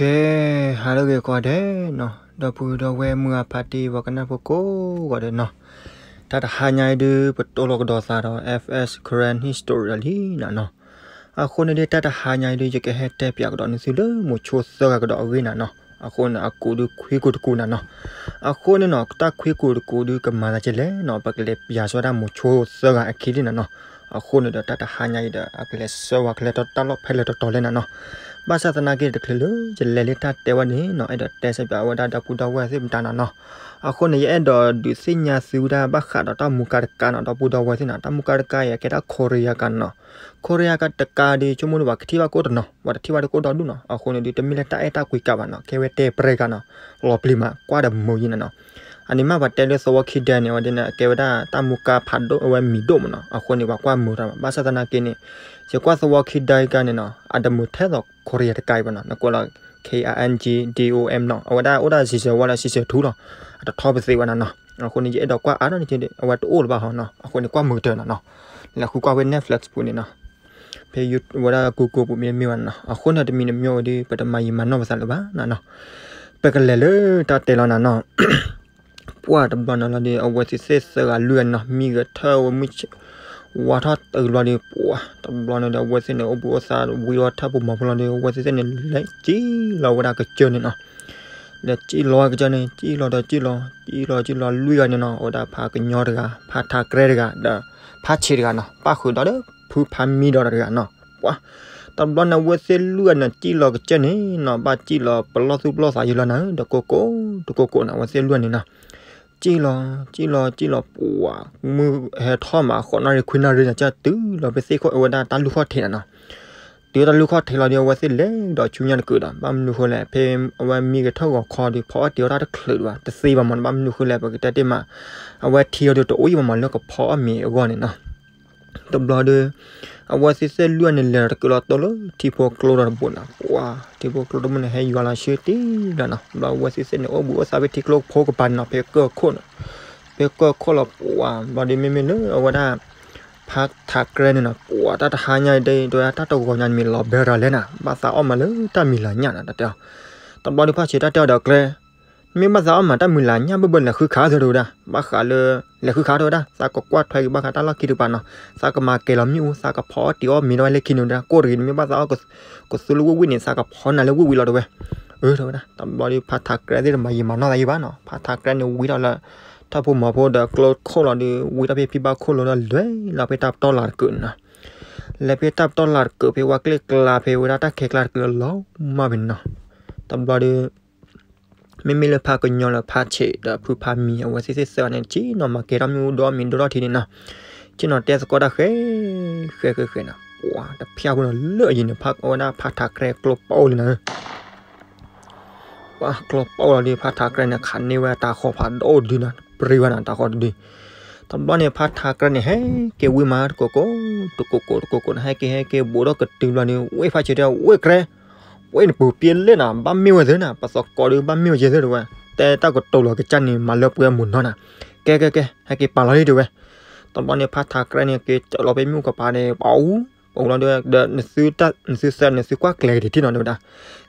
ကဲ, ဟါလၢအဂ့ၤကိးဂၤဒဲးနီၤ, ဒီပုၢ်ဒီဝဲၢ်မုၢ်အဖါတံၢ် ပှၤကနၣ်ဖိကိးဂၤဒဲးနီၤ, တၢ်တဟါညါအံၤဒုး ပတိၢ်လီၤကဒီးသးဒီး F S Karen History လံနၤနီၤ. အဃိန့ၣ်ဒုး တၢ်တဟါညါအံၤဒုး ယကဟဲတဲပၠးကဒီးနသုလၢမိၤဆိသၢဂၤကဒီးအဂ့ၢ်နၤနီၤ. အဃိန့ၣ် အကူးဒုးခွံကူးတကူးနၤနီၤ. အဃိန့ၣ်နီၤ တၢ်ခွံကူးတကူးဒုးကမၤသးကဲလဲၣ်နီၤ, ပကလဲၤပၠးစၢၤဝဲဒၣ်မိၤဆိသၢဂၤအခံလံနၤနီၤ. အဃိန့ၣ်ဒီး တၢ်တဟါညါအံၤဒီး အကလဲၤဆှၢဝဲကျဲတၢ်လီၢ်ဖဲလဲၣ်တတီၤလဲၣ်နၤနီၤ. ဘၣ်ဆၣ်သနာ်က့ တချုးလၢယလဲၤလၢတၢ်တဲဝဲန့ၣ်နီၤ, အဲၣ်ဒိးတဲဆၢပၠးဝဲဒၣ်ဒီပုၢ်ဒီဝဲၢ်သ့ၣ်မတၤနၤနီၤ. အဃိန့ၣ် ယအဲၣ်ဒိးဒုးသ့ၣ်ညါသုဝဲဒၣ်ဘၣ်ဃးဒီးတၢ်မူကါတကါနီၤ, ဒီပုၢ်ဒီဝဲၢ်သ့ၣ်နီၤ, တၢ်မူကါတကါအံၤ အကဲတၢ်ခိရံယါကါနီၤ. ခိရံယါကါတကါဒုး ဆိကမိၣ်ဒုး ပှၤကထံၣ်ဘၣ်ကိၣ်တနီၤ, ပှၤတထံၣ်ဘၣ်ဒုးကိၣ်ဒီဒူၣ်နီၤ. အဃိန့ၣ်ဒုး တမ့ၢ်လၢတၢ်အဲၣ်တၢ်ကွံကါဘၣ်နီၤ, ခဲဝဲတဲပြဲကါနီၤ, လီၤပျံၤမး ကွၢ်ဒီးမုာ်ယံၤနၤနီၤ. အန့ၣ်မ့ၢ်ပှၤတဲလၢသဝီခံဒဲန့ၣ် အဝဲဒၣ်န့ၣ် အကဲဝဲဒၣ်တၢ်မူကါဖးဒိၣ် အဝဲမံၤဒိၣ်မးနီၤ. အဃိန့ၣ် ပှၤကွၢ်မုာ်တၢ်ဘၣ်. ဘၣ်ဆၣ်သနာ်က့န့ၣ် ယကွၢ်သဝီခံဒဲကါန့ၣ်နီၤ, အတမုာ်ထဲသိးခိရံယါတကါအံၤဘၣ်နီၤ. နကွၢ်လီၤ K R N G D O M နီၤ, အဝဲဒၣ်အိၣ်ဒၣ် season one လၢ season two လီၤ. အတထီပသ့ဝဲနၤနီၤ. အဃိန့ၣ် ယအဲၣ်ဒိးကွၢ်အါထီၣ်န့ၣ် အဝဲတအိၣ်လၢၤဘၣ်ဟီနီၤ. အဃိန့ၣ် ကွၢ်မုာ်ကတၢၢ်နၤနီၤ. လဲၤဃုကွၢ်ဝဲ Netflix ပူၤန့ၣ်နီၤ. ဖဲ YouTube ဝဲဒၣ် Google ပူၤမ့ၢ်တမ့ၢ်ဘၣ်နၤနီၤ. အဃိန့ၣ် တမံၤတမံၤဝဲဒုး ပတမၤယံာ်မၤနီၢ်ပသးလၢၤဘၣ်နၤနီၤ. ပကလဲၤလၢတၢ်တဲလီၤနၤနီၤ. ပှၢ်တဘျီန့ၣ်လီၤဒီး အဝဲသ့ၣ်သ့ၣ်သၢဂၤလွံၢ်ဂၤန့ၣ်နီၤ, မံဂဲၤထၢၣ်ဝဲမုၢ်ဆ့ၣ် ဝါထီၣ်တုၤလီၤဒီး ပှၢ်တဘျီန့ၣ်ဒီး အဝဲသ့ၣ်န့ၣ် အိၣ်ဘှံးအိၣ်သါဝံၤဒီးထၢၣ်ပူၤမီၤဖိလီၤဒီး အဝဲသ့ၣ်သ့ၣ်န့ၣ် လဲၤစံၣ်လီၤဝဲဒၣ်ကစၢၢ်န့ၣ်နီၤ. လဲၤစံၣ်လီၤဝဲကစၢၢ်န့ၣ် စံၣ်လီၤဒီးစံၣ်လီၤ စံၣ်လီၤစံၣ်လီၤလွံၢ်ဂၤန့ၣ်နီၤ, အဝဲဒၣ်ဖးကညီတဂၤ, ဖးထးကြဲတဂၤ, ဒီးဖးဆံးတဂၤနီၤ, ပၣ်ဃုာ်ဒီးလၢဖုဖးမံဒီးတဂၤနီၤ. ပှၢ်တဘျီန့ၣ် အဝဲသ့ၣ်လွံၢ်ဂၤန့ၣ် စံၣ်လီၤကစၢၢ်န့ၣ်နီၤ, ဘၣ်စံၣ်လီၤပလီၢ်သူၣ်ပလီၢ်သးယံၤလီၤနၤ, တကိးကိး တကိးကိးန့ၣ် အဝဲသ့ၣ်လွံၢ်ဂၤန့ၣ်နီၤ. စံၣ်လီၤ စံၣ်လီၤ စံၣ်လီၤ ပှၢ်မုၢ်ဟဲထီၣ်မး ဃိးနၣ်ရံၣ်ခွံနၣ်ရံၣ်န့ၣ် ကတုၤလီၤဖဲသ့ၣ်ခိၣ်အဝဲဒၣ်တၢ်လူၢ်ခီၣ်ထံးနၤနီၤ. တုၤတၢ်လူၢ်ခီၣ်ထံးလီၤဒီး အဝဲသ့ၣ်လဲၤဒီးဆူညါတကုာ်ဒီး ဘၣ်မနုၤဃိလဲၣ် ဖဲအဝဲမံဂဲၤထၢၣ်ဂီၤခီဒီး ဖီအီၣ်တ့ၤအီၣ်တၢ်တချုးဒံးဘၣ် တသ့ဘၣ်မး ဘၣ်မနုၤဃိလဲၣ် ပကတဲတ့ၢ်မး အဝဲထံအီၤဒီးတအိၣ်အံၤဘၣ်မး လၢကဖီအီၣ်မ့ၤအဂီၢ်န့ၣ်နီၤ. တဘျီဒီး အဝဲသ့ၣ်သ့ၣ်လွံၢ်ဂၤန့ၣ် လဲၤဒီးတကုာ်လီၤတိၢ်လၢထံဖိကျိဒီတဘိန့ၣ်, ပှၢ်ထံဖိကျိတဘိန့ၣ် ဟဲယွၤလီၤဆၢတ့ၢ်လီၤနီၤ. ဘျီအဝဲသ့ၣ်သ့ၣ်န့ၣ် အိၣ်ဘှံးအိၣ်သါဖဲထံကျိဖိကပၤန့ၣ်နီၤ, ဖဲကၢၢ်ခိၣ်န့ၣ်, ဖဲကၢၢ်ခိၣ်လီၤ ပှၢ်ဘျီဒီး မ့မ့ၢ်လၢအဝဲဒၣ် ဖးထးကြဲန့ၣ်နီၤ, ပှၢ်တၢ်တဟါညါအံၤဒ် တဝဲတၢ်တဂီၤညါန့ၣ်မ့ၢ်လီၤဘဲရၤလဲၣ်နၤ, ဘၣ်သးအီၣ်မးလၢတၢ်မံၤလၤညၣ်နၤ တၢ်တဲအီၤ. တဘျီဒီး ဖးဆံးတၢ်တဲအီၤဒီးကျဲ မ့ၢ်ဘၣ်သးအီၣ်မးတၢ်မုၢ်လၢ်ညၣ်ဘၢၣ်ဘၢၣ် လဲၤဃုခးသၢတဝဲဒၣ်, ဘၣ်ဃးလၢ လဲၤဃုခးတဝဲဒၣ်, သးကကွၢ်ထွဲက့ၤဘၣ်ဃးတၢ်လီၢ်ခံတကပၤနီၤ, သးကမၤကဲၤလီၤမ့ၣ်အူ, သးကဖီအီၣ်တ့ၤအီၣ်မ့ၤဒၣ်ဝဲလၢခံန့ၣ်ဝဲဒၣ်, ကိၣ်တဂ့ၤန့ၣ် မ့ၢ်ဘၣ်သးအီၣ်ကသူလၢဝ့ၢ်ဝံၣ်န့ၣ် သးကဖီနၤလၢဝ့ၢ်ဝံၣ်လီၤတဝဲ. အၢ တဝဲဒၣ်, တဘျီဒီး ဖးထးကြဲသ့ၣ်တမၤယံာ်မၤနီၢ်သးယံာ်ဘၣ်နီၤ, ဖးထးကြဲန့ၣ်ဝံထီၣ်လၢ ထၢၣ်ဖိမီၤဖိဒီးကျိခိၣ်လီၤဒီး ဝံထီၣ်ဖဲဖံဘၣ်ခိၣ်လိၤဒီး လဲၤလီၤဖဲတၢ်ပတီၢ်လၢ်တကုာ်န့ၣ်နီၤ. လဲၤဖဲတၢ်ပတီၢ်လၢ်တကုာ် ဖဲဝဲကျဲကျါ ဖဲဝဲဒၣ်တၢ်ခဲကျါတကုာ်လီၤမၢ်ဖဲန့ၣ်နီၤ. တဘျီဒီး မ့မ့ၢ်လၢဖးကညီလၢဖးဆံးဒီးဖုဖးမံၤ အဝဲသ့ၣ်သ့ၣ်သၢဂၤန့ၣ် ဆ့ၣ်နီၤမၤကဲထီၣ်မ့ၣ်အူဒိၣ်မ့ၢ်ဒိၣ်ထီၣ်ထံန့ၣ်နီၤ, ဆ့ၣ်နီၤတဲသကိးတၢ်ဃဲ ဃဲဃဲဃဲနီၤ, ပှၢ်တဖၠၣ်ဖိနီၤ လၢအယံၤန့ၣ် အဝဲဒၣ်ဖးထးကြဲကျိပအိၣ်လံနၤ. ပှၢ်ကျိပအိၣ်လီၤဒီး ဖးထးကြဲန့ၣ် ခးန့ၢ်ဝဲတၤဃီၤဖးဒိၣ်တဒုနီၤ, ပြံဝဲနီၤ တၤဃီၤတဒု. တဘျီန့ၣ် ဖးထးကြဲန့ၣ် ဟဲက့ၤဝံၤမး တကိးကိး တကိးကိး တကိးကိးန့ၣ် ဟဲက့ၤ ဟဲက့ၤ ဘူးဒီးကတုၤဘျီန့ၣ် ဝဲဖးဆံးတဲ ဝဲကြဲ ဝဲနပူၤပျဲလၢနၤ ဘၣ်မ့ၢ်ဝဲသ့နၤ ပသကိးဒီး ဘၣ်မ့ၢ်ဝဲယဲသ့တဝဲ, တဲတၢ်ကတိၤလီၤကစၢ်န့ၣ် မၤလၢပှဲၤမုၢ်နီၤနၤ, ကဲကဲကဲ ဟဲက့ၤပာ်လီၤလံတဝဲ. တဘျီန့ၣ် ဖးထးကြဲန့ၣ် က့ၤစၢးလီၤဖဲမ့ၣ်အူကပၤန့ၣ် ပအူ ပအူလီၤဒီး နသုသၢ နသုသၢ နသုကွၢ်ကျဲၤက့ၤထံၣ်နီၤတဝဲဒၣ်,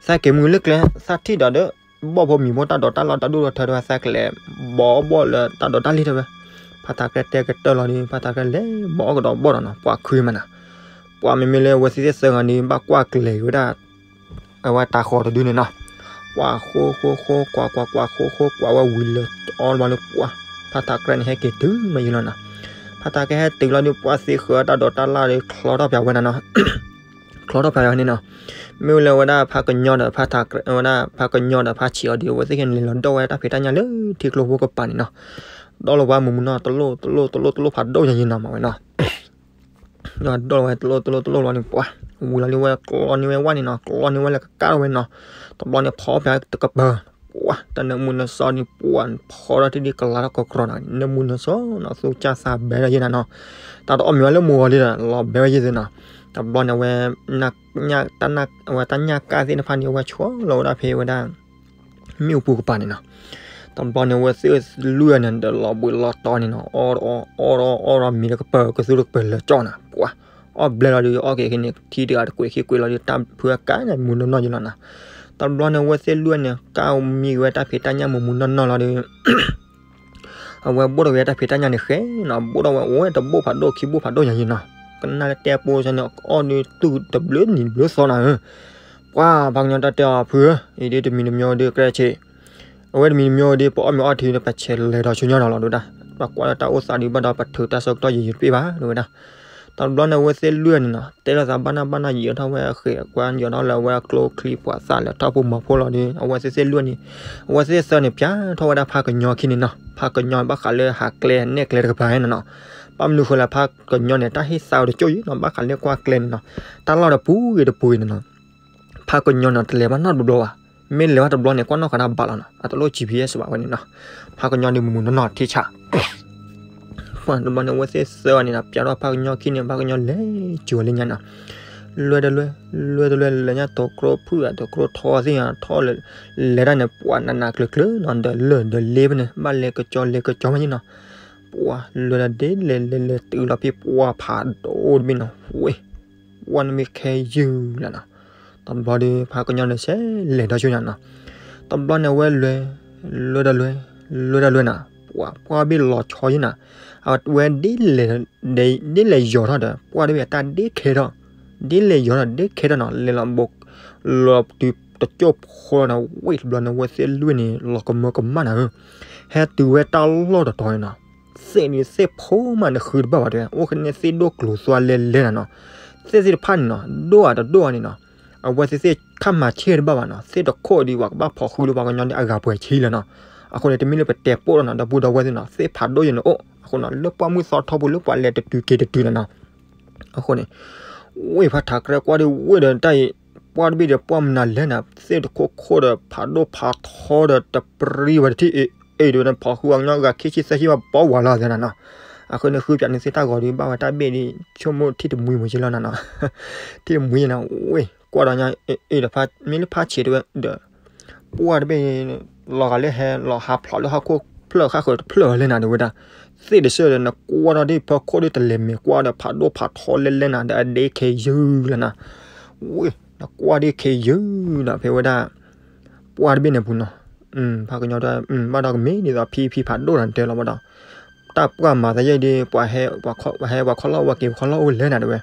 သးက့ၤမုၢ်လၢကျဲ သးထံၣ်ဒီးဒီး ဘီၣ်ဖိမံၤဖိတၢ်ဒိးတၢ်လီၢ်တၢ်ဒိၣ်ထီၣ်ထၢတဝဲ သးကလဲၤ ဘီအီၣ်ဘီၣ်လၢတၢ်ဒိးတၢ်လံၢ်ထီၣ်ဝဲ, ဖးထးကြဲတဲကတၢၢ်လီၤဒီး ဖးထးကြဲလဲၤဘီအီၣ်ကဒီးဘီၣ်ဒီးနီၤ ပှၤခုမးနၤ, ပှၤမ့မ့ၢ်လၢအဝဲသ့ၣ်သၢဂၤန့ၣ် ဘၣ်ကွၢ်ကျဲၤက့ၤဝဲဒၣ် အဝဲတၤဃီၤတဒုန့ၣ်နီၤ, ကွၢ်ဃိဃိဃိ ကွၢ်ကွၢ်ကွၢ်ဃိဃိ ကွၢ်ဝဲဝံၤလၢအီၣ်ဘျီလၢပှၤ ဖးထးကြဲန့ၣ် ဟဲက့ၤတုၤမ့ၢ်ယံၤလီၤနီၤ, ဖးထးကြဲဟဲတုၤလီၤဒီး ပှၤသ့ဃၢၤတၢ်ဒိးတၢ်လၢ်ဒီး ချီထီၣ်ပၠးဝဲနၤနီၤ ချီထီၣ်ပၠးဝဲန့ၣ်နီၤ, မ့ၢ်ဝဲလၢဝဲဒၣ်ဖးကညီဒီးဖးထးကြဲ ဝဲဒၣ်ဖးကညီဒီးဖးဆံးအီၤဒီး အဝဲသ့ၣ်ကလဲၤလီၤဒိၣ်ဝဲတၢ်ဖံးတၢ်ညၣ်လၢထံကျိဖိကပၤန့ၣ်နီၤ, ဒိၣ်လီၤဝဲမုၢ်မုၢ်နီၤ တလိၣ်တလိၣ်တလိၣ်တလိၣ်ဖးဒိၣ်ညါယံၤနီၤမးဝဲနီၤ ဒီးဒိၣ်လီၤဝဲတလိၣ်တလိၣ်တလိၣ်လီၤန့ၣ် ပှၤဝံၤလီၤလံဝဲကျီန့ၢ်ဝဲဝဲန့ၣ်နီၤ ကျီန့ၢ်ဝဲလၢကကၢ်ထီၣ်ဝဲနီၤ, တဘျီန့ၣ်ဖီပၠးတကပၤ ပှၤတနၢမူနၢစီန့ၣ် ပှၤဖီထီၣ်တဒ်ကလၤထီၣ်ကကြီနီၤ နၢမူနၢစီနီၤ သူၣ်ကၢ်သးဘဲဒၣ်ယဲနၤနီၤ, တၢ်တအီၣ်မ့ၤဝဲလၢမုၢ်ဂီၤလံဒီး လီၤဘဲဝဲယဲသ့နီၤ, တဘျီန့ၣ်ဝဲ တၢ် အဝဲတၢ်ညၣ်ကၢ်သ့ၣ်တဖၣ်န့ၣ် အဝဲဆီလီၤဝဲဒၣ်ဖဲဝဲဒၣ် မ့ၣ်အူပူၤကပၤန့ၣ်နီၤ, တဘျီန့ၣ် အဝဲသ့ၣ်လွံၢ်ဂၤန့ၣ် ဒီးလီၤဘှံးလီၤတီၤန့ၣ်နီၤ အီၣ်အီၣ်အီၣ်အီၣ်မံၤတကပၤ ကသူတကပၤလၢာ်ကၠီနၤ ပှၤ အီၣ်ဘျဲလီၤဒီး အီၣ်က့ၤက့ၤန့ၣ် ထံတဂၤတကွံာ်ခံကွံာ်လီၤဒီး တၢ်ဖုအကါန့ၣ် မုၢ်နီၢ်နီၢ်ယံၤလီၤနၤ, တဘျီန့ၣ် အဝဲသ့ၣ်လွံၢ်န့ၣ် ကမံက့ၤဝဲတၢ်ဖံးတၢ်ညၣ်မူးမူးနီၢ်နီၢ်လီၤဒီး အဝဲဘိၣ်ထီၣ်က့ၤတၢ်ဖံးတၢ်ညၣ်န့ၣ်ဃဲနီၤ, ဘိၣ်ထီၣ်ဝဲအိၣ်ဝဲတဘိၣ်ဖးဒိၣ်ခံဘိၣ်ဖးဒိၣ်ညါယံၤနီၤ, ကနၣ်လၢတဲပိစၢ်န့ၣ် အီၣ်ဒုးတူၢ်တဘျုးနံၤတဘျုးသီနီၤဧၢ, ပှၤဖးကညီတၢ်တဲအီၤဖုဧၢ, အံၤဒ်တမံၤတမံၤဒ်ကြဲးဆံး, အဝဲတမံၤတမံၤဒ်ပအီၣ်မ့ၤအီထံဒီး ပဆဲးလဲၤဒီးဆူညါနီၤလီၤ တဲဝဲဒၣ်, ပကွၢ်လၢတၢ်အိၣ်သးဒုးဘၣ်ဒီး ပထုးတၢ်ဆၢကတီၢ်ယံာ်ယံာ်တဘ့ၣ်ဘၣ် တဲဝဲဒၣ်, တဘျီန့ၣ် အဝဲသ့ၣ်လွံၢ်န့ၣ်နီၤ တဲလိာ်သးဘၣ်နၢ်ဘၣ်နၢ် ယံာ်ထီၣ်ဝဲအဃ့ၢ်အကွၢ် ယံာ်ထီၣ်လၢအဝဲကျိချံပှၤသးလၢထီၣ်ဖိမၤဖိလီၤဒီး အဝဲသ့ၣ်သ့ၣ်လွံၢ်န့ၣ် အဝဲသ့ၣ်သၢန့ၣ် ပျဲထီၣ်ဝဲဒၣ်ဖးကညီခံန့ၣ်နီၤ, ဖးကညီဘၣ်ဃးလၢဟးကျဲနဲၣ်ကျဲတကပၤနီၤနီၤ, ဘၣ်မနုၤဃိလၢဖးကညီန့ၣ် တၢ်ဟ့ၣ်သးအီၤတကၠိၣ်ယံၤနီၤ ဘၣ်ဃးလၢကွၢ်ကျဲန့ၣ်နီၤ, တၢ်လီၢ်တပူၤဂ့ၤတပူၤဂ့ၤန့ၣ်နီၤ ဖးကညီန့ၣ် တလဲၤဘၣ်နီတဘျီဘၣ်, မ့ၢ်လဲၤဘၣ်တဘျီန့ၣ် ကွၢ်နီၣ်ဃာ်တၢ်ဘၣ်လီၤနီၤ, အတလိၣ် GPS ဘၣ်ဝဲန့ၣ်နီၤ, ဖးကညီဒုးမူးမူးနီၢ်နီၢ်ထံဆး တဘျီန့ၣ် အဝဲသ့ၣ်သၢဂၤန့ၣ်နီၤ ပျဲထီၣ်ဖးကညီခံန့ၣ် ဖးကညီလဲၤစၢၤဝဲလၢညါနီၤ, လွဲတလွဲ လွဲတလွဲ လၢညါတကြိးဖုၣ် တကြိးထီသ့ၣ်ညါ ထီၣ်လဲၤတၢ်န့ၣ် ပှၤနးနးကျၢၤကျၢၤနီၤ ဒီးလၢၢ်ဒီးလ့ဖဲန့ၣ် ဘၣ်လဲၤကကၠီလဲၤကကၠီမးယံၤနီၤ, ပှၤလွဲဒီးဒ်လဲၣ်လဲၤလဲၤတုၤလီၤဖဲ ပှၤဖးဒိၣ်တဘ့ၣ်နီၤ ဝဲ ပှၤန့ၣ်မ့ၢ်ခဲယုၢ်လီၤနီၤ, တဘျီဒီး ဖးကညီန့ၣ်ဆဲးလဲၤဒီးဆူညါနီၤ, တဘျီန့ၣ် အဝဲလွဲ လွဲတလွဲ လွဲတလွဲနီၤ ပှၤ ပှၢ်ဘ့ၣ်လီၤဆီယံၤနီၤ, အဝဲဒ်လဲၣ် ဒ်လဲၣ်ယီၤထီၣ်ဒီး ပှၢ်တဘ့ၣ်အတၢ်ဒ့ခဲထီၣ်, ဒ်လဲၣ်ယီၤထီၣ်ဒ့ခဲထီၣ်နီၤ လဲၤလီၤဘိး လီၤတုၤတကၠိၣ်ဖိနီၤ ဝဲတဘျီန့ၣ် အဝဲသ့ၣ်လွံၢ်န့ၣ် လီၤကမၢကမၣ်နၤဧၢ, ဟဲတုၤဝဲတၢ်လီၢ်တတီၤန့ၣ်နီၤ, သ့ၣ်န့ၣ်သ့ၣ်ဖိမးနဃုတဘၣ်ဘၣ်တဲဝဲ အိၣ်ဃဲန့ၣ်သ့ၣ်ဒိၣ်ကျိၤသွါလဲလဲနၤနီၤ, သ့ၣ်သ့ၣ်တဖၣ်န့ၣ်နီၤ ဒိၣ်ဧါတဒိၣ်ဧါန့ၣ်နီၤ, အဝဲသ့ၣ်သ့ၣ်ခါမၤဆ့ၣ်တဘၣ်ဘၣ်နီၤ, သ့ၣ်တခိၣ်ဒီးပှၤကဘၣ်ဖီၣ်ဃုာ်ဒီးပှၤကညီဒ်အဂၤပှဲၤဆံလီၤနီၤ, အဃိန့ၣ် တမ့ၢ်လၢပတဲပိၢ်လီၤနီၤ ဒီပုၢ်ဒီဝဲၢ်သ့ၣ်နီၤ သ့ၣ်ဖးဒိၣ်ယံၤန့ၣ်အိၣ် အဃိနီၤ လၢပှၢ်မုၢ်သီထီဘိလၢပှၤလဲၤတတုၤက့ၤတတုၤလီၤနီၤ, အဃိန့ၣ် ဝ့ၢ်ဖးထးကြဲကွၢ်ဒီးဝ့ၢ်ဒီးတၢ်အံၤ ပှၢ်တဘ့ၣ်ဒီးပှၢ်မနုၤလဲၣ်နၤ သ့ၣ်တခိၣ်ခိၣ်ဒီးဖးဒိၣ်ဖးထီဒီးတပြံဝဲတထံၣ်အ့ၣ်အ့ၣ်ဒီး ဖီၣ်ဃုာ်ပှၤကညီဂၤခံဆံသၢဆံဘၣ်ပီဝးလီၤသဲနၤနီၤ, အဃိန့ၣ် ဃုပၠးန့ၣ်သ့ၣ်တၢ်ဂီၤဒီး ဘၣ်ဝဲတၢ်ဘ့ၣ်ဒီး ဆိကမိၣ်ထံၣ်တမှံၤမုၢ်က့လီၤနၤနီၤ, ထံၣ်တမှံၤနၤ ဝ့ၢ်ကွၢ်ဒီးညါအ့ၣ်ဒီး မ့ၢ်လၢဖးဆံးတဝဲဒီး ပှၢ်တဘ့ၣ် လီၤဂာ်လၢဟဲလီၤဟးဖျိးလၢဟီၣ်ခိၣ်ဖျၢၣ်ဃၣ်ဃၢၤတဖျၢၣ်လၢနၤဒီးဝဲဒၣ်, သ့ၣ်တဆၢဒီး နကွၢ်ထီၣ်ဒ်ဖီခိၣ်ဒ်တလဲၤမဲာ်ကွၢ်ဒီး ဖးဒိၣ်ဖးထီလဲလဲနၤဒီး အဒ့ခဲယုၢ်လီၤနၤ, ဝ့ၢ် နကွၢ်ဒ့ခဲယုၢ်နီၤ ဖဲဝဲဒၣ် ပှၢ်တဘ့ၣ်န့ၣ်ပူၤနီၤ, ဖးကညီတၢ် ဘၣ်ဒီးကမ့ၢ်ဒ်သိးဖံဖံဖးဒိၣ်နၤတဲလီၤဘၣ်ဒီး တၢ်ပှၢ်မၤသးယဲၢ်ဒ် ပှၤဟဲ ပှၤခီလီၢ် ပှၤက့ၤပှၤခီလီၢ်အိၣ်လဲၣ်နၤတဲဝဲ,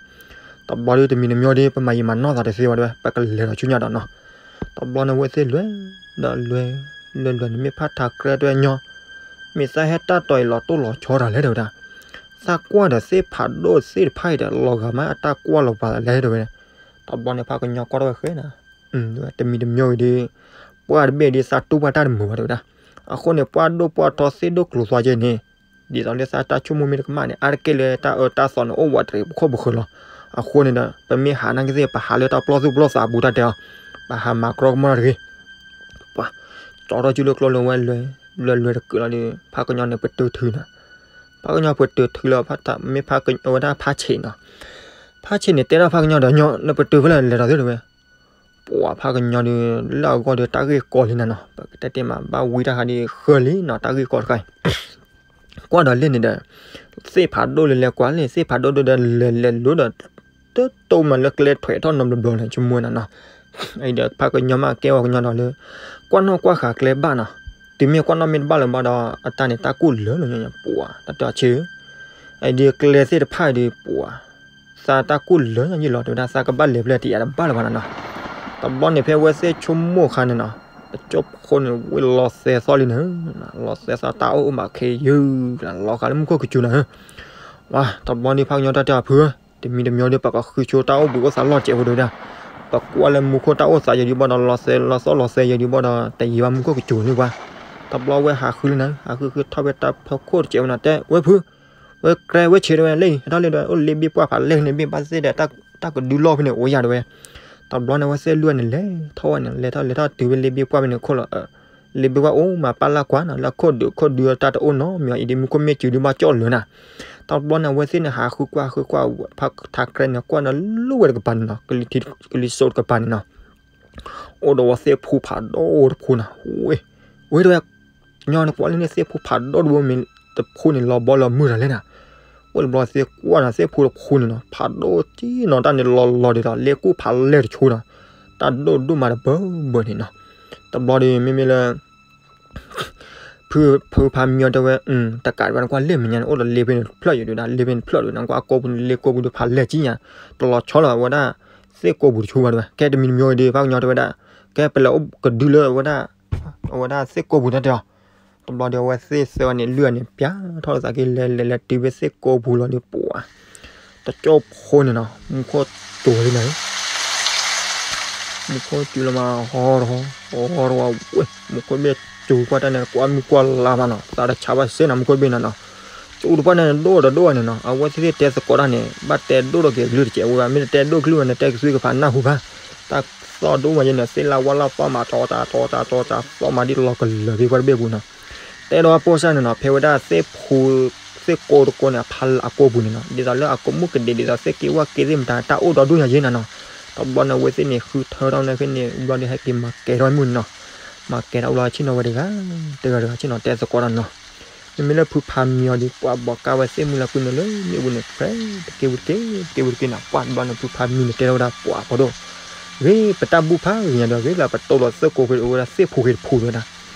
တဘျီဒီးတမံၤတမံၤဒီး ပမၤယံာ်မၤနီၢ်သးတသ့ဘၣ်တဲဝဲ ပကလဲၤဒီးဆူညါဒီးနီၤ, တဘျီန့ၣ်ဝဲသ့ၣ်လွဲၢ် ဒီးလွဲၢ် လွဲၢ်လွဲၢ်န့ၣ် မ့ၢ်ဖးထးကြဲတဲဝဲညီ မ့ၢ်သးဟဲတၢ်တီၤအံၤလီၤတိၢ်လီၤဆီတၢ်လဲၣ်တဲဝဲဒၣ်, သးကွၢ်ဒီးသ့ၣ်ဖးဒိၣ်သ့ၣ်တဖၣ်အံၤဒီး လီၤဂာ်မးအတၢ်ကွၢ်လီၤပှၤသးလဲၣ်တဲဝဲ, တဘျီန့ၣ်ဖးကညီကွၢ်ထီၣ်ဝဲဃဲနၤ တမံၤတမံၤအံၤဒီး ပှၢ်တဘ့ၣ်ဒီးသးတူၢ်ဘၣ်တၢ်တမုာ်ဘၣ်တဲဝဲဒၣ်, အဃိန့ၣ် ပှၢ်ဒိၣ်ပှၢ်ထီသ့ၣ်ဒိၣ်ကျိၤသွါကဲန့ၣ် ဒ်သိးလၢသးတၢ်ဆိကမိၣ်မ့ၢ်တကမၣ်န့ၣ် အါတက့ၢ်လၢတၢ်အၢတၢ်သီန့ၣ် အိၣ်ဝးတရံးပခိၣ်ပဃၢၤလီၤ. အဃိန့ၣ်ဒီး ပမ့ၢ်ဟးနာ်က့သ့ၣ် ပဟးလၢတၢ်ပျီသူၣ်ပျီသးအပူၤတၢ်တဲအီၤ, ပဟးမၤကြီကမီၣ်တဂ့ၤ. ပှၤ ကၠီထီၣ်စုလၢကျိလၢဝဲလွဲၢ် လွဲၢ်လွဲၢ်တကုာ်လီၤဒီး ဖးကညီန့ၣ်ပတုာ်ထုးနီၤ. ဖးကညီပတုာ်ထုးလီၤ မ့ၢ်ဖးကညီဝဲဒၣ်ဖးဆံးနီၤ. ဖးဆံးန့ၣ်တဲထီၣ်ဖးကညီဒီး ညီနပတုာ်ဖဲလဲၣ်လဲၤဒီးသ့ၣ်တဲဝဲ ပှၤဖးကညီဒီး လၢအဂီၢ်ဒီးတၢ်ဂ့ၢ်ကီလံနၤနီၤ. ပကတဲတ့ၢ်မး ဘၣ်ဝံတၢ်ဟးဒီးဃၢလံနီၤ တၢ်ဂ့ၢ်ကီတခါအံၤ ကွၢ်ဒီးလၢန့ၣ်ဒီး သ့ၣ်ဖးဒိၣ်လၢလဲၤကွၢ်လၢ သ့ၣ်ဖးဒိၣ်ဒိၣ်ဒီးလဲၤလဲၤလိၤဒီး တတိၢ်မးလၢကျဲထွဲးထီၣ်နီတဘျီဘျီလၢ ဆိကမိၣ်နၤနီၤ. အံၤဒီးဖးကညီမ့ၢ်ကဲဝဲကညီဒီးလၢ ကွၢ်နီၣ်ကွၢ်ဃာ်ကျဲဘၣ်နီၤ. တုၤမ့ၢ်ကွၢ်နီၣ်မ့ၢ်တဘၣ်လၢၤဘၣ်ဒီး အတၢ်န့ၣ်တၢ်ကူၣ်လၢာ်လီၤ ပှၤ တၢ်တဲအီၤဆ့ အံၤဒီးကျဲသ့ၣ်တဖၣ်အံၤဒီး ပှၤ သးတၢ်ကူၣ်လၢာ်ညါယံၤလီၤ တဲဝဲဒၣ် သးကဘၣ်လဲၤဖဲလဲၣ်တယၤတဘၣ်လၢၤဘၣ်နၤနီၤ. တဘျီန့ၣ် ဖဲဝဲသ့ၣ်ဆိကမိၣ်အခါန့ၣ်နီၤ တကၠိဖိန့ၣ် ဝ့ၢ်လီၤသဲသီၣ်လံနၤ, လီၤသဲသီၣ်တၢ်အိၣ်အိၣ်မးခဲယုၢ် လီၤဃာ်လၢမူခိၣ်ကစူၤနၤဧၢ. ဝါ တဘျီန့ၣ် ဖးကညီတၢ်တဲအီၤဖုဧၢ, တမံၤတမံၤဒီး ပကဃုဆိတၢ်အိၣ်ဘှံးအိၣ်သါလီၢ်စဲးဖိတဲဝဲဒၣ်, ပကွၢ်လၢမူခိၣ်တၢ်အိၣ်သးယံၤဒံးဘၣ်ဒီး လီၤသဲလီၤသီၣ်လီၤသဲယံၤဒံးဘၣ်ဒီး တယံၤဘၣ်မူခိၣ်ကစူၤန့ၣ်ပှၤ. တဘျီဝဲဟးဃုလၢနၤ ဟးဃုဃုထီၣ်ဖဲတၢ်ဖီခိၣ်တစဲးဖိနၤ တဲဝဲဖု ဝဲကျဲဝဲဆံးတဲဝဲ လၢအံၤ ဟဲထီၣ်လၢဒီး အိၣ်လ့ဘ့ၣ်ပှၢ်ဖးလဲၢ်န့ၣ်ဘ့ၣ်ဘၣ်သ့ၣ်ဒီး တၢ်ကဒုလီၢ်ဖဲန့ၣ် အိၣ်ယၤတဲဝဲ. တဘျီန့ၣ် အဝဲသ့ၣ်လွံၢ်န့ၣ် လဲၤထီၣ်ဝဲန့ၣ် လဲၤထီၣ်လဲၤထီၣ်တုၤဝဲလ့ဘ့ၣ်ပှၢ်ဖဲန့ၣ်ခိၣ်လီၤ. လ့ဘ့ၣ်ပှၢ်အိၣ်မးပၢ်လၢ်ကွၢ်နီၤ လၢခိၣ်ဒုးခိၣ်ဒုးတၢ်တအိၣ်နီတမံၤအံၤဒီး မူခိၣ်မ့ၢ်စူၤဒုးဘၣ်ကၠီၣ်လၢာ်နၤ. တဘျီန့ၣ် အဝဲသ့ၣ်န့ၣ် ဟးဃုကွၢ်ဃုကွၢ် ဖးထးကြဲန့ၣ် ကွၢ်န့ၣ်လိၣ်ဝဲတကပၤန့ၣ်နီၤ ကလံၤစိးတကပၤန့ၣ်နီၤ အိၣ်ဒီးဝဲသ့ၣ်ဖိဖးဒိၣ်တဖိနၤ ဝဲ ဝဲတဲဝဲ ကညီန့ၣ်ကွၢ်လၢန့ၣ်သ့ၣ်ဖိဖးဒိၣ်တဘိမ့ၢ်တဖိန့ၣ် လီၤဘီလီၤမုၢ်တၢ်လဲၣ်နၤ. အိၣ်တဘျီသ့ၣ်ကွၢ်နၤ သ့ၣ်ဖိတဖိန့ၣ်နီၤ ဖးဒိၣ်ကံနီၤ တၢ်န့ၣ်လီၤလီၤဒ်သိး လ့ကူၣ်ဖးလဲၢ်တဆိနီၤ. တၢ်ဒိၣ်ဒိၣ်မးတဘၢဘၢန့ၣ်နီၤ. တဘျီဒီး မ့မ့ၢ်လၢ ဖု ဖုဖါမံအီၤတဲဝဲ တကးဒံးဘၣ် နကွၢ်လ့ၣ်မဲာ်ညါန့ၣ် အိၣ်ဒီးလ့ၣ်ဖဲန့ၣ်တဖျၢၣ်ယံၤဒုးဒၣ် လ့ၣ်ဖဲန့ၣ်တဖျၢၣ်ဒုး နကွၢ်ကိးပူၤန့ၣ် လ့ၣ်ကိးပူၤဒုးဖးလဲၢ်ကံညါ တလီၤဆီလီၤ အဝဲဒၣ် သ့ၣ်ကိးပူၤတဆူဘၣ်တဲဝဲ ကဲတမံၤတမံၤအံၤဒီး ပှၤကညီတဲဝဲဒၣ် ကဲပလဲၤအိၣ်ကဒုလၢအဝဲဒၣ် အဝဲဒၣ်သ့ၣ်ကိးပူၤတၢ်တဲအီၤ တဘျီဒီး အဝဲသ့ၣ်သၢဂၤန့ၣ် လုၢ်အန့ၣ် ပျၢ်ထီၣ်လၢသးက့ၤ လဲၤလဲၤလဲၤတုၤဖဲသ့ၣ်ကိးပူၤလီၤဒီး ပှၤ တကၠိဖိန့ၣ်နီၤ မူခိၣ်စူၤလံနီၤ မူခိၣ်စူၤလီၤမး ဟီတဟီ ဟီတဟီဝဲ မူခိၣ်တဘ့ၣ်စူၤပှၢ်တၢ်န့ၣ် ကွၢ်မုၢ်ကွၢ်လါမးနီၤ သးတဆါဘၣ်စ့ၢ်နီၤ မူခိၣ်တဘ့ၣ်န့ၣ်နီၤ စူၤတပှၢ်န့ၣ် ဒိၣ်ဒီးဒိၣ်န့ၣ်နီၤ အဝဲသ့ၣ်သ့ၣ်တဲသကိးတၢ်န့ၣ် ဘၣ်တဲဒိၣ်ထီၣ်က့ၤအကလုၢ်တကဲးဝဲဘၣ် မ့ၢ်တတဲဒိၣ်ကလုၢ်ဘၣ်န့ၣ် တဲကသွံကဖးနၢ်ဟူဘၣ် တၢ်သီၣ်ဒိၣ်မးယဲန့ၣ် သ့ၣ်လၢဝၣ်လၢသီၣ်မး တီတၢ်တီတၢ်တီတၢ် သီၣ်မးဒ်လီၤကလၢာ်ဖဲပှၤတဘ့ၣ်ပူၤနီၤ တဲဒီးအပိၢ်စၢ်န့ၣ်နီၤ ဖဲဝဲဒၣ်သ့ၣ်ဖိ သ့ၣ်ကိးတကိးန့ၣ် အဖးအကိးပူၤန့ၣ်နီၤ ဒ်သိးလၢအကိးမုၣ်ကဒဲး ဒ်သိးသ့ၣ်က့ဝၣ်က့သ့ၣ်မတၤ တၢ်အိၣ်ဒီဒူၣ်ညါယဲန့ၣ်နီၤ တဘျီန့ၣ် အဝဲသ့ၣ်န့ၣ် ဃုထၢထီၣ်န့ၣ်ဖဲန့ၣ် ဘျီဒီး ဟဲက့ၤမၤကဲထီၣ်မုၢ်န့ၣ်နီၤ မၤကဲထီၣ်ဘျီ ဆ့ၣ်နီၤဝဲတဂၤ တဂၤတဂၤ ဆ့ၣ်နီၤတဲသကိးတၢ်နီၤ မ့မ့ၢ်လၢဖုဖါမံအီၤဒီး ပှၤဘီးကါဝဲသ့ၣ်မုၢ်လၢကွံာ်န့ၣ်လၢ မ့ၣ်အူန့ၣ် ဖဲတက့ၢ်ဝံၤတက့ၢ် တက့ၢ်ဝံၤတက့ၢ်နီၤ ပှၤတဘျီန့ၣ် ဖုဖါမံန့ၣ် တဲထီၣ်ဝဲဒၣ် ပှၤဖီဒိၣ် ဂ့ၤ ပတၢ်ဘူၣ်ဖးဂ့ၤညါဒီး ဂ့ၤလၢပတိၢ်လီၤသ့ၣ်ကိးဖဲ အိၣ်ဝဲဒၣ်သ့ၣ်ဖိဃ့တဖူဝဲဒၣ်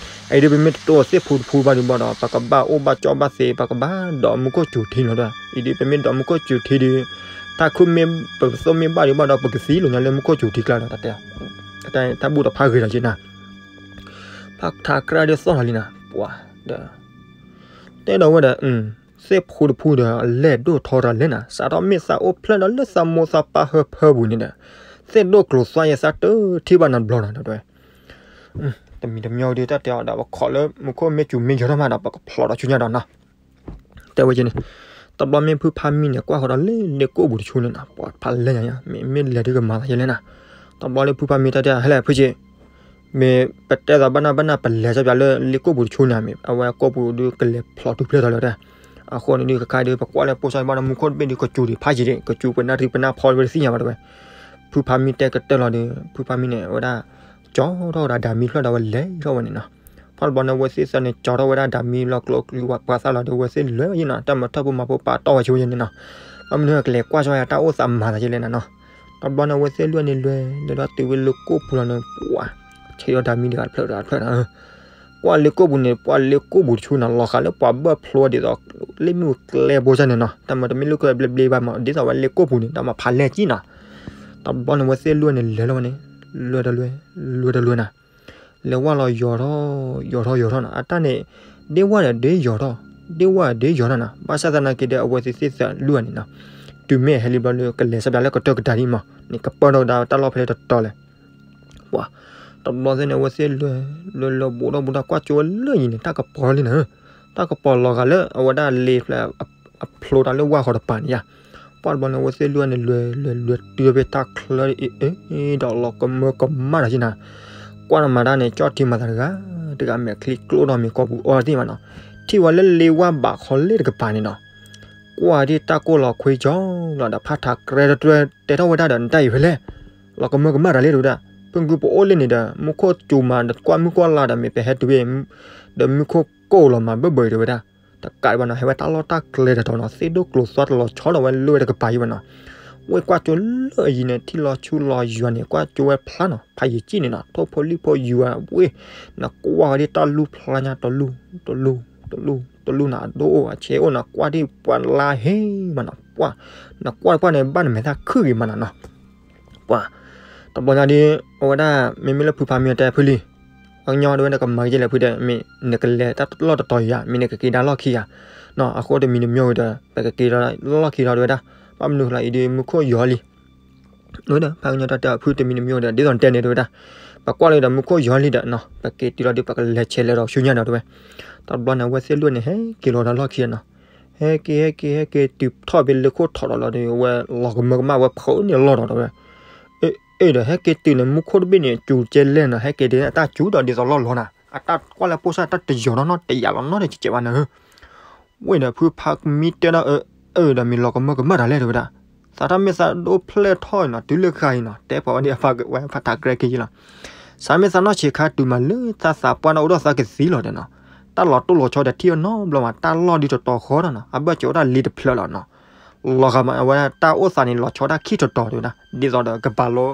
အံၤဒီး ပမ့ၢ်တတိၢ်လီၤသ့ၣ်ဖိတဖူဘၣ်ဒီးဘၣ်ဒီး ပကဘၣ်အိၣ်ဘၣ်ကၠီဘၣ်သ့ ပကဘၣ်ဒိးမူခိၣ်စူၤထံလီၤဒီး အံၤဒီး ပမ့ၢ်ဒိးမူခိၣ်စူၤထံဒီး တၢ်ခုမ့ၢ် ပသိၣ်မ့ၢ်ဘၣ်ဒီးဘၣ်ဒီး ပကသံလီၤညါလၢမူခိၣ်စူၤထံကျါလီၤ တၢ်တဲ တၢ်ဘူၣ်တဖးဂ့ၤလီၤက့နၤ ဖးထးကြၢးဒီးသီၣ်လီၤလံနၤ ပှၤဒီး တဲဒီးဝဲဒီး သ့ၣ်ဖိတဖူဒီး အလဲၢ်ဒိၣ်ထီတၢ်လဲၣ်နၤ စးထီၣ်မ့ၢ်သးအိၣ်ဖျဲၣ်ဒီးလၢသးမိၢ်သးပၢ်ဟၢဖၢပူၤန့ၣ်ဒီး သ့ၣ်ဒိၣ်ကျိၤသွါယဲ သးတထံၣ်ဘၣ်နၤတဘျီနီၤ တဲဝဲ တမံၤတမံၤဒီး တၢ်တဲအီၤဒီး ပခိးလၢမူခိၣ်မ့ၢ်စူၤမ့ၢ်ယီၤထီၣ်မးဒီး ပကဖျိးဒီးဆူညါဒီးနီၤ တဲဝဲက့န့ၣ် တဘျီမ့ၢ်ဖုဖါမံန့ၣ် ကွၢ်ဃီဒီးလၢလ့ၣ်ကိၣ်ပူၤတဆူန့ၣ်နီၤ ပှၤဖးလဲၢ်ညါ မ့ၢ်မ့ၢ်လဲၤဒုးကမၤသးယဲလဲၣ်နၤ တဘျီလၢဖုဖါမံတၢ်တဲ ဟဲလဲၣ်ဖုက့ မ့ၢ်ပတဲသးဘၣ်နၢ်ဘၣ်နၢ် ပလဲၤစၢ်ပၠးလၢလ့ၣ်ကိၣ်ပူၤတဆူန့ၣ် မ့ၢ်အဝဲကိၣ်ပူၤဒုးကလဲၤဖျိးထူဖျဲၣ်ထီၣ်လၢၤတဲ အဃိန့ၣ်ဒုး ကခါဒုး ပကွၢ်လၢပိၢ်စၢ်ဘၣ်ဒီး မူခိၣ်တဘ့ၣ်ဒုး ကစူၤဒံးဖးယံာ်ဒံး ကစူၤပနၢ်ထံပနၢ်ဖီဝဲတသ့ၣ်ညါဘၣ်တဲဝဲ ဖုဖါမံတဲကတၢၢ်လီၤဒီး ဖုဖါမံန့ၣ် အဝဲဒၣ် ကၠီထီၣ်ဝဲဒၣ်ဒၤမံဖျၢၣ်ဒီး ဝဲလဲၤထီၣ်ဝဲန့ၣ်နီၤ ဖီၣ်တဘျီန့ၣ် အဝဲသ့ၣ်သၢန့ၣ် ကၠီထီၣ်ဝဲဒၣ်ဒၤမံလီၤကျိၤကျံၤဝးပှၤသၣ်လီၤဒီး အဝဲသ့ၣ်လဲၤဝဲယဲနီၤ တၢ်မၤထၢၣ်ဖိမၤဖိပာ်တီၢ်ဝဲဆိဝဲယဲန့ၣ်နီၤ ဘၣ်မနုၤကလဲၤကွၢ်ကၠီယၤတၢ်အိၣ်သးမၤသးယဲလဲၣ်နၤနီၤ တဘျီန့ၣ် အဝဲသ့ၣ်လွံၢ်န့ၣ်လဲၤ လဲၤဒီးတုၤဝဲလ့ၣ်ကိၣ်ပူၤလီၤန့ၣ် ပှၤ ဆဲးဒီးဒၤမံတဂၤတဖျၢၣ်တဖျၢၣ်နီၤ ကွၢ်လ့ၣ်ကိၣ်ပူၤန့ၣ် ပှၤလ့ၣ်ကိၣ်ပူၤတဆူန့ၣ် လီၤဃာ်လၢပှၤဘၢၣ်ဖျိဒ်သိး လ့ၣ်မ့ၣ်အူကျဲဘိစၢ်န့ၣ်နီၤ တၢ်မၤတမ့ၢ်လၢကဘျဲဘျဲဘၣ်မး ဒ်သိးဝဲလ့ၣ်ကိၣ်ပူၤန့ၣ် တၢ်မၤဖးလဲၢ်ကံနီၤ တဘျီန့ၣ် အဝဲသ့ၣ်လွံၢ်န့ၣ်လဲၤလီၤဝဲန့ၣ် လွံၢ်တလွံၢ် လွံၢ်တလွံၢ်နီၤ လဲၤဝဲလီၤယီၤထီၣ် ယီၤထီၣ်ယီၤထီၣ်နီၤ အတၢ်န့ၣ် ဒ့ဝၢ်ဒီးဒ့ယီၤထီၣ် ဒ့ဝၢ်ဒ့ယီၤထီၣ်နီၤ ဘၣ်ဆၣ်သနာ်က့ဒီး အဝဲသ့ၣ်သၢလွံၢ်န့ၣ်နီၤ တုၤမ့ၢ်ဟဲလံဘျီလၢကလဲၤစၢ်ပၠးလၢကတၢၢ်ကတၢၢ်ဒံးမး န့ၣ်ကပၢၢ်ထီၣ်ကဒါတၢ်လီၢ်ဖဲလၢတတီၤလဲၣ် ပှၤ တဘျီသ့ၣ်န့ၣ် အဝဲသ့ၣ်လွံၢ် လွံၢ်လွံၢ်ဘူးထီၣ်ဘူးထီၣ် ကွၢ်ကၠိဝဲလၢယံၤန့ၣ် တၢ်ကပီၤလံနၤ တၢ်ကပီၤလီၤဂာ်လၢအဝဲဒၣ်လ့ၣ်ဖျၢၣ် အဖျိတၢ်လၢဝၢ်ဃီတပၤန့ၣ်ယါ ပှၤတဘျီန့ၣ် အဝဲသ့ၣ်လွံၢ်န့ၣ် လွံၢ်လွံၢ်လွံၢ်တုၤဖဲတၢ်ချၢအံၤ ဒီးလီၤကမၢကမၣ်တၢ်က့နၤ ကွၢ်နမၤတၢ်န့ၣ် ကၠီၣ်ထံမၤသးတဂၤ တဂၤမဲာ်ချံကျိထီၣ်မ့ၤကိာ်ပူၤအီသ့ၣ်မးနီၤ ထံၣ်ဝဲလၢလ့ၣ်ဝၢ်ဘးခီလ့ၣ်တကပၤန့ၣ်နီၤ ကွၢ်ဒ်တၢ်ကိၢ်လီၤခွ့ကၠီလီၤဒီး ဖးထးကြဲတတွဲတဲထီၣ်ဝဲဒၣ်ဒီး နတၢ်အံၤဖဲလဲၣ် လီၤကမၢကမၣ်တၢ်လ့ၣ်တဲဝဲဒၣ် ဖုၣ်ကုပအိၣ်လၢန့ၣ်ဒီး မူခိၣ်စူၤမးဒီးကွၢ်မုၢ်ကွၢ်လါဒီး မ့ၢ်ပဟဲတုၤဝဲ ဒီးမူခိၣ်ကိၢ်လီၤမးဘၢဘၢအံၤတဲဝဲဒၣ် တကးဒံးဘၣ်နီၤ ဟဲဝဲတၢ်လီၢ်တၢ်ကျဲတတီၤနီၤ သ့ၣ်ဒိၣ်ကျိၤသွါတလီၤဆီဒီးဝဲလၢဝဲတကပၤယံၤဘၣ်နီၤ ဝ့ၢ်ကွၢ်ကၠိလၢအယံၤန့ၣ် ထံၣ်လီၤဆူလီၤယွၤန့ၣ် ကွၢ်ကၠိဝဲဖျါနီၤ ဖးယံာ်ကံၣ်န့ၣ်နီၤ ထိၣ်ဖိလံၣ်ဖိယွၤဝ့ၢ် နကွၢ်ဝဲဒ်တၢ်လူၢ်ဖျါညါတလူၢ် တလူၢ် တလူၢ် တလူၢ်နီၤ အဒိၣ်အိၣ်အဆဲးအိၣ်နီၤ ကွၢ်ဒ်ပှၤလါဟ့မးနီၤ ပှၤ နကွၢ်တကွၢ်န့ၣ် ဘၣ်နမဲာ်သၣ်ခုၣ်ဂ့ၤမးနီၤနီၤ ပှၤ တဘျီညါဒ် အဝဲဒၣ် မ့မ့ၢ်လၢဖုဖါမံတဲဖုလံ ပှၤကညီတဲဝဲဒၣ်ကမၤကဲလဲၣ်ဖုတဲ မ့ၢ်နကလဲၤတၢ်လီၢ်တတီၤယါ မ့ၢ်နကက့ၤဒါလီၢ်ခံယါ နီၤ အဃိတမံၤတမံၤဝံၤဒီး ပကက့ၤဒီးလီၢ်ခံဒီးတဲဝဲဒၣ် ဘၣ်မနုၤဃိလီၤအံၤဒီး မူခိၣ်ယီၤလံ ဝဲဒီး ဖးကညီတၢ်တဲအီၤဖုတမံၤတမံၤဝံၤဒီး ဒ်သိးနတဲန့ၣ်တဲဝဲဒၣ် ပကွၢ်လၢဒီးမူခိၣ်ယီၤလံဒီးနီၤ ပက့ၤတုၤလီၤဒီး ပကလဲၤဆဲးလဲၤဒီးဆူညါဒီးတဲဝဲ တဘျီန့ၣ် အဝဲသ့ၣ်လွံၢ်န့ၣ် ဟဲက့ၤလီၤဒီးလီၢ်ခံနီၤ ဟဲက့ၤ ဟဲက့ၤ ဟဲက့ၤတုၤထီၣ်ဖဲလၢခိၣ်ထိးဒီးလီၤဒီး အဝဲလီၤကမၢကမၣ်ဝဲဖုန့ၣ်လီၢ်ဒီးတဲဝဲ အ့ၣ်ဒီး ဟဲက့ၤတုၤန့ၣ် မူခိၣ်တဘ့ၣ်န့ၣ် စူၤကဲလဲၣ်နီၤ ဟဲက့ၤဒ်အတၢ်စူၤဒီးဒ်သိးလီၢ်လီၤနၤ အတၢ်ကွၢ်လၢပိၢ်စၢ်တၢ်တယီၤနီတယၤလီၤနီတကဲးဘၣ်နၤ ဝ့ၢ်ဒီးဖုဖးကမံတဲဒီး အၢ အၢဒီးမ့ၢ်လီၤကမၢကမၣ်တၢ်လဲၣ်တဲဝဲဒၣ် သးတၢ်မ့ၢ်သးဒိၣ်ဖျဲၣ်ထီၣ်အံၤနီၤ တုၤလၢဃာ်အံၤနီၤ တဲပှၤဝဲဒ်အဖးဝဲဖးထးကြဲက့ၤလီၤ သးမ့ၢ်သးနီၢ်ဆံးခါတုၤမးလၢသးသးပှၢ်ဒီးအိၣ်ဒီးသးကသံလီၤဒီးနီၤ တၢ်လီၤတိၢ်လီၤဆီဒီးထံၣ်အီၤနီတဘျီမး တၢ်လီၢ်ဒုးတတီၤဃီဒီးနီၤ အဘၢၣ်စၢၤအိၣ်တၢ်လံတဖျၢၣ်လီၤနီၤ လီၤဂာ်မးအဝဲဒၣ်တၢ်အိၣ်သးန့ၣ် လီၤဆီတၢ်ခံတတီၤတဲဝဲဒၣ် ဒ်သိးဒီးကဘၣ်လိ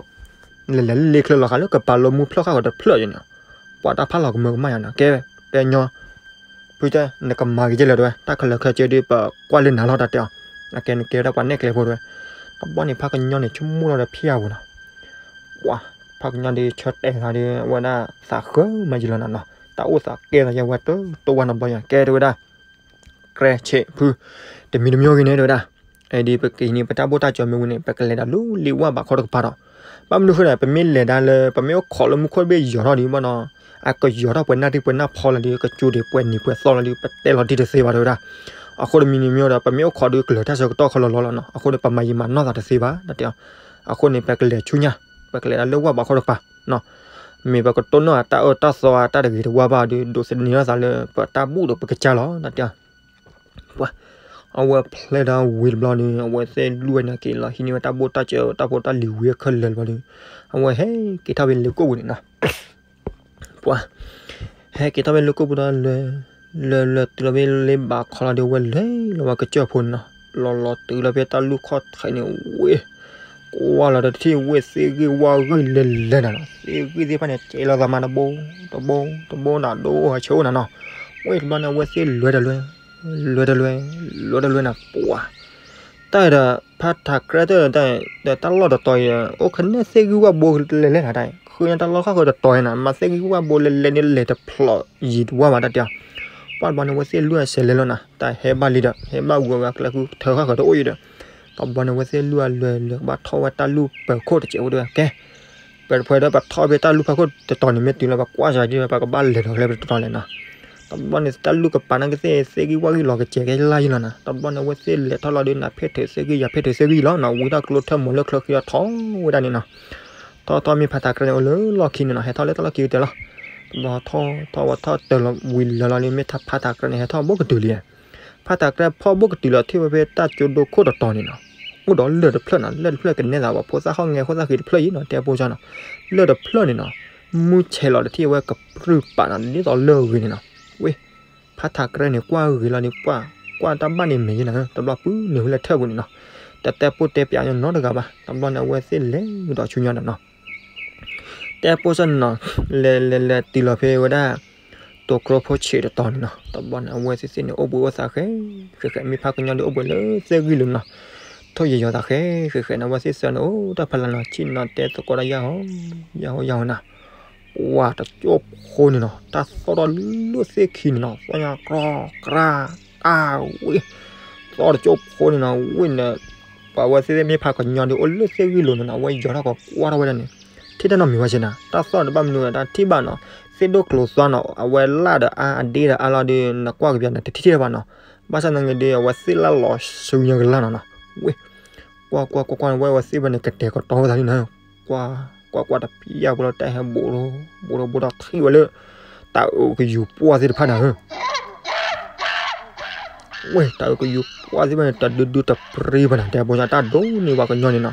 လဲၤလဲၤလ့ချၢလီၤဃာ်လၢကပၤလီမူဖျၢၣ်ဃၣ်ဃီၤတဖျၢၣ်ယဲန့ၣ်, ပှၤတၢ်ဖးလီၤကမၢကမၣ်ယၤနီၤ, ကဲ, ကဲညီ, ဖုတဲ နကမၤက့ၤကဲလဲၣ်တဲဝဲ, တၢ်ခဲလၢာ်ခဲဆ့ဒီး ပကွၢ်လၢနၤလီၤတၢ်တဲအီၤ, အကဲနကဲဝဲဒၣ်ပှၤနဲၣ်ကျဲဖိတဲဝဲ, တဘျီန့ၣ် ဖးကညီန့ၣ် ဆိကမိၣ်လီၤဒီးဖံးအပူၤနီၤ, ပှၤ, ဖးကညီဒီးဆၢတဲာ်သးဒီး အဝဲဒၣ်သးဃၢမးယံာ်လီၤနၤနီၤ, တၢ်အိၣ်သးကဲသးယဲဝဲတတိဝါနီတဘျီယၤ ကဲတဲဝဲဒၣ် ကြဲဆ့ဖု, တမံၤတမံၤဂ့ၤန့ၣ်တဲဝဲဒၣ်, အဒ်ပက့ၤန့ၣ် ပတၢ်ဘိၣ်တၢ်စၢၤမ့ၢ်ဝံၤန့ၣ် ပကလဲၤဒီးလၢလံာ်ဝၢ်ဘးခီတကပၤဒီး, ဘၣ်မနုၤဃိဒီး ပမ့ၢ်လဲၤဒၣ်လၢ ပမ့ၢ်အိၣ်ခိးလၢမူခိၣ်တဘ့ၣ်ယီၤထီၣ်ဒီးဘၣ်နီၤ, အကယီၤထီၣ်ပှဲၤနၢ်ရံၣ်ပှဲၤနၢ်ဖီလီၤဒီး ကစူၤဒံးပှဲၤနံၤပှဲၤသီလီၤဒီး ပတဲလီၤတံၢ်တသ့ဘၣ်တဲဝဲဒၣ်, အဃိတမံၤတမံၤဒီး ပမ့ၢ်အိၣ်ခိးဒီးကလၢၤတၢ်ဆၢကတီၢ်ခီလီၤလီၤလီၤနီၤ, အဃိန့ၣ် ပမၤယံာ်မၤနီၢ်သးတသ့ဘၣ် တၢ်တဲအီၤ, အဃိန့ၣ် ပကလဲၤဆူညါ, ပကလဲၤဒၣ်လၢဝၢ်ဘးခီတကပၤ မ့ၢ်ပကတိၢ်နီၣ်အတၢ်အၢတၢ်သီအတၢ်တဂ့ၤတဝါဘၣ်ဒီး ဒိးသန့ၤထီၣ်သးလၢပတၢ်ဘူၣ်ဒီးပကစၢ်လီၤ တၢ်တဲအီၤ, ပှၤ, အဝဲဖျဲၣ်ဒီးဝံၤတဘျီဒီး အဝဲသ့ၣ်လူၢ်ဝဲန့ၣ်က့ၤလီၤ ဟံးန့ၢ်ဝဲတၢ်ဘိၣ်တၢ်စၢၤတၢ်ဖိတၢ်လံၤဝံၤခဲလၢာ်တဘျီဒီး, အဝဲဟဲက့ၤထီၣ်ဖဲလ့ကိၣ်ပူၤန့ၣ်နီၤ ပှၤ, ဟဲက့ၤထီၣ်ဖဲလ့ကိၣ်ပူၤဒီးလဲၤ, လဲၤလဲၤတုၤလီၤဖဲလ့ဘးခီလီၤဒီး အဝဲလဲၤလီၤဝဲကစၢၢ်ဖိန့ၣ်နီၤ, လီၤလီၤတုၤလီၤဖဲတၢ်လူၢ်ခီၣ်ထံးန့ၣ်ဝ့ၢ်, ကွၢ်လီၤဒီးတထံၣ်ဝ့ၢ်သ့ၣ်ဂံၢ်ဝၣ်ဂံၢ်လဲၤလဲၤနၤနီၤ, သ့ၣ်ဂံၢ်သ့ၣ်တဖၣ်န့ၣ် ကဲလီၤသးမးတဘိ, တဘိ, တဘိနၤ ဒိၣ်ဟဲဆၢအိၣ်နၤနီၤ, ဝ့ၢ်တဘျီန့ၣ် အဝဲသ့ၣ်လဲၤတလဲၤ, လဲၤတလဲၤ, လဲၤတလဲၤနၤ ပှၤ တၢ်ဒီး ဖးထးကြဲတၢ်ဒီး တၢ်လီၢ်တတီၤအံၤ အိၣ်ခနဲၣ်သ့ၣ်ဂံၢ်ဝၣ်ဘိလဲၤလဲၤနၤတၢ်, ဃုညါတၢ်လီၢ်ဃၣ်ဃၢၤတတီၤအံၤနၤ မၤသ့ၣ်ဂံၢ်ဝၣ်ဘိလဲၤလဲၤန့ၣ် လဲၤတဖျိးယံၤတဝါဘၣ်တၢ်တဲအီၤ, ပှၤတဘျီန့ၣ် အဝဲသ့ၣ်လွံၢ်အစဲးလဲၤလီၤနၤ တၢ်ဟဲဘၣ်လံဒီး ဟဲဘၣ်ဝံၤဝဲကျဲဃုထၢဃၣ်ဃၢၤတအိၣ်အံၤဒီး, တဘျီန့ၣ် အဝဲသ့ၣ်လွံၢ်အလွဲၤလွဲၤကဘၣ်ထီၣ်ဝဲတၢ်လူၢ်ပၢၤခိၣ်တစဲးဝဲဒီး ကဲ ပဖဲဒီးပထီၣ်ဖဲတၢ်လူၢ်ဖၢခိၣ်တတီၤန့ၣ် မ့ၢ်တုၤလၢပကွၢ်စၢ်ဒ် ပကဘၣ်လဲၤဒီးကျဲပတတီၤလဲၣ်နီၤ, တဘျီန့ၣ် တၢ်လူၢ်ကပၤနာ်က့သ့ၣ် သ့ၣ်ဂံၢ်ဝၣ်ဂံၢ်လီၤကစဲးကဲလၢ်ယံၤလီၤနၤ, တဘျီန့ၣ် အဝဲသ့ၣ်လဲၤထီၣ်လီၤဒီး နၤဖဲးထုးသ့ၣ်ဂံၢ် ယၤဖဲးထုးသ့ၣ်ဂံၢ်လီၤနီၤ, ဝံၤတၢ်ကျိထၢၣ်မီၤလၢချၢဃံဒီးထီၣ်ဝဲဒၣ်န့ၣ်နီၤ, ထီၣ်ထီၣ်မ့ၢ်ဖးထးကြဲန့ၣ် အိၣ်လၢလီၢ်ခံန့ၣ်နီၤ, ဟဲထီၣ်လၢတၢ်လီၢ်ခံကတၢၢ်လီၤ, တဘျီထီၣ်ထီၣ်ဝဲထီၣ်တၢၢ်လီၤဝံၤလၢလီၤန့ၣ် မ့ၢ်ထါဖးထးကြဲန့ၣ် ဟဲထီၣ်ဘိၣ်ကတုၤလံ ဖးထးကြဲဖီၣ်ဘိၣ်ကတုၤလီၤ ထံၣ်ဝဲဖဲတၢ်ကၠိဒိခိၣ်တတီၤန့ၣ်နီၤ, အိၣ်ဒီးလၢၢ်တဖျၢၣ်နီၤ, လၢၢ်တဖျၢၣ်ကနဲသးဘၣ် ဖိသၣ်ဟီၣ်ငဲၤ ဖိသၣ်ဃံတဖျၢၣ်အံၤနီၤ, တဲပိစၢ်နီၤ, လၢၢ်တဖျၢၣ်န့ၣ်နီၤ, မုၢ်ဆဲးလီၤတထံၣ်ဝဲကပြုၢ်ပာ်နီၤ ဒ်သိးလၢၢ်ဂ့ၤန့ၣ်နီၤ, ဝ့ၢ်, ဖးထးကြဲန့ၣ် ကွၢ်ဂ့ၤလီၤန့ၣ် ကွၢ်တၢ်ဘၣ်န့ၣ်မဲာ်ယံၤနၤ, တဘျီပုၢ်န့ၣ်ဝဲလၢထၢၣ်ပူၤန့ၣ်နီၤ, တတဲပိၢ်တဲပၠးညီနီတဂၤဘၣ်, တဘျီန့ၣ်အဝဲသ့ၣ်လဲၤဒီးဆူညါဒီးနီၤ တဲပိစၢ်န့ၣ်နီၤ, လဲၤလဲၤလဲၤတုၤလီၤဖဲဝဲဒၣ် တိာ်ကျိဖိဆံးတတီၤန့ၣ်နီၤ, တဘျီန့ၣ် အဝဲသ့ၣ်သ့ၣ်န့ၣ် အိၣ်ဘှံးအိၣ်သါဃဲ, ဃဲဃဲ မ့ၢ်ဖးကညီဒ်အိၣ်ဘှံးလၢသ့ၣ်ဂံၢ်လိၤနီၤ, ထိၣ်ယံာ်ယီၤသးဃဲ, ဃဲဃဲန့ၣ် အဝဲသ့ၣ်သၢန့ၣ် အိၣ်တၢ်ဖီလာ်နီၤ, ဆ့ၣ်နီၤတဲသကိးတၢ်ယၢ်ဟီ, ယၢ်ဟီယၢ်ဟီနၤ, ပှၤတကၠိၢ်ဖိန့ၣ်နီၤ, တၢ်သီၣ်ထီၣ်လၢသ့ၣ်ခံန့ၣ်နီၤ, သီၣ်ညါကြီကြၢ်, တၢ်ဝ့ၢ်, သီၣ်တကၠိၢ်ဖိန့ၣ်နီၤ, ဝ့ၢ်န့ၣ် ပှၤဝဲသ့ၣ်သ့ၣ်မ့ၢ်ဖးကညီဒ်အိၣ်လၢသ့ၣ်ဂံၢ်လိၤန့ၣ်နီၤ, အဝဲယီၤထီၣ်ကကွၢ်ထီၣ်ဝဲဒၣ်န့ၣ်, ထံၣ်တၢ်နီတမံၤဘၣ်စ့ၢ်နၤ, တၢ်သီၣ်တဘၣ်မနုၤဝဲဒၣ်ထံၣ်ဘၣ်နီၤ, သ့ၣ်ဒိၣ်ကျိၤသွါနီၤ, အဝဲလၢ်ဒီးအါ အဒ့ဒီးအါလီၤဒီး နကွၢ်ကပျးန့ၣ် တထံၣ်ထံၣ်ဘၣ်နီၤ, ဘၣ်ဆၣ်သနာ်က့ဒီး အဝဲသ့ၣ်လၢလီၤဆူညါကလၢ်နီၤနီၤ, ဝ့ၢ်, ကွၢ်ကွၢ်ကွၢ်ကွၢ် ဝဲအဝဲသ့ၣ်ဝဲန့ၣ် ကတဲာ်ကတီၤဝဲသးန့ၣ်နီၤ, ကွၢ်ကွၢ်ကွၢ်တပျၢ်ဖိလီၤ တၢ်ဟဲဘူးဒီး ဘူးဒီးဘူးဒီးထံၣ်ဝဲလၢ တၢ်အုးကယူၤပှၢ်သ့ၣ်တဖၣ်နၤဧၢ ဝ့ၢ် တၢ်အုးကယူၤပှၢ်သ့ၣ်တဖၣ်န့ၣ် တဒုဒုတပြံဘၣ်နၤ တဲပိစၢ် တၢ်ဒိၣ်န့ၢ်ပှၤကညီန့ၣ်နီၤ,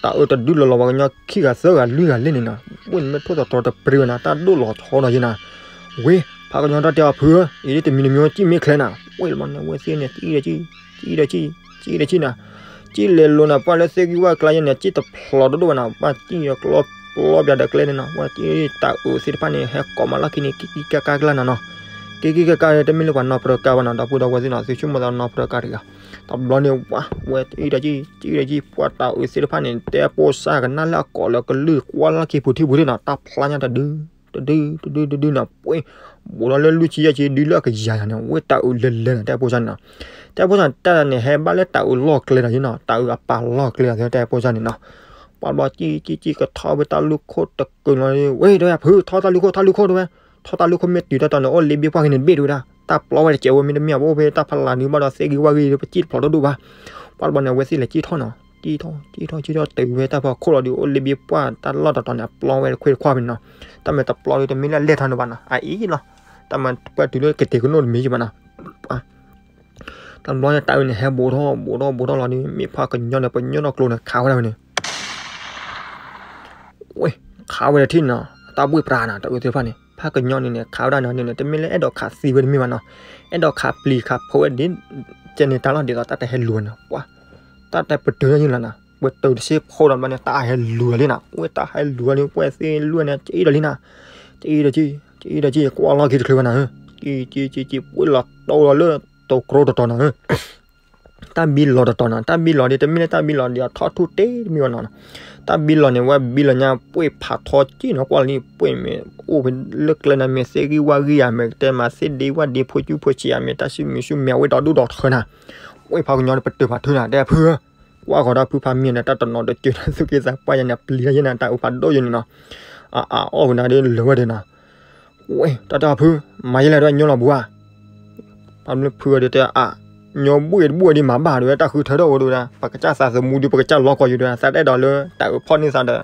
တၢ်အုးတဒုလီၤလီၤ ပှၤကညီခံဂၤသၢဂၤလွံၢ်ဂၤလၢန့ၣ်နီၤ, ဝ့ၢ်န့ၣ်မ့ၢ်ထိၣ်သတြီၤတပြံဘၣ်နၤ တၢ်ဒိၣ်လီၤထီနီၤယဲနၤ, ဝ့ၢ် ဖးကညီတၢ်တဲအီၤဖုဧၢ, အံၤဒ်တမံၤတမံၤကံၣ်မ့ၢ်ချဲနၤ, ဝ့ၢ်လီၤန့ၣ် အဝဲသ့ၣ်န့ၣ် ကံၣ်ဒီးကံၣ်, ကံၣ်ဒီးကံၣ်, ကံၣ်ဒီးကံၣ်နၤ, ကံၣ်လဲၤလိၤနၤ ပှၢ်လၢသ့ၣ်ဂံၢ်ဝၢ်ကျါယဲန့ၣ် ကံၣ်တဖျိးတဒိၣ်ဘၣ်နၤ, ပှၢ်ကံၣ်ဒီးကျီပျီပျးဒီးကျဲန့ၣ်နီၤ, ပှၢ်ကံၣ်တၢ်အုးသ့ၣ်တဖၣ်န့ၣ် ဟဲကိးမးလီၢ်ခံန့ၣ် ကံၣ်ကံၣ်ကါကါကျါနၤနီၤ, ကံၣ်ကံၣ်ကါကါ တမ့ၢ်လၢပှၤနီၢ်ပၢၢ်ကါဘၣ်နီၤ, ဒီပုၢ်ဒီဝဲၢ်သ့ၣ်နီၤ သုဆိကမိၣ်သးနီၢ်ပၢၢ်ကါတဂၤ, တဘျီန့ၣ်ဝဲ ကံၣ်ဒီးကံၣ် ကံၣ်ဒီးကံၣ် ပှၢ်တၢ်အုးသ့ၣ်တဖၣ်န့ၣ် တဲပိစၢ်ကနၣ်လၢအကိးလၢကလုၢ်ကွၢ်လီၢ်ခံပူၤထံပူၤထံနီၤ, တၢ်ဖျါညါတဒု တဒု တဒု တဒုနီၤ, ပှ့ၤ ဘူးဒီးလၢလွံၢ်ဆံယဲၢ်ဆံ ဒုလၢအကယၤယၤန့ၣ် ဝဲတၢ်အုးလဲၤလဲၤနီၤ တဲပိစၢ်န့ၣ်နီၤ, တဲပိစၢ်န့ၣ် တၢ်န့ၣ် ဟဲဘၣ်လၢတၢ်အုးလီၢ်ကျဲဒီးယဲနီၤ, တၢ်အုးအပာ်လီၢ်ကျဲဒီး တဲပိစၢ်န့ၣ်နီၤ, ပှၤဘျီကံၣ်ကံၣ်ကံၣ် ကထီၣ်ဝဲတၢ်လူၢ်ခိၣ်တကုာ်လီၤ, ဝဲ တဲဝဲဖု ထီၣ်တၢ်လူၢ်ခိၣ် ထီၣ်လူၢ်ခိၣ်တဲဝဲ, ထီၣ်တၢ်လူၢ်ခိၣ်မ့ၢ်တုၤတၢ်တီၤန့ၣ် အိၣ်လ့ဘ့ပှၢ်ဂ့ၤန့ၣ်တဘ့ၣ်တဲဝဲဒၣ်, တၢ်ပျီဝဲတစဲးဝဲမ့တမ့ၢ် ပအိၣ်ဖဲတၢ်ဖီလာ်ဒုးဘၣ်ဒီးသ့ၣ်ဂံၢ်ဝၣ်ဂံၢ်ဒီး ပစံၣ်တဖျိးတဒိၣ်ဘၣ်, ပှၤဘျီန့ၣ် အဝဲသ့ၣ်လဲၤကံၣ်ထီၣ်နီၤ, ကံၣ်ထီၣ် ကံၣ်ထီၣ် ကံၣ်ထီၣ်တုၤဝဲတၢ်ဖီခိၣ်လီၤဒီး အိၣ်လ့ဘ့ပှၢ်တၢ်လီၢ်တတီၤန့ၣ် အပျီဝဲတခွ့တခွါဖဲန့ၣ်နီၤ, တၢ်မ့ၢ်တပျီဒီး တမ့ၢ်လၢအလဲၢ်ထီၣ်န့ၣ်ဘၣ်နီၤ, အအံၤလီၤ, တၢ်မ့ၢ်ပှၤတုၤလၢကတဲာ်ကနိၣ်တမံၤယံၤဘၣ်နီၤ တဘျီန့ၣ် တၢ်အုးန့ၣ် ဟဲဘူးထီၣ် ဘူးထီၣ် ဘူးထီၣ်လီၤဒီး မ့ၢ်ဖးကညီန့ၣ် ပညိၣ်ထီၣ်ကျိန့ၣ် ခးဝဲဒၣ်ဝဲန့ၣ်, ဝ့ၢ် ခးဝဲဒၣ်ထံၣ်နီၤ တၢ်ဘှ့ၣ်ပြးနီၤ တၢ်အုးသ့ၣ်တဖၣ်န့ၣ် ဖးကညီန့ၣ်န့ၣ် ခးဝဲဒၣ်နီၤန့ၣ် တမ့ၢ်လၢအဲၣ်ဒိးခးသံဝဲတမ့ၢ်ဘၣ်နီၤ, အဲၣ်ဒိးခးပျံၤခးဖုးဝဲဒ် ကဲန့ၣ်တၢ်လီၢ်ဒ်သိးတၢ်တဟဲလူၤဝဲနီၤ, ပှၤ တၢ်တပတုာ်လၢယံၤလီၤနီၤ, ဝဲတၢ်တဆ့ဖိဒီးဘျီန့ၣ် တၢ်ဟဲလူၤလီၤလံနီၤ, ဝဲတၢ်ဟဲလူၤလီၤန့ၣ် ပှဲၤသ့ၣ်လွဲၢ်န့ၣ် က့ဒီးလံနီၤ, က့ဒီးက့, က့ဒီးက့ ကွၢ်လီၢ်ခံတချုးဘၣ်နီၤ, က့က့က့က့ ပှဲၤလီၤတီလီၤလၢ တိၤကျိတတီၤနီၤ တၢ်ဘံလီၤတတီၤနီၤ, တၢ်ဘံလီၤဒ်တမ့ၢ်လၢတၢ်ဘံလီၤဒ်အထီၣ်ထူၣ်တ့ၢ်တမံၤဘၣ်နီၤ, တၢ်ဘံလီၤန့ၣ် ဝဲဘံလီၤညါ ပှဲၤဖးထီက့နီၤ, ကွၢ်လီၤန့ၣ် ပှဲၤမ့ၢ်အိၣ်ဖဲလၢကျဲန့ၣ် မ့ၢ်သ့ၣ်ဂံၢ်ဝၣ်ဂံၢ်ဧါ, မ့ၢ်ကတဲမၤသ့ၣ်ဒ့ဝၣ်ဒ့ ဖိကူဖိဆံးဧါ, မ့ၢ်တၢ်ဆူၣ်မံၤဆူၣ်မဲာ်ဝဲဒီဒူၣ်ဒီထၢနီၤ, ပှဲၤဖးကညီန့ၣ် ပတုာ်ဖးထုနီၤ, တဲဖုဧၢ, ကွၢ်ဃီၤဒီးဖုဖးမံန့ၣ် တၢ်တနီၤတကၢၤ တၢ်သူၣ်က့သးပှၢ်ယဲန့ၣ် ပျံၤတၢ်ယဲန့ၣ် တၢ်အုးဖးဒိၣ်ယဲန့ၣ်နီၤ, အအီၣ်ဝဲဒၣ်ဒီးလၢာ်ဝဲဒၣ်နီၤ ဝဲ တၢ်တၢ်ဖု မၤယဲလဲၣ်ဒီးညိလီၤဘူးဧါ, ဖုဒီးတဲအါ, ညိဘှ့ၣ်တဘှ့ၣ်ဒီးမၤဘၣ်ဒ်ဝဲ တၢ်ဃုထၢထီၣ်ဝဲဒၣ်, ပကစၢ်သးသမူဒီး ပကစၢ်လီၤကီၢ်ယူၤဒၣ်, သးတအဲၣ်ဒိးလၢတၢ်အုးဖီၣ်န့ၢ်သးဒီး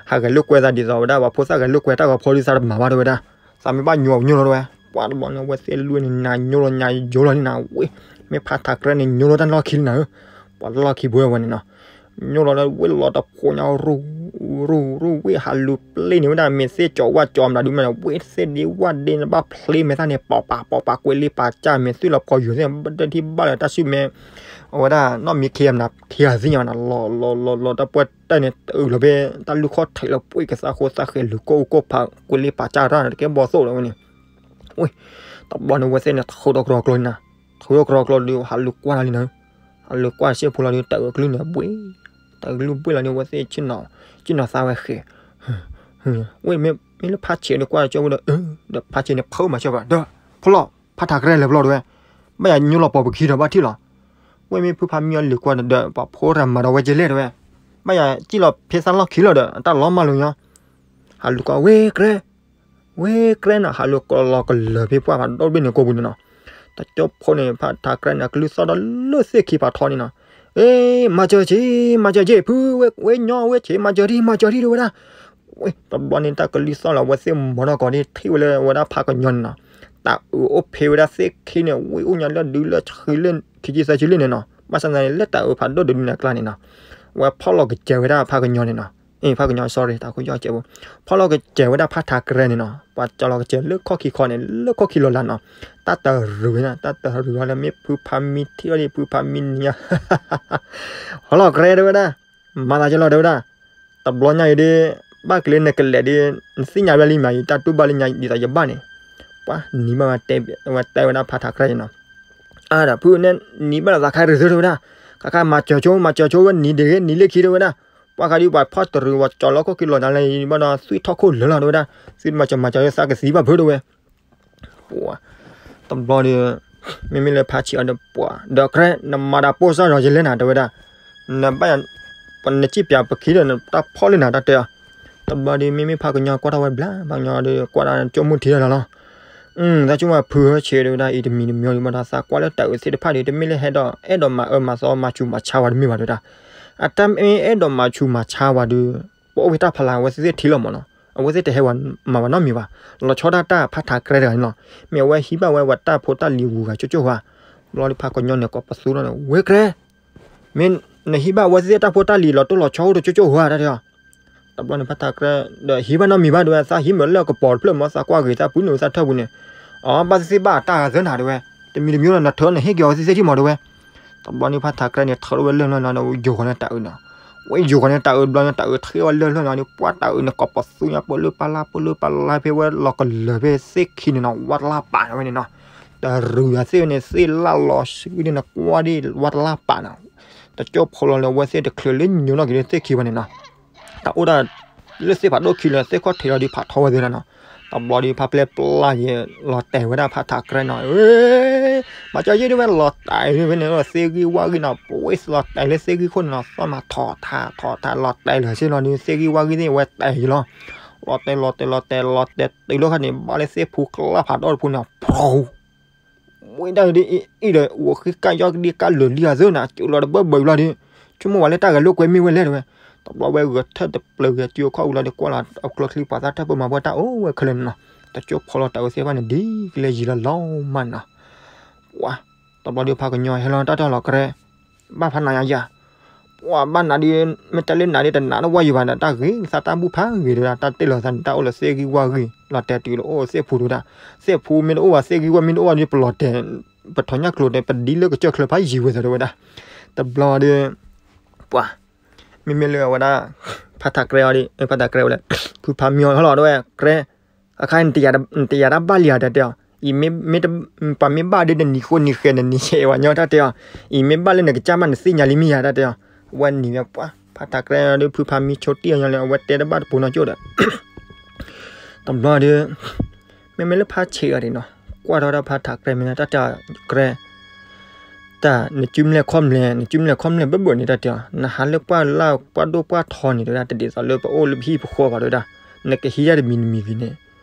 ဟးဂဲၤလိာ်ကွဲသးဒ်သိးဝဲဒၣ် ပှၤဖိသၣ်ဂဲၤလိာ်ကွဲတၢ်ဂီၤဖိဒီး သးတမၤဘၣ်ဒ်ဝဲဒၣ်, သးမ့ၢ်ဘၣ်ညိအီၤညိလီၤဒ်ဝဲ, ပှၤတဘျီန့ၣ် ဝဲသ့ၣ်လွဲၢ်န့ၣ် နၤညိလီၤညါယိလီၤန့ၣ်နၤဝဲ, မ့ၢ်ဖးထးကြဲန့ၣ် ညိလီၤတၢ်လီၢ်ခံလံနၤဧၢ, ပှၤလီၢ်ခံဘိဝဲန့ၣ်နီၤ ညိလီၤလၢဝ့ၢ်လီၤတဖိညါရူၢ်ရူၢ်ရူၢ် ဝ့ၢ်ဟးလူၤပျ့ၤန့ၣ်ဝဲဒၣ် မ့ၢ်သ့ၣ်ကၠီၤဝၣ်ကၠီၤမနုၤဒုးမ့ၢ် ဝ့ၢ်သ့ၣ်ဒ့ဝၣ်ဒ့န့ၣ် ဘၣ်ဖျ့မဲာ်သၣ်န့ၣ် ပီၤပၤပီၤပၤ ကွဲးလ့ပာ်စၢ် မ့ၢ်သွံၣ်လီၤဖီယူၤသ့ၣ် တထံၣ်ဘၣ်လၢတၢ်စုၣ်မဲ အဝဲဒၣ်နီၢ်မံခ့မနၤခ့အသ့ၣ်ညါဘၣ်နီၤ လီၤလီၤလီၤလီၤ တၢ်ပှဲၤတၢ်န့ၣ် အုးလီၤဖဲတၢ်လူၢ်ခီၣ်ထံးလီၤ ပှ့ၤကသါဃိသးဃဲၤလူၤကိၢ်အူကိၢ်ဖး ကွဲးလ့ပာ်စၢ်တၢ်န့ၣ် တကဲဘီသိၣ်လီၤဝဲန့ၣ် ဝ့ၢ် တဘျီန့ၣ် ဝဲသ့ၣ်န့ၣ် ထုးဒီးကရီကျိန့ၣ်နီၤ, ထုးဒီးကရီကျိဒီး ဟးလူၤကွၢ်တၢ်လံနီၤ, ဟးလူၤကွၢ်တၢ်စ့ၢ်ဖိလီၤဒီး တၢ်အုးကလုၢ်န့ၣ် ဘှ့ၣ်, တၢ်အုးကလုၢ်ဘှ့ၣ်လီၤဒီး ဝဲသ့ၣ် ဆ့ၣ်နီၤသးဝဲဃဲၤ, ဝ့ၢ် မ့ၢ်လၢဖးဆံးဒီးကွၢ်တၢ်စ့ၢ်ဖိဒီး ဒီးဖးဆံးန့ၣ် ဖုးမၤစၢၤဘၣ် ဒီး ဖီလီၤ ဖးထးကြဲလဲၤဘျီတဝဲ, ဘၣ်ယၤညိလီၤပိာ်ပခံဒီးဘၣ်ထံၣ်လီၤ, ဝ့ၢ်မ့ၢ်ဖုဖးမံအီၤလံၤကွၢ်ဒီး ပှၤဖိတၢ်မၤဒီးဝဲကဲလဲၣ်တဝဲ, ဘၣ်ယၤစံၣ်လီၤဖဲသၣ်လီၢ်ခံလီၤဒီး တၢ်လီၤမၢ်လိာ်ညီ, ဟးလူၤကွၢ် ဝ့ၢ်ကြဲ ဝ့ၢ်ကြဲနီၤ ဟးလူၤကလီၤကလၢာ်ဖဲပှၢ်ဖးဒိၣ်တဘ့ၣ်န့ၣ်ကိာ်ပူၤန့ၣ်နီၤ, တကၠိဖိန့ၣ် ဖးထးကြဲန့ၣ် အကလုၢ်သီၣ်ဒီးလၢသ့ၣ်ခံဖးထီန့ၣ်နီၤ, အ့ မၤစၢၤက့ မၤစၢၤက့ ဖု ဝဲညီဝဲဆ့ မၤစၢၤဒံး မၤစၢၤဒံးတဝဲဒၣ်, ဝ့ၢ် တဘျီန့ၣ် တၢ်ကလံၤသီၣ်လီၤ ဝဲသ့ၣ်မၤနီၢ်ကီၢ်ဒ်ထံၣ်ဝဲလၢဝဲဒၣ်ဖးကညီန့ၣ်နီၤ, တၢ်အုးအိၣ်ဖဲဝဲဒၣ်သ့ၣ်ခံန့ၣ် ဝံၤအိၣ်ညါလၢဒုလၢဆံလၢခံဆံသၢဆံလၢန့ၣ်နီၤ, ဘၣ်ဆၣ်သနာ်န့ၣ် လၢတၢ်အုးဖးဒိၣ်ဒုန့ၣ်အကျါန့ၣ်နီၤ, ဝဲဖီၣ်လီၤကစၢၤဝဲဒၣ်ဖးကညီန့ၣ်နီၤ အ့ ဖးကညီ sorry တၢ်ခိၣ်ယီၢ်ကဲးဖိ, ဖီၣ်လီၤကစၢၤဝဲဒၣ်ဖးထးကြဲန့ၣ်နီၤ, ပှၤကၠီလီၤကစၢၤလၢခီၣ်ခံခီန့ၣ် လၢခီၣ်ခံလီၤလၢ်နီၤ, တၢ်တရူးဝဲဒၣ် တၢ်တရူးဝဲလၢမ့ၢ်ဖုဖးမံထံၣ်အီၤဒ်ဖုဖးမံန့ၣ်ညါ, ဟီၣ်လီၤကြဲတဝဲဒၣ်, မၤသးကလီၤတဝဲဒၣ်, တဘျီညါအံၤဒ်, ဘၣ်ကလ့နကလဲာ်ဒ်, နသ့ၣ်ညါဝဲလံမးအံၤ တၢ်တူၢ်ဘၣ်လၢညါဒ်သိးယဘၣ်န့ၣ်, ပှၤနံၤဘၣ်ဝဲတဲ, ဝဲတဲဝဲဒၣ်ဖးထးကြဲန့ၣ်နီၤ အါဒီးဖုန့ၣ်နံၤဘၣ်လီၤသးခါရ့ၣ်သုတဝဲဒၣ်, ခါခါမၤစၢၤဆိ မၤစၢၤဆိဝဲနံၤဒ်ဂ့ၤနံၤလၢခံတဝဲဒၣ်, ပှၤဃးဒ်ပှၤဖီၣ်တရူးဝဲကၠီလီၤခီၣ်ခံလီၤနၤလၢဘၣ်ဒီး သွံၣ်ထီၣ်ခိၣ်လၢာ်လီၤတဝဲဒၣ်, သုတမၤစၢၤမၤစၢၤသးကသံဘၣ်ဖုတဝဲ, ပှၤ, တဘျီဒီး, မ့မ့ၢ်လၢဖးဆံးအီၤဒီးပှၤ, ဒီးကြဲ နမၤတၢ်ပိၢ်စၢ်ဒီးယလဲၣ်နၤတဝဲဒၣ်, နဘၣ်ယၤ, ပနစံၣ်ပၠးပခံဒီးနတၢ်ဖီၣ်လၢနၤတၢ်တဲအီၤ, တဘျီဒီး မ့မ့ၢ်ဖးကညီကွၢ်ထီၣ်ဝဲဘျါ, ဖးကညီဒီးကွၢ်ဒၣ်ကၠိမုၢ်ထံးလီၤလီၤ အၢ သးဆိကမိၣ်ဖုဟၢဆံးတဝဲဒၣ်အံၤ တမံၤတမံၤဒီးဘၣ်ဒီးသးကွၢ်လၢတၢ်အုးသ့ၣ်တဖၣ်ဒီး တမ့ၢ်လၢဟဲဒီး အဲၣ်ဒိးမၤအၢမၤသီမၤဆူးမၤဆါဝဲတမ့ၢ်ဘၣ်တဝဲဒၣ်, အတၢ်မ့ၢ်အဲၣ်ဒိးမၤဆူးမၤဆါဝဲဒီး, ပအိၣ်ဖဲတၢ်ဖီလာ် အဝဲသ့ၣ်ထံၣ်လီၤမးနီၤ, အဝဲသ့ၣ်တဟဲဝဲမၤဝဲနီတမံၤဘၣ်, လီၤဆီဒၣ်တၢ်ဖးထးကြဲတဂၤန့ၣ်လီၤ, မ့ၢ်အဝဲဟံးဘၣ်ဝဲဝဲတၢ်ဖိတၢ်လံၤဂုၤဂၤကၠိကၠိဝါ, ဘျီဒီးဖးကညီန့ၣ်ကိးပသူလီၤန့ၣ် ဝဲကြဲ မ့ၢ်နဟံးဘၣ်ဝဲသ့ၣ်တၢ်ဖိတၢ်လံၤလီၤတိၢ်လီၤဆီအိၣ်တကၠိကၠိဝါတၢ်တဲအီၤ, တဘျီန့ၣ်ဖးထးကြဲ, ဒီးဟံးဘၣ်နီတမံၤဘၣ်တဝဲ သးဟံးမ့ၢ်လၢကပီၤတဖျၢၣ်မ့ၢ်သးကွၢ်ဂ့ၤသးပူၤန့ၣ်သးထၢၣ်ပူၤန့ၣ်, အဘၣ်သ့ၣ်သ့ၣ်ဘၣ်တၢ်ဂၤသၢနၤတဝဲ, တမံၤတမံၤလီၤနထၢၣ်နဟ့ၣ်က့ၤအီၤသ့ၣ်သ့ၣ်ထံၣ်မးတဝဲ, တဘျီန့ၣ်ဖးထးကြဲန့ၣ် ထၢၣ်ဝဲလၢၢ်လၢၢ်လီၤဒီးယိၤဃီၤန့ၣ်တၢ်အုးနီၤ, ဝဲယိၤဃီၤန့ၣ်တၢ်အုးဘျီန့ၣ်တၢ်အုးထံၣ်ဝဲလၢၢ်လၢၢ်လီၤဒီး ပှၤတၢ်အုးန့ၣ်ကိးပသူညါ ပလၢပလါပလၢပလါဖဲဝဲလီၤကလၢာ်ဖဲသ့ၣ်ခံန့ၣ်နီၤ ဝါတလါပာ်န့ၣ်ဝဲန့ၣ်နီၤ, တရူးယၤသ့ၣ်ဝဲန့ၣ် သ့ၣ်လၢလီၤဆှံဒ်န့ၣ် ကွၢ်ဒ်ဝါတလါပာ်နီၤ, တကၠိဖိလီၤလၢအဝဲသ့ၣ်တချုးလၢညိးနီၢ်က့ၤလၢသ့ၣ်ခံဘၣ်န့ၣ်နီၤ, တၢ်အိၣ်ဒၣ်လၢသ့ၣ်ဖးဒိၣ်ခံလၢသ့ၣ်ခီၣ်ထံးလီၤဒီးဖးထီဝဲသ့ၣ်လီၤနီၤ, တဘျီဒီးဖးပျဲပျါယဲ လီၤတဲာ်ဝဲဒၣ်ဖးထးကြဲနီၤ, မၤကၠီယ့ၣ်ဒ်ဝဲလီၤတဲာ်ဖဲန့ၣ် သ့ၣ်ဂံၢ်ဝၣ်ဂံၢ်နီၤ, ပဝဲလီၤတဲာ်လၢသ့ၣ်ဂံၢ်ခိၣ်န့ၣ်နီၤ, သီၣ်မၤထီၣ်ထးထီၣ်ထးလီၤတဲာ်လၢာ်ဆ့လီၤဒီး သ့ၣ်ဂံၢ်ဝၣ်ဂံၢ်သ့ၣ်ဝဲတဲာ်ယံၤလီၤ, လီၤတဲာ်လီၤတဲာ်လီၤတဲာ်လီၤတဲာ်တုၤလီၤခါန့ၣ် ဘၣ်လၢသ့ၣ်ဖူကျါဖးဒိၣ်တဖူန့ၣ် ဖျိ ဝဲဒၣ်ဒ်အံၤဒီး အိၣ်ဃ့ကၢ်ယီကဒံကၢ်လၢာ်လံအသၢနၤ ကၠိလီၤတဘၢဘၢလီၤဒီး ဆိကမိၣ်ဝဲလၢတၢ်ဂဲၤလိာ်ကွဲမ့ၢ်ဝဲလဲၣ်တဝဲ, တဘျီဝဲဂဲၤထၢၣ်တပျၢၤဂဲၤစုအခီၣ်ဝံၤလီၤဒီး ကွၢ်လီၤအကျိချံပှၤသၣ်ထၢၣ်ပၢမၤပှဲၤတၢ်အိၣ်ဝဲခဲလၢာ်န့ၣ်နီၤ, တကၠိဖိလီၤတၢ်အုးသ့ၣ်တဖၣ်န့ၣ် ဒ်ကလဲၤယံၤလီၤလီၤမးန့ၣ်နီၤ, ပှၤ တဘျီဒီးဖးကညီဟဲလီၤတၢ်တၢ်လီၤကြဲ ဘၣ်ဖးနၤယၤယၤ ပှၤဘၣ်နၤဒီး မ့ၢ်တဲလၢနၤဒီးတနးတဝၢ်ယံၤဘၣ်ဒီး တၢ်ဂ့ၤသးတၢ်ဘူၣ်ဖးဂ့ၤဒီး တၢ်တ့ၢ်လီၤသးန့ၣ် တၢ်အိၣ်လၢသ့ၣ်ဂံၢ်ဝၣ်ဂံၢ် လီၤတဲာ်တုၤလၢအိၣ်သ့ၣ်ဖူတဝဲဒၣ်, သ့ၣ်ဖူမ့ၢ်တအိၣ်ဘၣ် သ့ၣ်ဂံၢ်ဝၣ်မ့ၢ်တအိၣ်ဘၣ်ဒီး ပလီၤတဲာ် ပထီၣ်ညၣ်ကျိၤဒီး ပဒ်လၢကစၢၢ်ချၢဖးယံၤဝဲသးတဝဲဒၣ်, တဘျီဒီး ပှၤ မ့မ့ၢ်လၢအဝဲဒၣ် ဖါထးကြဲအီၤဒီး ဖါထးကြဲဝဲလဲၣ် ဖုဖါမံအီၤဟီလီၤ တဲဝဲ ကြဲ အခါန့ၣ် နတယာ်တၢ်ဘၣ်လံဧါ တဲတဲအီၤ အံၤမ့ၢ် ပှၤမ့ၢ်ဘၣ်ဒီးနနံၤဃိနံၤဃဲး နနံၤယဲဝဲညီ တၢ်တဲအီၤ အံၤမ့ၢ်ဘၣ်လၢနကစၢ်မး နသ့ၣ်ညါလံမ့ၢ်ယၤ တၢ်တဲအီၤ အဝဲနံၤဝဲပှၤ ဖါထးကြဲဒီး ဖုဖါမံဆိတ့ၢ်အီၤညီလၢ အဝဲတဲတဘၣ်တပိၤနီၢ်ကၠိၣ်ဒီး တဘျီဒီး မ့မ့ၢ်လၢဖါဆံးအီၤဒံးနီၤ ကွၢ်ထီၣ်ဝဲဒၣ်ဖါထးကြဲမ့ၢ် တၢ်တဲအီၤ ကြဲ တၢ်နစုမလဲၣ်ခီၣ်မလဲၣ် နစုမလဲၣ်ခီၣ်မလဲၣ်ဘၣ်ဘၣ်န့ၣ် တၢ်တဲအီၤ နဟးလၢပှၢ်လၢ်ပှၢ်ဒိၣ်ပှၢ်ထီန့ၣ် တဲဝဲဒၣ် တဒ်သိးလၢပအိၣ်လၢပဟံၣ်ပဃီဘၣ် တဲဝဲဒၣ် နကဟံးတၢ်တမံၤတမံၤဂ့ၤန့ၣ်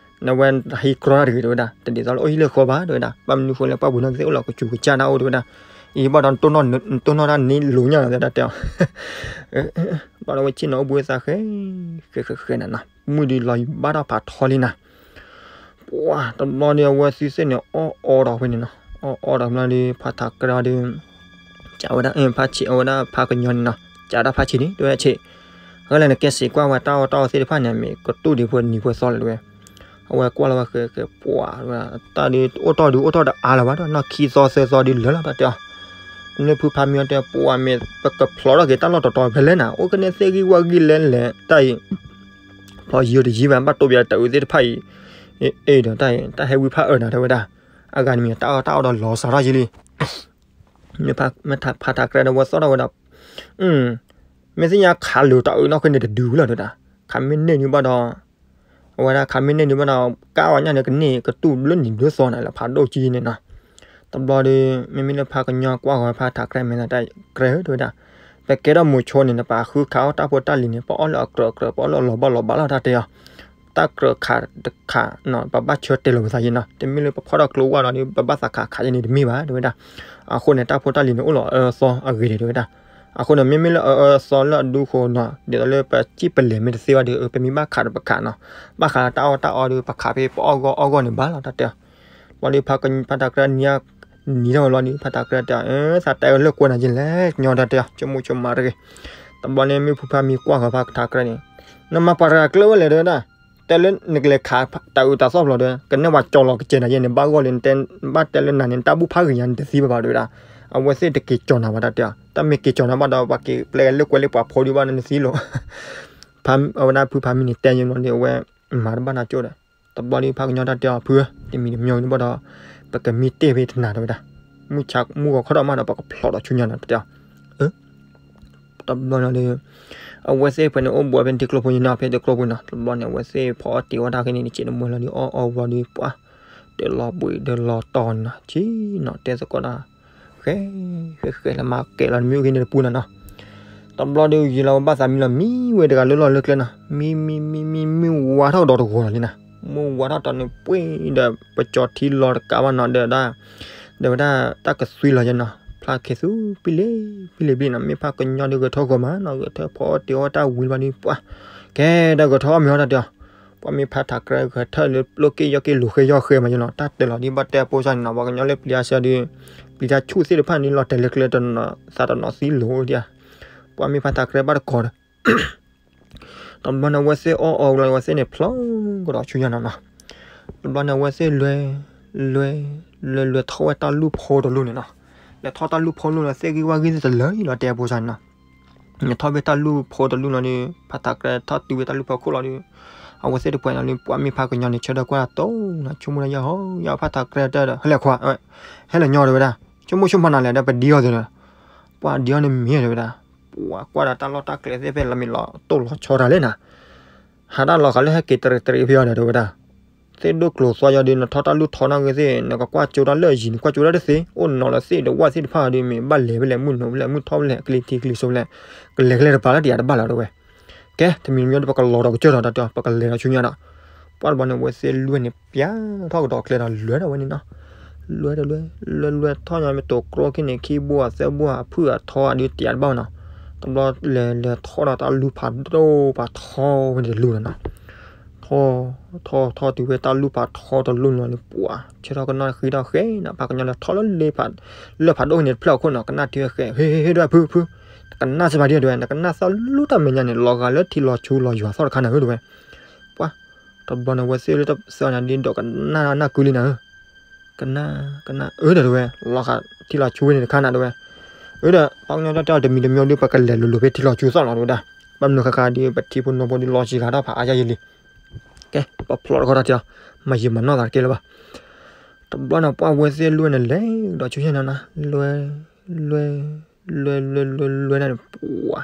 နဝဲဟံးကြီတၢ်တဂ့ၤ တဲဝဲဒၣ် တဒ်သိးလၢအိၣ်ဟံၣ်လၢဃီဘၣ် တဲဝဲဒၣ် ဘၣ်မနုၤဃိလဲၣ် ပှၢ်ပူၤနီၢ်ကသ့ၣ်အိၣ်လီၤကစူၤကစၢ်တၢ်အိၣ် တဲဝဲဒၣ် အံၤဘၣ်ဒီး တိၢ်နီၣ်တၢ်န့ၣ်လိၤညါလီၤ တဲဝဲဒၣ်တဲအီၤ ဘၣ်ဒီးဝဲဆ့ၣ်နီၤအိၣ်ဘှံးသးဃဲ ဃဲဃဲဃဲနၤနီၤ မုၢ်ဒုးလီၤဘၣ်ထီၣ်ဖးထီလံနၤ ပှၤတဘျီဒီး အဝဲသ့ၣ်န့ၣ် အီၣ်အီဒီးဖဲန့ၣ်နီၤ အီၣ်အီဒီးဖဲန့ၣ်ဒီး ဖါထးကြဲဒီး ကးဝဲဒၣ် ဖါဆံးအဝဲဒၣ်ဖါကညီန့ၣ်နီၤ ကးဒၣ်ဖါဆံးန့ၣ် တဲဝဲဆံး အဃိလဲၣ် နကဲစံးကွၢ်ဝဲတၢ်အီၣ်တၢ်အီသ့ၣ်တဖၣ်န့ၣ် မ့ၢ်ကတူၢ်ဒံးဖိနံၤဖိသီလဲၣ် တဲဝဲ အဝဲကွၢ်လီၤဝဲဃဲဃဲ ပှၤ တၢ်ဒုးအိၣ်ထီၣ်ဒုးအိၣ်ထီၣ်တအါလၢၤဘၣ်ဒီး နီၢ်ခံသီသၢသီဒုးလၢာ်လီၤ တၢ်တဲအီၤ လၢဖုဖါမံအီၤတဲ ပှၤမ့ၢ်ပကဖျိးထီၣ်က့ၤတၢ်လီၢ်တတီၤဖဲလဲၣ်နၤ အိၣ်ကနဲသ့ၣ်ဂံၢ်ဝါဂံၢ်လဲလဲၣ် တၢ်အံၤ ဖျိးယံၤတယံၤဘၣ် ဘၣ်တိၢ်ပယီၤတၢ်အုးသ့ၣ်တဖၣ်အံၤ အ့ၣ်ဒီးတၢ်အံၤ တၢ်ဟဲဝံဖးအၢနၤ တဲဝဲဒၣ် အဂၤတမံၤ တၢ်အီၣ်တၢ်အီဒီးလီၤစးထီၣ်ယံၤလံ မ့ၢ်ဖါထးကြဲဒီး ဝဲသီၣ်ထီၣ်ဝဲဒီး မ့ၢ်သ့ၣ်ညါခးလိာ်တၢ်အုးနီၢ်ဃ့န့ၣ်တဒုလီၤ တဲဝဲဒၣ် ခးမ့ၢ်န့ၢ်ဒုးဘၣ်ဒီး အဝဲဒၣ်ခးမ့ၢ်န့ၢ်ဒုးဘၣ်ဒီး ကးဝဲညါန့ၣ် ကန့ၢ်ကတူၢ်ဘျၢနံၤဘျၢသီနၤလၢဖးဒိၣ်ကံန့ၣ်နီၤ တဘျီဒီး မ့မ့ၢ်လၢဖါကညီကွၢ်ဃီၤဖါထးကြဲမ့ၢ်သး တၢ်ကြဲဧၢ တဲဝဲဒၣ် ပကဲထီၣ်မိၤဆိန့ၣ် နပာ်ဃုခးအီၣ်တၢ်ဖိတၢ်လံၤန့ၣ် ပအီၣ်လၢအကြၢးအကြၢး ပအီၣ်လၢအလီၤဘၣ်လီၤဘၣ်လီၤ တၢ်တဲအီၤ တၢ်ကြၢးခးတခးနီၤ ပဘၣ်ဆၢတဲာ်လီၤပသးယံၤနီၤ တမ့ၢ်လၢပဖီၣ်ထီၣ်ကျိဝဲဒီး ပဘၣ်သးခးခးယံၤန့ၣ်တမ့ၢ်ဘၣ် တဲဝဲဒၣ် အဃိန့ၣ် တၢ်ဖိတၢ်လံၤန့ၣ် အိၣ်လီၤအၢအသီအဂ့ၤဒံး တဲဝဲဒၣ် အဃိန့ၣ် မ့မ့ၢ်လၢအၢအၢအသီလၢအဒူဃိနီၤ ဒ်သိးလၢပစံၣ်ပလဲၤမ့ၢ်တသ့ဘၣ်ဒီး ပမ့ၢ်ဘၣ်ခးဒီးပခးနီၤ ဘၣ်ဃးလၢတၢ်အီၣ်တၢ်အီဒီး ပခးဖဲပအီၣ်ဂီၢ်အီၣ်ဂီၢ်န့ၣ်ဘၣ်လီၤ တၢ်တဲအီၤ ဘျီဒီး ဖါထးကြဲနံၤ နံၤထီၣ်ဝဲလီၤဒီး ဖါထးကြဲတဲအီၤ သးတဲဝဲလၢကွဲနၤယံၤလဲၣ် ကညီတၢ်တဲအီၤ ဆိကမိၣ်ဆိကမးတဂ့ၤ တဘျီန့ၣ် မ့ၢ်ဖုဖါမံကွၢ်ဃီၤဖါထးကြဲန့ၣ် နမၤပှၤတဂၤကျၢၤဝဲလဲၣ် တဲဝဲဒၣ် တဲလၢနကလဲၤခးတၢ်အုးတၢ်သီၣ်ဖျိးဒီး ကနဲၣ်ပှၤကၠီၤလီၤကစဲးနၤယဲန့ၣ် ဘၣ်ဂီၢ်လံ နတဲဘၣ်တဲလၢနၤန့ၣ် နတၢ်ဘူၣ်ဖးဂ့ၤညါ နတသံဘၣ်ဘၣ် တဲဝဲဒၣ် အဝဲသ့ၣ်တက့ၤကၠီၤနၤဘၣ် တၢ်တဲအီၤ တၢ်မ့ၢ်က့ၤကၠီၤနၤဘၣ်ဒီး ပှၤက့ၤပျဲလၢကွဲလၢပှၤဖိဒံးဘၣ် နတသံလီၤ အဝဲဒၣ်ဖုဖါမံန့ၣ်တဲယံၤလီၤန့ၣ် အဝဲမၤတဘၣ်နၤကၠိဒီး တဘျီဒီးဖါကညီတၢ်တဲအီၤ ဖုဧၢ တမံၤတမံၤန့ၣ်ဘၣ်ဒီး ပကမံတ့ၢ်ဖဲတနၤ တဲဝဲဒၣ် မုၢ်ဆါမုၢ်ဂီၤခီထီၣ်မးဒီး ပကဖျိးဒီးဆူညါနီၤ တၢ်တဲအီၤ တဘျီန့ၣ်ဒီး အဝဲသ့ၣ်ဖဲန့ၣ် အိၣ်ဘူးဖဲန့ၣ် ထံကျိဖိယံၤနီၤ ဖဲထံကျိဖိနီၤ တဘျီန့ၣ် အဝဲသ့ၣ်ဖီအီၣ်တ့ၤဝဲတၢ်ခဲန့ၣ် နစဲးတမုာ်လီၤဒီး အီၣ်အီဘျီဒီး ပှၤ တလီၤဘှံးတလီၤတီၤနီၤ ဆံးနီၤ တဲသကိးတၢ် ဃဲ ဃဲဃဲလၢမၤကဲလီၤ နမ့ၢ်အိၣ်ဂ့ၤန့ၣ်တပူၤနီၤနီၤ တဘျီဒီး ယံာ်လီၤဝဲဘၣ်သးမံလီၤ မံဝဲတဂၤလၢလီၢ်လၢကျဲနီၤ မံမံမံမံ မံဝါထီၣ်ကဒီးတဂီၤလီၤလံနီၤ မ့ၢ်ဝါထီၣ်တီၤန့ၣ် ပှ့ၤဒီး ပကၠီထံလီၤတကးဘၣ်နီၤ ဒီးဒၣ် ဒီးဝဲဒၣ် တၢ်ကသွံလီၤယဲနီၤ ဖျါခဲသူ ပံလ့ ပံလ့ပံလ့နီၤ မ့ၢ်ဖါကညီဒီး ဂဲၤထၢၣ်ဂီၤမးနီၤ ဂဲၤထၢၣ်ဖီအီၣ်တ့ၤအီၣ်တၢ်ဝံၤဘျီဒီး ပှၤ ကဲဒီးဂဲၤထၢၣ်အီၣ်မ့ၤအီၣ်တၢ်တဲအီၤ ပှၤမ့ၢ်ဖါထးကြဲ ဂဲၤထၢၣ်လၢပျိက့ၣ်ယီၣ်က့ၣ် လူၤဃဲယီၣ်ဃဲမးယဲနီၤ တၢ်တဲလီၤဒ်ဘၣ်တဲအပိစၢ်န့ၣ်နီၤ ပှၤကညီလၢပျံၤအါဆၢဒီး ပျံၤတၢ်ဆူၣ်သ့ၣ်တဖၣ်န့ၣ် လီၤတဲာ်လၢကျဲတနီၤ သးတနီၤသံလိာ်ဒံး ပှၤမ့ၢ်ဖါထးကြဲဘၣ်တကီၤဒီး တဘျီန့ၣ် အဝဲသ့ၣ်အီၣ်အီဘျီ အဝဲသ့ၣ်န့ၣ် ဖျိကဒီးဆူညါနီၤနီၤ တဘျီန့ၣ် အဝဲသ့ၣ်လဲၤ လဲၤ လဲၤ လဲၤထီၣ်ဝဲတၢ်လူၢ်ဖိတလူၢ်န့ၣ်နီၤ လဲၤထီၣ်တၢ်လူၢ်ဖိတလူၢ်န့ၣ် သ့ၣ်ဂံၢ်ဝၣ်ဂံၢ်သ့ၣ်တလၢာ်လီၤ တဲအပိစၢ်န့ၣ်နီၤ လဲၤထီၣ်ဖဲတၢ်လူၢ်ဖိတလူၢ်လီၤဒီး ဖါထးကြဲထီၣ်တုၤဝဲတၢ်လူၢ်ဖိခိၣ်လီၤဒီး အဝဲသ့ၣ်တပှဲၤလီၤဒီး ပှၤမ့ၢ်ဖါကညီန့ၣ် ဆၢထၢၣ်ကွၢ်တိၢ်နီၤ ဆိကမိၣ်ဒၣ်ယၤဟီ ယၤဖါထးကြဲတဲဒီး ဟဲလဲၣ်ခွါ ဟဲလၢညီတဲဝဲဒၣ် ဆိကမိၣ်ဆိကမးနၤလဲၣ် ဒီးပဒံအီၤသ့ဒီး ပှၤဒံအီၤန့ၣ်မ့ၢ်တဲဝဲဒၣ် ပှၤကွၢ်ဒီးတၢ်လီၢ်တၢ်ကျဲသ့ၣ်ဖဲလီၤမ့ၢ်လီၤတိၢ်လီၤဆီတၢ်လဲၣ်နၤ ဟးတၢ်လီၤဃာ်လၢဟဲက့ၤတရံးတရံးဖဲအီၤဒီးတဲဝဲဒၣ် သ့ၣ်ဒိၣ်ကျိၤသွီယီၤဒီး နထီၣ်တၢ်လူၢ်ထီနီၣ်ဂ့ၤသ့ၣ် နကကွၢ်ကၠိတၢ်လၢအယံၤ နကွၢ်ကၠိတၢ်တသ့ အိၣ်နီၤလီၤသ့ၣ်ဒီးဝၣ်သ့ၣ်တဖၣ်ဒီး မ့ၢ်ဘၣ်လဲၤဖဲလဲၣ် မုၢ်နိၤဖဲလဲၣ် မုၢ်ထီၣ်ဖဲလဲၣ် ကလံၤထံးကလံၤစိဖဲလဲၣ် ကလဲၤကလဲၤတပၤလၢတယာ်တဘၣ်လီၤတဲဝဲ ကဲ တမံၤတမံၤဒီး ပကလီၤဒီးကစၢၢ်ဒီးတၢ်တဲအီၤ ပကလဲၤဒီးဆူညါဒီး ပှၤတဘျီန့ၣ် အဝဲသ့ၣ်လွဲၢ်န့ၣ် ပျၢ်ထီၣ်ကဒီးကျဲဒီး လွဲၢ်ထီၣ်ဝဲန့ၣ်နီၤ လွဲၢ်တလွဲၢ် လွဲၢ်လွဲၢ်ထီၣ်ညါ မ့ၢ်တိၤကျိခံန့ၣ် ခံဘိအသၢဘိအဖုၣ်အထီအဒုးတယာ်တဘၣ်ဝဲနီၤ တဘျီလဲၤလဲၤထီၣ်ဒီးတၢ်လူၢ်ဖးဒိၣ်ဖးထီဝဲန့ၣ်တလူၢ်နီၤနီၤ ထီၣ် ထီၣ်ထီၣ်တုၤဖဲတၢ်လူၢ်ဖးထီတလူၢ်နီၤန့ၣ် ပှၤ ဆၢထီၣ်ကနီၣ်ဃံထီၣ်ဃဲနီၤ ဖါကညီလၢထီၣ်လၢလၢဖး လၢဖးဒိၣ်န့ၣ်တဖျၢၣ်အခိၣ်နီၤ ကနၣ်ထံဃဲ ဟ့ ဟ့ ဟ့ ဒွဲၣ်ဖု ဖု ကနၣ်စ့ၢ်ဖးဒံတဲဝဲ နကနၣ်သီၣ်လူၢ်တၢ်မဲာ်ညါန့ၣ် လီၤဂာ်လၢထံလီၤဆူလီၤယွၤသီၣ်တခါနၤဧၢတဲဝဲ ပှၤ တဘျီန့ၣ် အဝဲသ့ၣ်လၢတၢ်သၢနၤဒ်ဒီးကနၣ်နၢ်ကုလံနၤဧၢ ကနၣ် ကနၣ် အၢ ဒီးတဲဝဲ လီၤဂာ်ထံလီၤဆူဝဲန့ၣ်တခါနၤတဲဝဲ ဝဲဒၣ် ပှၤကညီတၢ်တဲအီၤတမံၤတမံၤဒီး ပကလဲၤလိၤလိၤဖဲထံလီၤဆူသီၣ်လီၤ တဲဝဲဒၣ်. ဘၣ်မနုၤဃၣ်ဃၣ်ဒီး ပထံဖိနီဖိဒီးလီၤဆံးဂၤထီၣ်ဖးအါယါယံာ်လံ. ကဲ ပဖျိးတခီတၢ်တဲအီၤ, မၤယံာ်မၤနီၢ်သးတကဲလၢၤဘၣ်. တဘျီန့ၣ် ပှၢ်ဝဲသ့ၣ်လွဲၢ်န့ၣ်လဲၤဒီးဆူညါနီၤနီၤ, လွဲၢ် လွဲၢ် လွဲၢ် လွဲၢ် လွဲၢ် လွဲၢ်န့ၣ် ပှၤ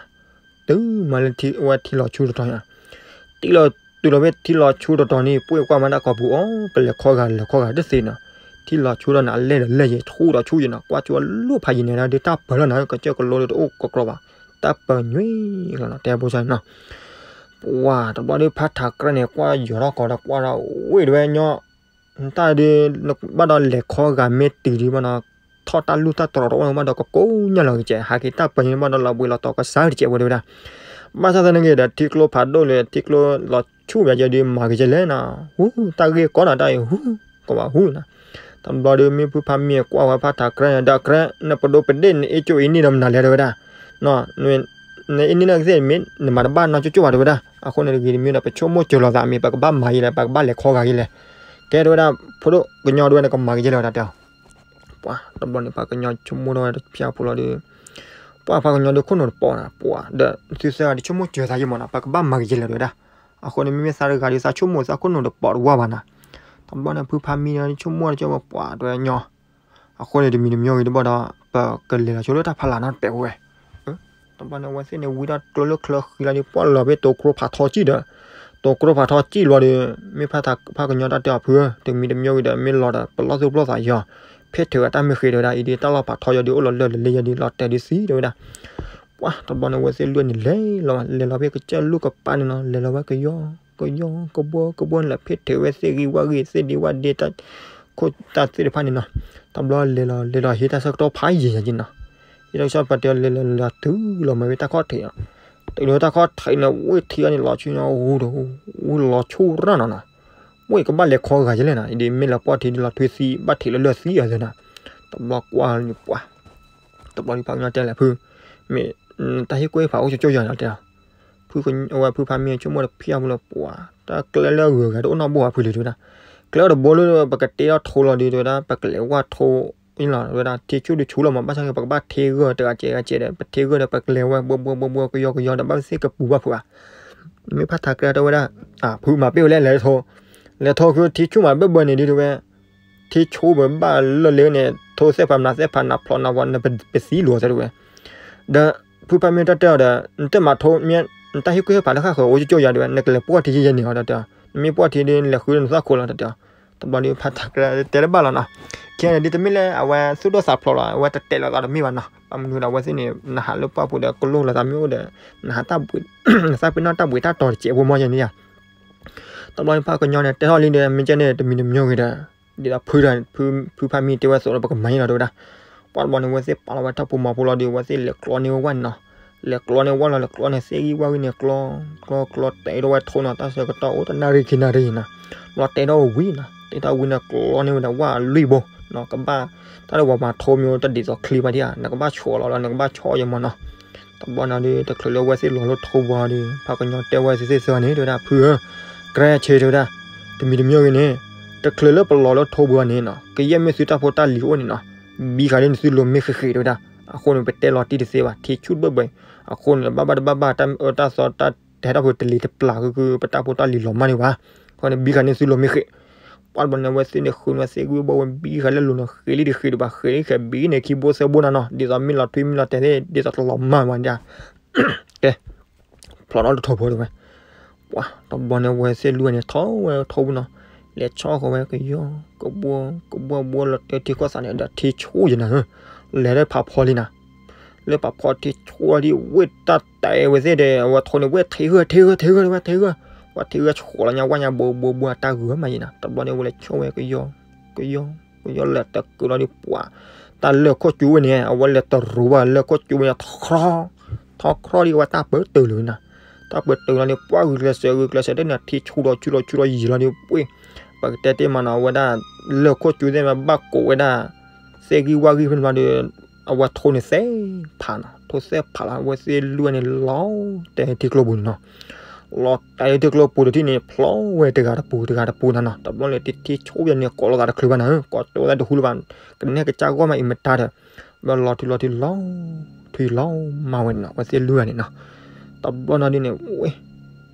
တုၤမၤလၢထံ ဝဲထံလီၤဆူတတီၤညါ, ထံလီၤတုၤလီၤဖဲထံလီၤဆူတတီၤန့ၣ် ပှ့ၢ်ကွၢ်မးတၢ်ကိာ်ပူၤအီၤ ပလဲၤခီဂာ်လဲၤခီဂာ်တသ့နီၤ. ထံလီၤဆူတတီၤန့ၣ် အလဲၢ်ဒီးလဲၢ်ယဲၤ ဆူဒီးဆူယဲၤနီၤ, ကွၢ်ကၠိလၢဖးယံာ်န့ၣ် ဒ်တၢ်ပၢၤလီၤနီၤ ကစၢၢ်ကလိဒီးတအိၣ်ကကြီဘၣ်, တၢ်ပၢၤညွံလီၤနီၤ တဲဖိဆါနီၤ. ပှၤတဘျီဒီး ဖးထးကြၢးန့ၣ် ကွၢ်ယီၤထီၣ်ကီးဒီးကွၢ်ဒီး ဝ့ၢ်တဝဲညီ တၢ်ဒုး ဘၣ်ဒီးလဲၤခီဂာ်မ့ၢ်တုၤဒံးဘၣ်နီၤ, ထီၣ်တၢ်လူၢ်တၢ်တြီၤတအိၣ်ဘၣ်ဒီး ကကိညၢ်လီၤကစဲး ဟးက့ၤတၢ်ပၢၤန့ၣ်ဘၣ်ဒီး လီၤဘှံးလီၤတီၤကစၢ်တစဲးဝဲတဲဝဲဒၣ်. ဘၣ်ဆၣ်သနာ်က့ဒီး ထံကျိဖးဒိၣ်လၢထံကျိလီၤဆူဘၣ်ယဲဒီး မၤက့ၤကဲလဲၣ်နီၤ, ဟူ တၢ်ဂ့ၢ်ကီနီၤ တၢ်အံၤ ဟူ ကဘၣ်ဟူနီၤ. တဘျီဒီး မ့ၢ်ဖုဖးမံကွၢ်ဝဲဖးထးကြၢးန့ၣ် ဒီးကြၢး နပဒိပဒ့ၣ်နအ့ၣ်ကၠိအ့ၣ်န့ၣ်ဒီးမနုၤလဲၣ်တဲဝဲဒၣ် နအ့ၣ်န့ၣ်နကသ့ၣ်မ့ၢ် နမၤတဘၣ်နီၢ်ကၠိကၠိဘၣ်တဲဝဲဒၣ်. အဃိန့ၣ်တဂ့ၤတမ့ၢ်ဒီး ပဆိကမိၣ်စၢၤလိာ်သးမ့ၢ် ပကဘၣ်မၤယဲလဲၣ် ပကဘၣ်လဲၤခီဂာ်ယဲလဲၣ်. ကဲတဲဝဲဒၣ် ဖိဒိၣ်ကညီတဲဝဲ နကမၤက့ၤယဲလဲၣ်ဝဲဒၣ်တဲအီၤ. ပှၤတဘျီန့ၣ် ပှၤကညီဆိကမိၣ်ထီၣ်ဝဲတဖျၢၣ်ဖိလီၤဒီး ပှၤဖးကညီဒီးခိၣ်နူာ်တပီၤနီၤ, ပှၤဒီးသုသၢဂၤဒီးဆိကမိၣ်စၢၤသးယဲမးနီၤ, ပကဘၣ်မၤက့ၤယဲလဲၣ်တဲဝဲဒၣ်. အဃိန့ၣ် မ့မ့ၢ်သးတဂၤဒီး သးဆိကမိၣ်သးခိၣ်နူာ်တပီၤတဝါဘၣ်နီၤ. တဘျီန့ၣ် ဖုဖးမံဒီးဆိကမိၣ်တကဲဝဲ ပှၤတဲဝဲညီ အဃိန့ၣ် တမံၤတမံၤဂ့ၤတဘၣ်ဒီး ပကလဲၤလီၤဆိလၢတၢ်ဖးလၢ်နီတပဲာ်ဝဲ. တဘျီန့ၣ် အဝဲသ့ၣ်န့ၣ် ဝံထီၣ်ကျိလၢချၢဃံလီၤဒီး ပှၢ်လီၤဖဲတိၤကျိဖးထီကံၢ်ဒီး တိၤကျိဖးထီကံၢ်လီၤဒီး မ့ၢ်ဖးထး ဖးကညီတၢ်တဲအီၤဖုဧၢ, တမံၤတမံၤဂ့ၤဒီး မ့ၢ်လီၤဒီး ပလီၢ်သူၣ်ပလီၢ်သးယီၤ, ဖဲထုးအတၢ်မ့ၢ်ဃ့တဲဝဲဒၣ်, အံၤဒ်တၢ်လီၢ်ဖးထီယီၤဒီး အိၣ်လီၤလၢာ်လၢာ်လၢယဲဒီး လီၤတဲာ်ဒ်သံတဲဝဲဒၣ်. ပှၤတဘျီန့ၣ် အဝဲသ့ၣ်လွံၢ်န့ၣ်လဲၤလီၤ, လဲၤလီၤဖဲကစၢၢ်လူၢ်ကပၤန့ၣ်နီၤ, လဲၤလီၤဝဲကယီကယီကဘီကဘီန့ၣ်လီၤ, ဖဲထုးဝဲသ့ၣ်ဂံၢ်ဝၣ်ဂံၢ် သ့ၣ်ဒ့ဝၣ်ဒ့ တၢ်ခိၣ်တၢ်သ့ၣ်တဖၣ်န့ၣ်နီၤ. တဘျီလဲၤလီၤလဲၤလီၤ ဟ့ၣ်တၢ်ဆၢကတီၢ်ဖးယံာ်ယံာ်နီၤ. ဟ့ၣ်တၢ်ဆၢကတီၢ်ဖးတၢၢ်လဲၤလီၤလဲၤလီၤတုၤလီၤမ့ၢ်ဝဲတၢ်ခီၣ်ထံးနီၤ. တုၤလီၤဝဲတၢ်ခီၣ်ထံးန့ၣ် ဝ့ၢ်ထံအီၤန့ၣ် လီၤဆူညါဂူာ်ဒီး ဝ့ၢ်လီၤဆူရၢၢ်နီၤနီၤ. ဝ့ၢ်ကဘၣ်လဲၤခီဂာ်ယဲလဲၣ်နီၤ, အံၤဒ်မ့ၢ်လၢပှၢ်ထံဒ်လီၤထွံသံ ဘၣ်ထံးလၢလၢၢ်သံအီၤသ့နီၤ. တဘျီကွၢ်န့ၣ်ပှၤ တဘျီဒ်ဖးကညီတဲလဲၣ်ဖု, မ့ၢ် တၢ်ဟ့ၣ်ကူၣ်ဟ့ၣ်ဖးအိၣ်ကၠိကၠိယၤနီၤတဲအီၤ. ဖုအဝဲဖုဖးမံဆိကမိၣ်တဖျၢၣ်ဖိလၢပှၤ တၢ်ကျဲလၢအဂုၤအဂၤတအိၣ်နီတဘိဘၣ်ဖုလံတဲဝဲဒၣ်. ကျဲအိၣ်တဘိလၢပကတ့ထီၣ်ထိလီၤဒီးတဲဝဲဒၣ် ပကလဲၤဝၢ်ထိလီၤတဲဝဲဒၣ်, ထံဆူၣ်ဒုးဆူၣ်လီၤမး ဘၣ်ဆၣ်န့ၣ် ပကဘၣ်ထ့ဂၢၢ်တဂၤကဲးဂၤကဲးဒီး ပထ့ဂၢၢ်ဒီး ပကလဲၤဝဲဘှီဘှီဘှီဘှီ ကယီကယီဒီး ဘၣ်သ့ၣ်ကပူၤဘၣ်ဖုဧါ. မ့ၢ်ဖးထးကြၢးတဲဝဲဒၣ်, ဖုမၤပ့ၢ်ဝဲလဲၣ် လဲၤထိ, လဲၤထိဃုထံဆူၣ်မးဘၢၣ်ဘၢၣ်န့ၣ်ဒ်တဲဝဲ ထံဆူၣ်ပဘၣ်လၢာ်လၢာ်န့ၣ် ထိသ့ၣ်ဖးနးသ့ၣ်ဖးနးဖျိးနးဝီ နပသံလိာ်သ့တဝဲ. ဒီးဖုဖးမံတၢ်တဲအီၤဒီး နတမၤထိမ့ၢ် နတၢ်ဟ့ၣ်ကူၣ်ဟ့ၣ်ဖးလၢဃၣ်ဃၢၤအိၣ်ကၠိကၠိယၤတဲဝဲ နကလဲၤပှီၢ်ထံယဲယဲန့ၣ်အီၤတဲအီၤ, နမ့ၢ်ပှီၢ်ထံဒီး နလဲၤဃုလၢနသၣ်ခိၣ်လီၤတဲအီၤ. တဘျီဒီးဖးထးကြၢးတဲတဘၣ်လီၤနီၤ. ခဲန့ၣ်ဒ်တမ့ၢ်လၢအဝဲသူၣ်ဒိၣ်သးဖျိးလီၤ အဝဲတတဲလီၤသးတမ့ၢ်ဘၣ်နီၤ. ဘၣ်မနုၤဒီးအဝဲသ့ၣ်န့ၣ် နဟးလၢပှၢ်ပူၤဒီး ကလိၣ်လီၤသးမ့ၢ်အိၣ်ဒီး နဟးတၢ်ဘှံး နသးပ့ၤနီၣ်တၢ်ဘှံးတၢ်တီၤတစဲးဖိမီၢ်ယဲန့ၣ်ယါ. တဘျီဖးကညီန့ၣ် တဲထီၣ်လံဒီး မ့ၢ်ကဲန့ၣ် တမံၤတမံၤဂ့ၤဒီး ဒ်သိးဖု ဖုဖးမံတဲဝဲအသိးဒီး ပကမၤန့ၣ်လီၤတဲဝဲဒၣ်. ပှၤတဘျီန့ၣ် အဝဲသ့ၣ်ပာ်လီၤဝဲတၢ်ပူၤမီၤဖိလီၤဒီး အဝဲသ့ၣ်လဲၤကျီန့ၢ်ဝဲဝဲန့ၣ်နီၤ. လဲၤကျီန့ၢ်ဝဲလီၤ လဲၤကျီန့ၢ်သ့ၣ်ဂံၢ်ဝၣ်ဂံၢ်န့ၣ် ကျီ ကျီကျီ တဲထီၣ်ဝဲထိနီၤ တၢ်ဆၢကတီၢ်အိၣ်တနၣ်ရံၣ်ခံနၣ်ရံၣ်နီၤ. ဘျီတဲထီၣ်ဝံၤနီၤ တဲထီၣ်ဝံၤန့ၣ် ကျီန့ၢ်ဝဲဒၣ်ဝၣ်လွံၢ်ဘိနီၤ ကဘၣ် တၢ်လၢပှၤမၤထိမ့ၢ်တဒ်သိးချံဘၣ်ဒံးဧါ နကဘၣ်ဆီလီၤလီၤ နကဘၣ်ဆီယဲမီၤနီၤ. တဘျီန့ၣ်ဒီး တချုးလၢအဝဲသ့ၣ်လီၤလၢထိဘိဒီး ဖးကညီတဲဝဲသ့ၣ်သ့ၣ်သၢန့ၣ် တဲဝဲဒၣ် ဖုဧၢ ကြၢးဆ့တဲဝဲဒၣ် တမံၤတမံၤဂ့ၤန့ၣ် တချုးလၢပလီၤလၢထိဘိန့ၣ်နီၤ ကယဲၢ်မ့ၢ်သုတၢ်ဖိတၢ်လံၤအိၣ်န့ၣ်နီၤ ဘံဃာ်လၢနသုလိၤမ့ၢ်ဃ့ၢ်ဃ့ၢ်တဲဝဲဒၣ်. အဃိန့ၣ် ပတဲလီၤတံၢ်တသ့ဘၣ် ထံဆူၣ်ဘၢၣ်ဘၢၣ် အဃိန့ၣ် ဘၣ်ဘၣ်တဘၣ်ဘၣ် တၢ်အၢတၢ်သီတၢ် တဟဲထီၣ်ဖိတလံၤတပျၢ် ဃုဃု ပတၢ်ဖိတၢ်လံၤလီၤမၢ်န့ၣ်ဘၣ်. အဃိန့ၣ် ဘံဃာ်န့ၢ်သုလိၤမ့ၢ်ဃ့ၢ်. ပှၤတဘျီန့ၣ် အဝဲသ့ၣ်န့ၣ် ဃုန့ၢ်သ့ၣ်ဂံၢ်ဘိဝဲ ဘံဃာ်လၢလိၤန့ၣ် ဃ့ၢ်လံတဃ့ၢ်ဒံးဘၣ် ဃ့ၢ်လံဃ့ၢ်ဘံန့ၣ် ခံဘိသၢဘိနၤနီၤ ဒ်သိးမ့ၢ်လီၤထွံမ့ၢ်လီၤတဲာ်သ့ၣ် ဒ်သိးတလီၤမၢ်ဝဲဒၣ်. ကဲ ဖျိးထီၣ်လၢထိဘိတဲဝဲ ပှၤတဘျီန့ၣ် အဝဲသ့ၣ်လွံၢ်န့ၣ် ထီၣ်ဝဲထိဘိနီၤ လဲၤဆီဃီၤဝဲကယီ ကဘှီ ကဘှီဘှီလီၤတဲာ်ထံကီၢ်သးန့ၣ် ဒီးထံဆူၣ်ယဲနၤ လဲၤလၢဖးဖီလံနၤ လၢဖးဖီထံဆူၣ်ဒ်ဝ့ၢ်တၢ်တဲဝဲသ့ၣ်ဒီး အဝဲထိန့ၣ် ဝ့ၢ်ထံဂၢၢ် ထံဂၢၢ် ထံဂၢၢ် ဝဲထံဂၢၢ် ဝဲထံဂၢၢ် ဆှိးလီၤညါဝၣ်ညါဘိဘိဘိ တၢ်ဂုၤမးယဲနၤ တဘျီန့ၣ် အဝဲလဲၤဆီဝဲကယီ ကယီ ကယီလဲၤတကုာ်လီၤဒ်ပှၤ တၢ်လၢၢ်ခိၣ်ကၠူဝဲန့ၣ် အဝဲလဲၤတရူးဘၣ်လၢၢ်ခိၣ်ကၠူဝဲန့ၣ် ထီ ထီခရီဒ်ဝဲတၢ်ပၢတၢၢ်လၢၤနၤ တၢ်ပၢတၢၢ်လီၤန့ၣ် ပှၤဂုာ်ကျဲးစၢးဂုာ်ကျဲးစၢးတန့ၣ် ထံဆူၣ်ဒီးဆူၣ်ဒီးဆူၣ်ဒီးယံာ်လီၤဒ်ပှၤ ပကတဲတ့ၢ်မးနီၤ အဝဲဒၣ် လၢၢ်ခိၣ်ကၠူသ့ၣ်မး ဘၣ်ကိးဝဲဒၣ် သ့ၣ်ဂံၢ်ဝၣ်ဂံၢ်ဖဲန့ၣ်ဘျီဒီး အဝဲထိန့ၣ်သ့ၣ်ဖးနီၤ ထိသ့ၣ်ဖးလီၤ အဝဲသ့ၣ်လွံၢ်န့ၣ် လီၤတဲာ်ထံကျိပူၤန့ၣ်နီၤ လီၤတဲာ်ထံကျိပူၤတထံၣ်န့ၣ် ဖျိးဝဲတဂၤတပူၤ တဂၤတပူၤနၤနီၤ တဘျီန့ၣ် ထံဆူၣ်ယဲန့ၣ် ကိးလိာ်သးတချုးဘၣ်နၤ ကိးတိၤသးတဟူလၢၤဘၣ် ကနဲၣ်ကစၢ်ဂီၢ်မးအံၤမတၤဒီး ဘၣ်လီၤထွံလီၤထွံလီၤထွံလီၤမၤဝဲန့ၣ်နီၤ အဝဲသ့ၣ်လွံၢ်ဂၤန့ၣ်နီၤ. တဘျီန့ၣ်ဒ်န့ၣ် ဝဲ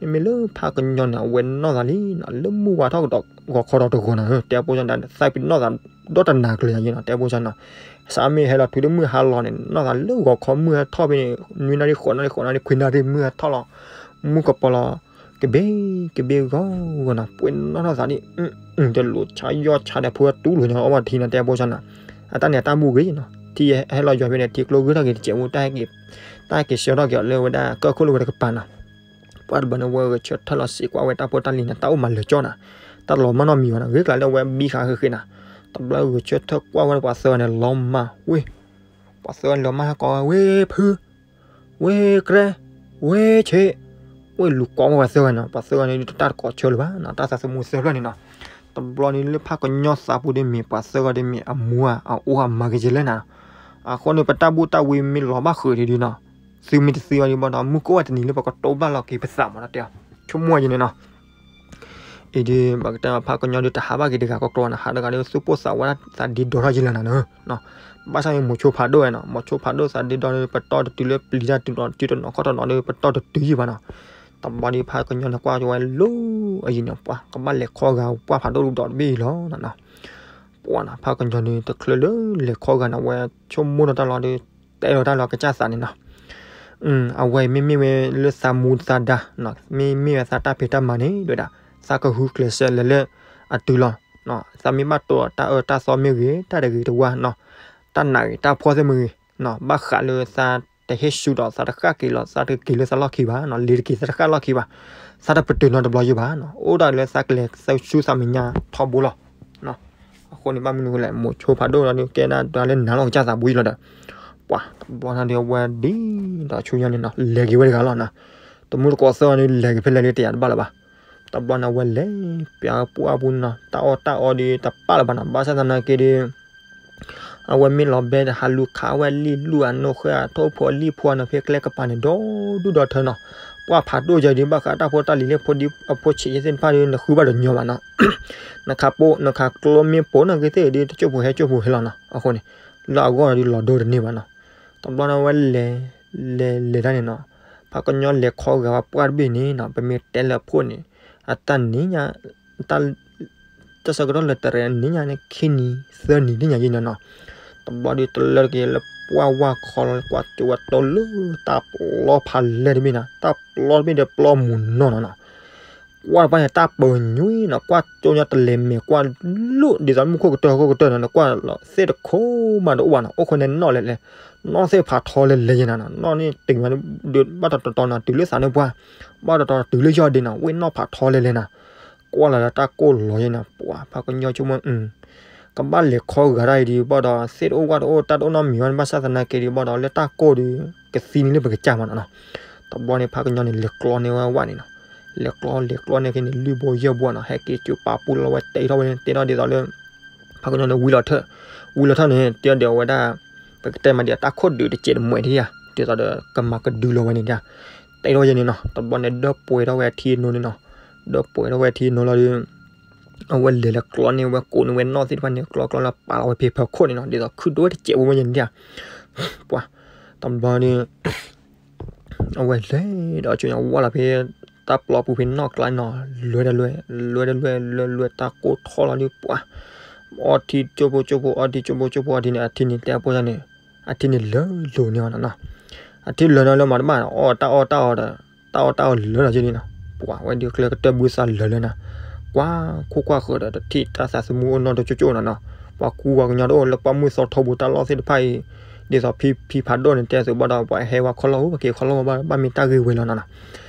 မ့မ့ၢ်လၢဖးကညီန့ၣ် အဝဲနီၢ်သးလံနီၤ လၢမုၢ်ဝါထီၣ်ကဒီးဂီၤခီဒီးတဂီၤနီၤ တဲဖိစၢ်န့ၣ် သးပ့ၤနီၢ်သးဒီတနၤကျၢၤယဲနီၤ တဲဖိစၢ်နီၤ. စးမ့ၢ်ဟဲလီၤထွံလၢမုၢ်ဟါလီၤန့ၣ် နီၢ်သးလၢဂီၤခီမုၢ်ဟဲထီၣ်ဖဲန့ၣ် နွံနၣ်ရံၣ် ဃိးနၣ်ရံၣ် ဃိးနၣ်ရံၣ် ခွံနၣ်ရံၣ် မုၢ်ဟဲထီၣ်လီၤ မုၢ်ကပီၤလီၤ ကဘ့ၣ်ကဘ့ၣ်ဂီၤဂီၤနီၤ ပှဲၤနီၢ်ထီၣ်သးဒ် တလိၤဆါယီၢ်ဆါဒီးဖိတူၢ်လိာ်ညီအီၣ်ဘၣ်ထံနီၤ တဲဖိစၢ်နီၤ. အတၢ်န့ၣ်အတၢ်ဘူၣ်ဂ့ၤနီၤ ထံဟဲလီၤယွၤဖဲန့ၣ် ထံကျိဂုၢ်ထီၣ်က့ၤတစဲးဖိ တၢ်ဟဲက့ၤဆှၢထီၣ်က့ၤအီၤလၢဝဲဒၣ်ကၢၢ်ခိၣ်လၢဝဲတကပၤနီၤ. ပှၢ်တဘျီန့ၣ် ဝဲဂဲၤဆၢထၢၣ်လီၤစံးကွၢ်ဝဲတၢ်ဖိတၢ်လံၤန့ၣ် တၢ်အိၣ်မးလၢာ်ကၠီနီၤ တၢ်လီၤမၢ်နီတမံၤဘၣ်နီၤ ဂ့ၤကျါလၢဝဲဘံဃာ်ဃ့ဃ့နီၤ. တဘျီဂဲၤဆၢထၢၣ်ကွၢ်ဝဲပှၤသၢဂၤန့ၣ် လီၤမၢ်ဝ့ၢ် ပှၤသၢဂၤန့ၣ်လီၤမၢ်ဟဲကိးဝဲ ဝ့ၢ်ဖု ဝ့ၢ်ကြဲ ဝ့ၢ်ဆ့း ဝ့ၢ်လူၤကိးဝဲပှၤသၢဂၤနီၤ ပှၤသၢဂၤန့ၣ် တၢ်တကိးဆၢလၢၤဘၣ်နီၤ တၢ်သးသမူသၢဖျၢၣ်န့ၣ်နီၤ. တဘျီန့ၣ်လၢဖးကညီသးပူၤဒ်မ့ၢ် ပှၤသၢဂၤဒ်မ့ၢ်အမူအအိၣ်အမၤက့ၤကလဲၣ်နီၤ. အဃိန့ၣ် ပတၢ်ဘူၣ်တၢ်ဝံမ့ၢ်လီၤဘၣ်ဃုာ်ဒ်ဒ်နီၤ သုမ့ၢ်တသံအီၤဒ်ဘၣ်ဒီး မုၢ်ကအိၣ်ဝဲတနံၤလၢပကတိဘၣ်လီၤက့ၤပသးမးနီၤ တဲအီၤ ဆိကမိၣ်ယဲန့ၣ်နီၤ. အံၤဒ် ပကတဲဖးကညီဒ်တဟးဘၣ်က့ၤတဂၤကီကျိနီၤ ဟးတဂၤဒီးသူၣ်ပိၢ်သးဝးသးဒ့ဒီထီၣ်ယဲလၢၤနီၤ. ဘၣ်ဆၣ်န့ၣ် မိၤဆိဖးဒိၣ်ဝဲနီၤ မိၤဆိဖးဒိၣ်သးဒ့ဒီန့ၣ် ပတီၢ်တတုၤလၢပျံၤတၢ်တုၤနီၤ တုၤတနီၤခီၣ်တနီၤဒီး ပတီၢ်တတုၤယံၤဘၣ်နီၤ. တဘျီဒ်ဖးကညီန့ၣ် ကွၢ်ကဝဲလၢအယံၤန့ၣ် ပှၤကဘၣ်လဲၤခီဂာ်ပှၢ်ဖးဒိၣ်ဒီတဘ့ၣ်အံၤလီၤနီၤ. ပှၤနီၤ ဖးကညီန့ၣ် တချုးလၢလဲၤခီဂာ်န့ၣ် အဝဲဆိကမိၣ်ဒီးတၢ်လီၤဒီး တဲလီၤတၢ်လီၤကစၢ်သးန့ၣ်နီၤ. အဝဲအံၤမ့မ့ၢ်ဝဲလၢသးမူသးဒါနီၤ မ့မ့ၢ်ဝဲသးတၢ်ဖံးတၢ်မၤန့ၣ် ဒ်ဝဲဒၣ် သးကဂုာ်ကျဲးစၢးလဲၤလၢအတုၤလီၤ. သးမ့ၢ်ဘၣ်တိၢ်တၢ်အၢတၢ်သီမ့ၢ်ဂ့ၤ တၢ်တဂ့ၤတဝါနီၤ တၢ်နာ်ဂ့ၤတၢ်ဖှီၣ်သ့ၣ်မ့ၢ်ဂ့ၤနီၤ ဘၣ်ဃးလၢသးတဟ့ၣ်ဆူၣ်ဒီး သးတဃၣ်က့ၤလီၤ သးတက့ၤလၢသးလီၢ်ခံဘၣ်နီၤ လ့ၤတက့ၤသးတဃၣ်လီၢ်ခံဘၣ် သးတပတုာ်နီတဘျီယံၤဘၣ်နီၤ အိၣ်ဒၣ်လၢသးကလဲၤဆူသးမဲာ်ညါထီဘိလီၤ. အဃိန့ၣ် ဘၣ်မနုၤဃိလဲၣ် မိၤဆိဖးဒိၣ်လီၤဒီး ကဲဒၣ်ဒၣ်လၢနၤလီၤကစၢ်သးဘိယံၤလီၤဒီး ပှၤတဘျီန့ၣ်ဒီး အဝဲဒ်ဒီးဆူညါန့ၣ်နီၤ လဲၤက့ၤဝဲတဂၤလီၤနီၤ. တမူတကိးသၢဂၤန့ၣ် လဲၤက့ၤဖဲလဲၣ်လၢတယာ်တဘၣ်လၢၤဘၣ်. တဘျီန့ၣ် အဝဲလဲၤပျးပှၢ်ပူၤနီၤ တၢ်အီၣ်တၢ်အီဒီးတပာ်လၢၤဘၣ်နီၤ ဘၣ်ဆၣ်သနာ်က့ဒီး အဝဲမ့ၢ်လီၤဘဲဒီး ဟးလူၤခးဝဲလံၣ်လူၢ်အနိၣ်ဃဲအထိၣ်ဖိလံၣ်ဖိအနီၤ ဖဲကျဲကပၤန့ၣ် ဒီဒူၣ်ဒီထၢနီၤ. ပှၢ်ဖးဒိၣ်ယဲဒီး ဘၣ်ဃးတၢ်ဖိတၢ်လံၤလၢဖိဒံဖိဆံးယဲသ့ၣ်တဖၣ်ဒီး နဃုဘၣ်ဒီးညီဘၣ်နီၤ. နခးပိ နခးကျိမ့ၢ်ပိာ်နီၢ်ဂ့ၤသ့ၣ်ဒီး တကၠိၢ်ပူၤဟဲကၠိၢ်ပူၤဟဲလီၤနီၤ. အဃိန့ၣ် လၢအဂီၢ်ဒီးလီၤဒိတန့ၢ်ဘၣ်နီၤ. တဘျီန့ၣ်ဝဲလဲၤ လဲၤလဲၤတၢ်န့ၣ်နီၤ ဖးကညီလဲၤခီဂာ်ဝဲပှၢ်တဘ့ၣ်န့ၣ်နီၤ ပမ့ၢ်တဲလၢအဖှိၣ်န့ၣ် အတၢ်နံၤညါ တၢ် တၢ်ဆၢကတီၢ်လၢတရဲနံၤညါန့ၣ် ခံနံၤသၢနံၤလံညါယံၤန့ၣ်နီၤ. တဘျီဒီးတလၢတက့ၤလၢပှၢ်ဝၢ်ခီလီၤ ကွၢ်ကၠိဝဲတိၢ်လၢတၢ်ပျီဖးလဲၢ်တဘ့ၣ်နီၤ တၢ်ပျီတဘ့ၣ်ဒီးပျီမုၢ်နီၢ်နီၤနီၤ. ကွၢ်တပှၢ်န့ၣ် တၢ်ပၢၤညွံးနီၤ ကွၢ်ကၠိညီတလဲၤမဲာ်ကွၢ်လိၣ် ဒ်သိးမူခိၣ်ကတၢၢ်ဟီၣ်ခိၣ်ကတၢၢ်နီၤ နကွၢ်လီၤသ့ၣ်တခိၣ်မးတအိၣ်ဘၣ်နီၤ အိၣ်ခိးန့ၣ်နီၣ်လဲၤလဲၤ နီၣ်သ့ၣ်ဖးထီလဲၤလဲၤယဲနီၤ နီၣ်န့ၣ်တ့ၢ်မး ဘၣ်တတီၤတီၤနီၤ တုၤလၢသးန့ၣ်ပှၢ် ဘၣ်တတီၤတုၤလၢယီၢ်ဒ့နီၤ ဝ့ၢ်နီၣ်ဖးထီလဲၤလဲၤနီၤ. ကွၢ်လီၤဒီးတၢ်ကိၢ်လီၤယဲနီၤ ပှၤဖးကညီဆိကမိၣ် ကဘၣ်လဲၤခီဂာ်တၢ်အံၤဒီး ဘၣ်ဒီးသ့ၣ်တအိၣ်ဝၣ်တအိၣ် တၢ်တအိၣ်နီတမံၤဘၣ်န့ၣ် ဘၣ်ဆၣ်သနာ်က့ဒီး ဘၣ်ဒီးလၢတၢ်ကိၢ်ဒီး ကသံန့ၣ်လၢပကစၢ်မးနီၤနီၤ. တဘျီန့ၣ် ဖးကညီန့ၣ် လဲၤကျီန့ၢ်ဝဲဝဲန့ၣ်နီၤ လဲၤကျီလဲၤကျီန့ၢ်က့ၤန့ၣ် လွံၢ်ဘိယဲၢ်ဘိနီၤ ဟဲက့ၤကၠိပာ်ပူၤလီၤဝဲတဲထီၣ်ဝဲန့ၣ် တဲထီၣ်ဒ်သိးလၢ ဖးကညီန့ၣ် ဝံလီၤထၢၣ် ဝံလီၤထၢၣ်န့ၣ် တဲဒီးအဝဲဒၣ် ပကတဲမးဒ်အတၢ်ခိၣ်ဒုးတစဲးတမှဲးဒ်ဧါ ဒ်သိးဒီးကမၤကဒုလီၤဝဲန့ၣ်ဒ် တဲထီၣ်ယဲန့ၣ်နီၤ တဘျီန့ၣ် ဒၢပှဲၤထီၣ်ဝဲအထံအနိန့ၣ်နီၤ ဒၢပှဲၤထီၣ်ဝဲအထံအနိလီၤဒီး အဝဲလဲၤလၢကျီန့ၢ်ဝဲကိးန့ၢ်ဝဲနီၣ်သ့ၣ်တဖၣ်န့ၣ် ကျီကျီလၢပာ်လီၤဝဲဖဲဖၢခိၣ်န့ၣ်နီၤ ဒ်သိးခုၣ်ဒိၣ်ဝဲတစဲးဖိဝဲန့ၣ်ဒ် ပှၤ တဘျီန့ၣ် အဝဲလဲၤဒီးဆူညါဝဲလီၤဖဲ တၢ်ပျီပူၤဖဲနီၣ်ကျါနီၤ လွဲတလွဲ လွဲတလွဲ လွဲလွဲတၢ်ကိၢ်ထီၣ်လီၤဒီးပှၤ အီထံကၠိဖိကၠိဖိ အီထံကၠိဖိကၠိဖိအီထံန့ၣ် အထံန့ၣ် တဲဖိန့ၣ် အထံန့ၣ်လၢလိၤန့ၢ်အီၤနီၤနီၤ အထံလၢာ်နီၤလၢမၤတဘၣ်နီၤ အီၣ်တၢ်အီၣ်တၢ်အီဒီး တၢ်အီၣ်တၢ်အီလၢာ်နီၤယဲန့ၣ်နီၤ ပှၤဝဲဒုးကျဲကတၢၢ်ဘုသးလၢာ်လၢာ်နီၤ ကွၢ်ခိၣ်ကွၢ်ဃၢၤဒီးတထံၣ်တၢ်သးသမူအိၣ်နီတကၠိကၠိနီၤနီၤ ပှၤကူပှၤကညီတအိၣ်လၢပှၢ်မုၢ်သီထီပူၤတၢ်လီၢ်သ့ၣ်တဖၣ်အံၤ ဒ်သိးဖံဖံဖးဒိၣ်န့ၣ်တဲအသိးဘၣ်ဒီး ပှၤဟဲဝဲခီလီၢ်အိၣ် ပှၤက့ၤခီလီၢ်အိၣ်ဘၣ် ဘၣ်မ့ၢ်တၢ်ဂ့ၢ်ဝဲလီၤနီၤနီၤ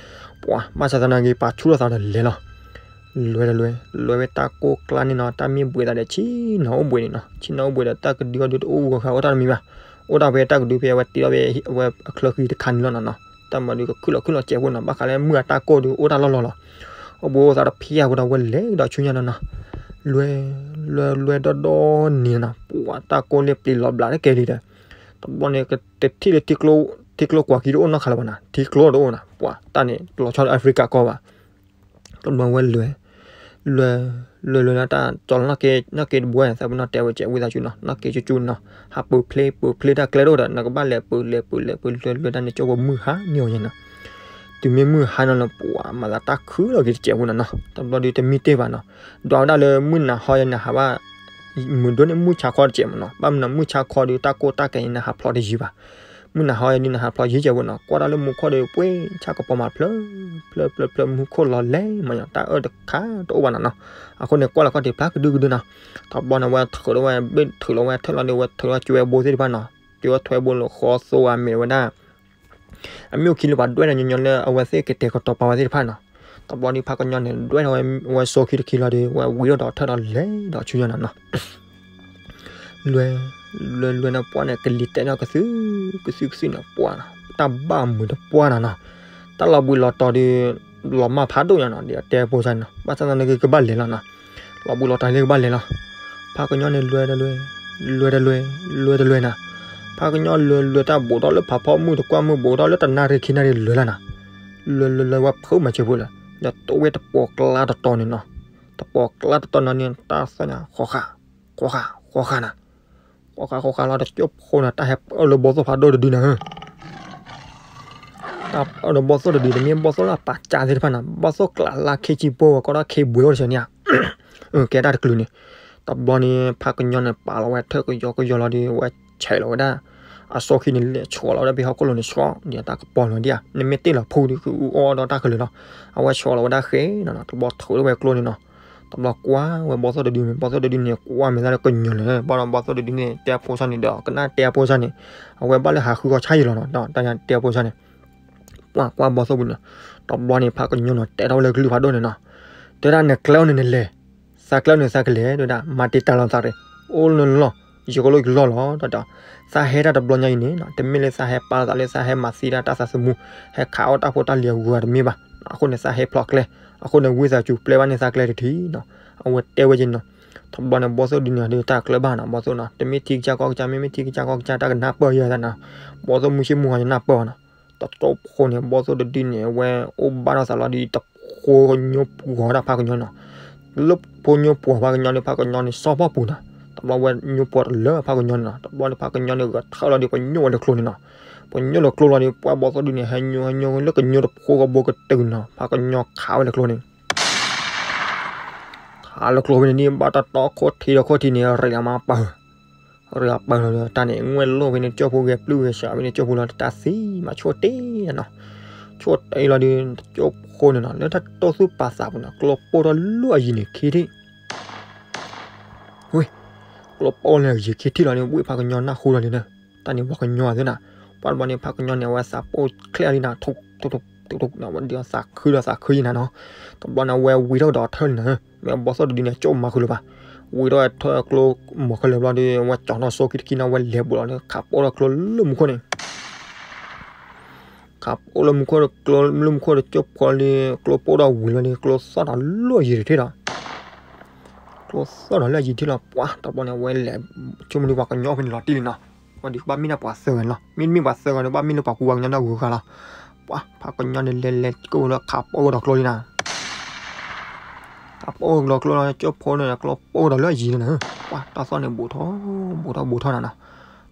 ပှၤဘၣ်ဆၣ်သနာ်က့ ပာ်ဆူၣ်ထီၣ်သးဒီးလဲၤလီၤ လွဲတလွဲ လွဲဝဲတၢ်ကိၢ်ကျါန့ၣ်နီၤ တၢ်မ့ၢ်ဘှံးသးဒီးဆ့ၣ်နီၤအိၣ်ဘှံးန့ၣ်နီၤ ဆ့ၣ်နီၤအိၣ်ဘှံးဒီးတၢ်ကဒုအီၤဒုးတအိၣ်ဂီၤဃာ်အိၣ်တၢ်တမံၤဘၣ် အိၣ်ဒၣ်ဖဲတၢ်ကဒုဖဲအဝဲတ့ထီၣ်ဖဲအဝဲအချၢဃံတခါန့ၣ်လီၤနီၤနီၤ တၢ်မၤဒုးကခုၣ်လီၤခုၣ်လီၤစဲးဖိနီၤ ဘၣ်ဃးလၢမုၢ်အတၢ်ကိၢ်ဒုးအိၣ်တၢ်လီၢ်လီၢ်လီၤ အိၣ်ဘှံးအိၣ်သးတဖံးအပူၤဒီးဝဲလဲၤဒီးဆူညါနီၤနီၤ လွဲ လွဲလွဲဒီဒီနံၤနီၤ ပှၤတၢ်ကိၢ်လၢပျံၤလီၤဘျးတကဲလံဒီး တဘျီန့ၣ် ကတထံၣ်လၢ ထံကျိကွၢ်ခံတအိၣ်နီတခါလၢၤဘၣ်နီၤ ထံကျိတအိၣ်နီၤ ပှၤတၢ်န့ၣ် လီၤဆီလၢ Africa ကီၢ်ဘၣ် တဘျီဝဲလွဲ လွဲ လွဲလွဲလၢတၢ်ကၠီလီၤနီၢ်က့ နီၢ်က့တဘိန့ၣ် သးပ့ၤနီၢ်တဲဝဲကဲဝံသးစူၤနီၤ နီၢ်က့ကၠူကၠူနီၤ ဟးပၢၤဖျ့ပၢၤဖျ့တၢ်ကျဲတအိၣ်ဒီး နကဘၣ်လဲၤပၢၤလဲၤပၢၤလဲၤပၢၤလွဲလွဲတၢ်န့ၣ် ကၠီဖိမုၢ်ဟါန့ၢ်အီၤယဲနီၤ တုၤမ့ၢ်မုၢ်ဟါနီၤလၢပှၤမၤသးတၢ်ခုလီၤက့ၤတစဲးဖိနီၤနီၤ တဘျီဒုးတမ့ၢ်တ့ၢ်ဘၣ်နီၤ ဒွးဝဲဒၣ်လၢမုၢ်နၤဟီယဲန့ၣ် ဟးဘၣ် မုၢ်ဒိၣ်န့ၣ်မုၢ်ဆါခီတစဲးမနီၤ ဘၣ်မနုၤမုၢ်ဆါခီဒုးတၢ်ကိၢ်တၢ်ကဲအံၤန့ၣ် ဟးဖျိးတယံၤဘၣ် မုၢ်နၤဟီယဲန့ၣ် နဟးဖျိးယံၤကဲးဖိနီၤ ကွၢ်တၢ်လၢမူခိၣ်ဒီး ပှ့ၤဆၣ်ကပီၤမၤဖျၢၣ် ဖျၢၣ်ဖျၢၣ်ဖျၢၣ် မူခိၣ်လီၤလဲၤမးနီၤ တၢ်အၢၣ်တခါတအိၣ်ဘၣ်နီၤနီၤ အဃိန့ၣ် ကွၢ်လီၤခီၣ်ထံးဖျါကဒုကဒုနီၤ တဘျီန့ၣ် ဝဲထုးလီၤဝဲ ဘ့ၣ်ထုးလီၤဝဲ ထၢၣ်လီၤဒီး ဝဲထုးလီၤကၠိဝဲဘိသ့ၣ်တဖၣ်နီၤ ကၠိဝဲထွဲဘိလၢဃီသိဝဲမ့ၢ်ဝဲဒၣ် အမ့ၢ်အိၣ်ခံလၢပှၤဒွဲၣ်န့ၣ်ညီညီလၢအဝဲသ့ၣ်ကတဲာ်ကတီၤပာ်ဝဲသ့ၣ်တဖၣ်နီၤ တဘျီန့ၣ် ဖးကညီန့ၣ် ဒွဲၣ်ထီၣ်ဝဲ ဝဲစိခံတခံလီၤဒီး ဝဲဝံထီၣ်ဒီးထၢၣ်ဒီးလဲၤဒီးဆူညါနီၤနီၤ လွဲ လွဲလွဲန့ၣ်ပှၢ်န့ၣ် ကလံၤတဲာ်န့ၣ်ကသု ကသုကသုန့ၣ်ပှၢ်နီၤ တၢ်ဘၣ်မုာ်တပှၢ်နီၤနီၤ တၢ်လီၤဘှံးလီၤတီၤဒီး လီၤမၢ်ဖးဒိၣ်ညါနီၤ ဒီးတဲဖိစၢ်န့ၣ်နီၤ ဘၣ်ဆၣ်သနာ်က့ကဘၣ်လဲၤလီၤနီၤ လီၤဘှံးလီၤတီၤလၢကဘၣ်လဲၤလီၤ ဖးကညီန့ၣ်လွဲတလွဲ လွဲတလွဲ လွဲတလွဲနီၤ ဖးကညီလွဲလွဲတၢ်ဘူးထီၣ်လၢဖးဖီမုၢ်တကွၢ်မုၢ်ဘူးထီၣ်လၢ တနၣ်ရံၣ်ခံနၣ်ရံၣ်လွဲလီၤနီၤ လွဲလွဲလွဲဝဲဖုးမၤစၢၤဖိလၢ ဒီးတိၢ်ဝဲတပီၤကျါတတီၤန့ၣ်နီၤ တပီၤကျါတတီၤနီၤန့ၣ် တၢ်သီၣ်ညါ ဃီဃာ် ဃီဃာ် ဃီဃာ်နီၤ ဃီဃာ် ဃီဃာ်လီၤ တကၠိဖိန့ၣ် တၢ်ဟဲပၢၢ်လၢဘီသိၣ်ဖးဒိၣ်တဒုနီၤ တၢ်ပၢၢ်လၢဘီသိၣ်တဒု တမ့ၢ်ဘီသိၣ်လၢအပာ်ကၢသ့ၣ်တဖၣ်နီၤ ဘီသိၣ်ကျးလၢခ့ကၠံပိၢ်ဝဲ ကီၢ်ဒီးခ့ဘှ့အိၣ်တဆၢန့ၣ်ဧါ ကဲတၢ်တကလုာ်န့ၣ် တဘျီန့ၣ် ဖးကညီန့ၣ် ပာ်လီၤဝဲထၢၣ်ကယီကယီလီၤဒီး ဝဲဆဲးလီၤဝဲဒၣ် အစိခံန့ၣ် လဲၤဆီလီၤဝဲဒၣ်ဖဲဟီၣ်ခိၣ်လိၤန့ၣ်ဆီ ဒ်အတၢ်ကပီၤလီၤဒ်ဧါ နမ့ၢ်တ့ၢ်လီၤဖိဒီး ကအူအီၣ်ဒီးတၢ်ကလုာ်လီၤ အဝဲဆီလီၤဝဲဒၣ်ဃဲနီၤနီၤ တဘျီထုးလီၤဝဲကျိန့ၣ်နီၤ တဘျီကွၢ်ဝဲဘီသိၣ်တဒုန့ၣ် ဘီသိၣ်တဒုန့ၣ် ကွၢ်မဲာ်သးလၢကညီၤလၢၤ ဘၣ်ဒီးဘီသိၣ်တဒုန့ၣ် တဲဖိစၢ်န့ၣ်ဒီး ကနၣ်တဲဖိစၢ်န့ၣ် အဝဲဘၣ်လၢဟးဃုဃီဆါယံာ်လီၤနီၤ တၢ်တဲဖိစၢ်န့ၣ် ပှၤကွၢ်ဘီသိၣ်ပူၤန့ၣ် တဘျီန့ၣ် ဖးကညီန့ၣ် တဲထီၣ်ဝဲလၢကလုၢ်ဖးဒိၣ်န့ၣ်နီၤ တဲဒၣ်နကျဲအိၣ်န့ၣ်နလဲၤ သးကျဲအိၣ်န့ၣ်သးကလဲၤ တဲဝဲဒၣ် မၤတ့ၢ်တၢ်လီၤသးရ့ၣ် အိၣ်လၢနလီၢ် ယကလိၣ်ယကလီၢ်လီၤ တဲဒီး သးဟဲတၢ်တဘျီညါအံၤန့ၣ်နီၤ တမ့ၢ်လၢသးဟဲပာ်လီၤသးလၢသးဟဲမၤသံဒၣ်တၢ်သးသမူ ဟဲခးအီၣ်တၢ်ဖိတၢ်လံၤအဂုၤအဂၤတမ့ၢ်ဘၣ် အဃိန့ၣ်သးဟဲဖျိးကျဲ အဃိန့ၣ် ဝံသးစူၤပျဲဘၣ်န့ၢ်သးကျဲတထံၣ်နီၤ အဝဲတဲဝဲက့ၤနီၤ တဘျီန့ၣ် ဘီသိၣ်တဒုန့ၣ် ဒုးတၢ်ကျၢၤဘၣ်နီၤ ဘီသိၣ်နီၤ တမ့ၢ်ထံကစၢ်ကီၢ်ကစၢ် မ့မ့ၢ်ထံကစၢ်ကီၢ်ကစၢ် တၢ်ကနၢ်ပၢၢ်ယဲၢ်သးနီၤ ဘီသိၣ်မုၢ်ဆ့ၣ်မုၢ်ဂီၤယနၢ်ပၢၢ်ဘၣ်နီၤ တကၠိဖိန့ၣ် ဘီသိၣ်တဒုန့ၣ် အဝဲအိၣ်ဘၣ်ထီၣ်သးလီၤဒီး တဖိညိပှီၤဒၣ်ဖးကညီနီၤ လၢဖိညိပှီၤဖးကညီန့ၣ် ဖးကညီန့ၣ် စီၣ်ဖီၣ်ပူၤနီၤ တဘျီဝဲညိပှီၤတလၢဖးကညီန့ၣ်နီၤ တဘျီန့ၣ် ဖးကညီန့ၣ် ဂဲၤထၢၣ်လီၤဒီး ပညိၣ်ဝဲလၢကျိန့ၣ်နီၤ ပညိၣ်လၢကျိလီၤဒီး ပှၤဘီသိၣ်တဒုန့ၣ် ဟဲညိ ဟဲညိလၢကညိတဖိကဘိကတုၤနီၤ ဖးကညီခးဝဲလၢကျိန့ၣ် ခးလၢကျိဖဲန့ၣ် ဘၣ်တၢ်တီခိၣ်ထံဒီးခိၣ်ထံန့ၣ် ရ့းအမါပၢၢ် ရ့းအပၢၢ်လီၤဒီး တၢ်န့ၣ် ငွဲၣ်လိၣ်ဖဲန့ၣ် ကၠိဖိဂဲၤပျုၢ်ဂဲၤဆှးဖဲန့ၣ် ကၠိဖိလီၤ တၢ်သံမးဆိၣ်တ့ၢ်နီၤ ဆိၣ်တ့ၢ်လီၤဒီး တကၠိဖိန့ၣ်နီၤ လၢတၢ်တိၢ်သူၣ်ပာ်သးပူၤနီၤ ကျိပိၢ်ထီၣ်လၢအယံၤန့ၣ်ခံထံၣ် ဝ့ၢ် ကျိပိၢ်လၢအယံၤခံထံၣ်လီၤန့ၣ် ဝ့ၢ်ဖးကညီနၢ်ဟူလီၤန့ၣ် တၢ်န့ၣ်ပှၤကညီသ့နီၤ ပှၤတဘျီန့ၣ် ဖးကညီန့ၣ် အဝဲသးပိၢ်ချဲလံနီၤ ထုးထုးထုးထုးနီၤ ဝဲဒုးသးခုဒီးသးခုယံၤနၤနီၤ တဘျီန့ၣ် အဝဲဝံထီၣ်ကဒီးထၢၣ်န့ၣ်နီၤ မ့ၢ်ဘီသိၣ်တဒုန့ၣ် ကၠိမၤဃုာ်လၢၤဘၣ် ဝံထီၣ်ထၢၣ်ကျိမၤဃုာ်လၢၤဘျီဒီး အဝဲကၠီၤထီၣ်စိခံတခံနီၤ အဝဲလဲၤဘူးလီၤန့ၣ် ခးပိၢ်ထီၣ်ကျိလၢမူခိၣ်န့ၣ် ခးပိၢ်လၢမူခိၣ် ကျိလၢမူခိၣ်ဒီးကၠိဖိလံ ကျိပိၢ်ဒီးဝံၤလီၤန့ၣ် ကျိသီၣ်ဒီးလၢအယံၤတထံၣ်လီၤ ကျိသီၣ်ဒီးလၢအယံၤတထံၣ်လီၤ ပှၤတဘျီန့ၣ် အဝဲလဲၤ ဆိကမိၣ်ဒုးပှၤကညီဖဲန့ၣ်လီၤတံၢ်လံနီၤ ဝဲဒုးကဘၣ်မ့ၢ်ဒၣ်ပှၤသၢဂၤန့ၣ်လီၤ မ့တမ့ၢ်ပှၤသၢဂၤဒီး ဘၣ်မ့ၢ်လၢပှၤကူပှၤကညီနီၢ်ဂုၤဂၤလီၤ ပှၤဖးကညီန့ၣ် လဲၤလဲၤကိၣ်လၢခးပိၢ်ကဒီးကျိလံနီၤ ခးပိၢ်ကဒီးကျိလီၤ ကၠိဖိန့ၣ် ကျိပိၢ်ကဒီးလၢအယံၤန့ၣ်နီၤ ပှၤတၢ်သီၣ်န့ၣ် ဘူးထီၣ် ဘူးထီၣ်ဘူးထီၣ်နၤနီၤ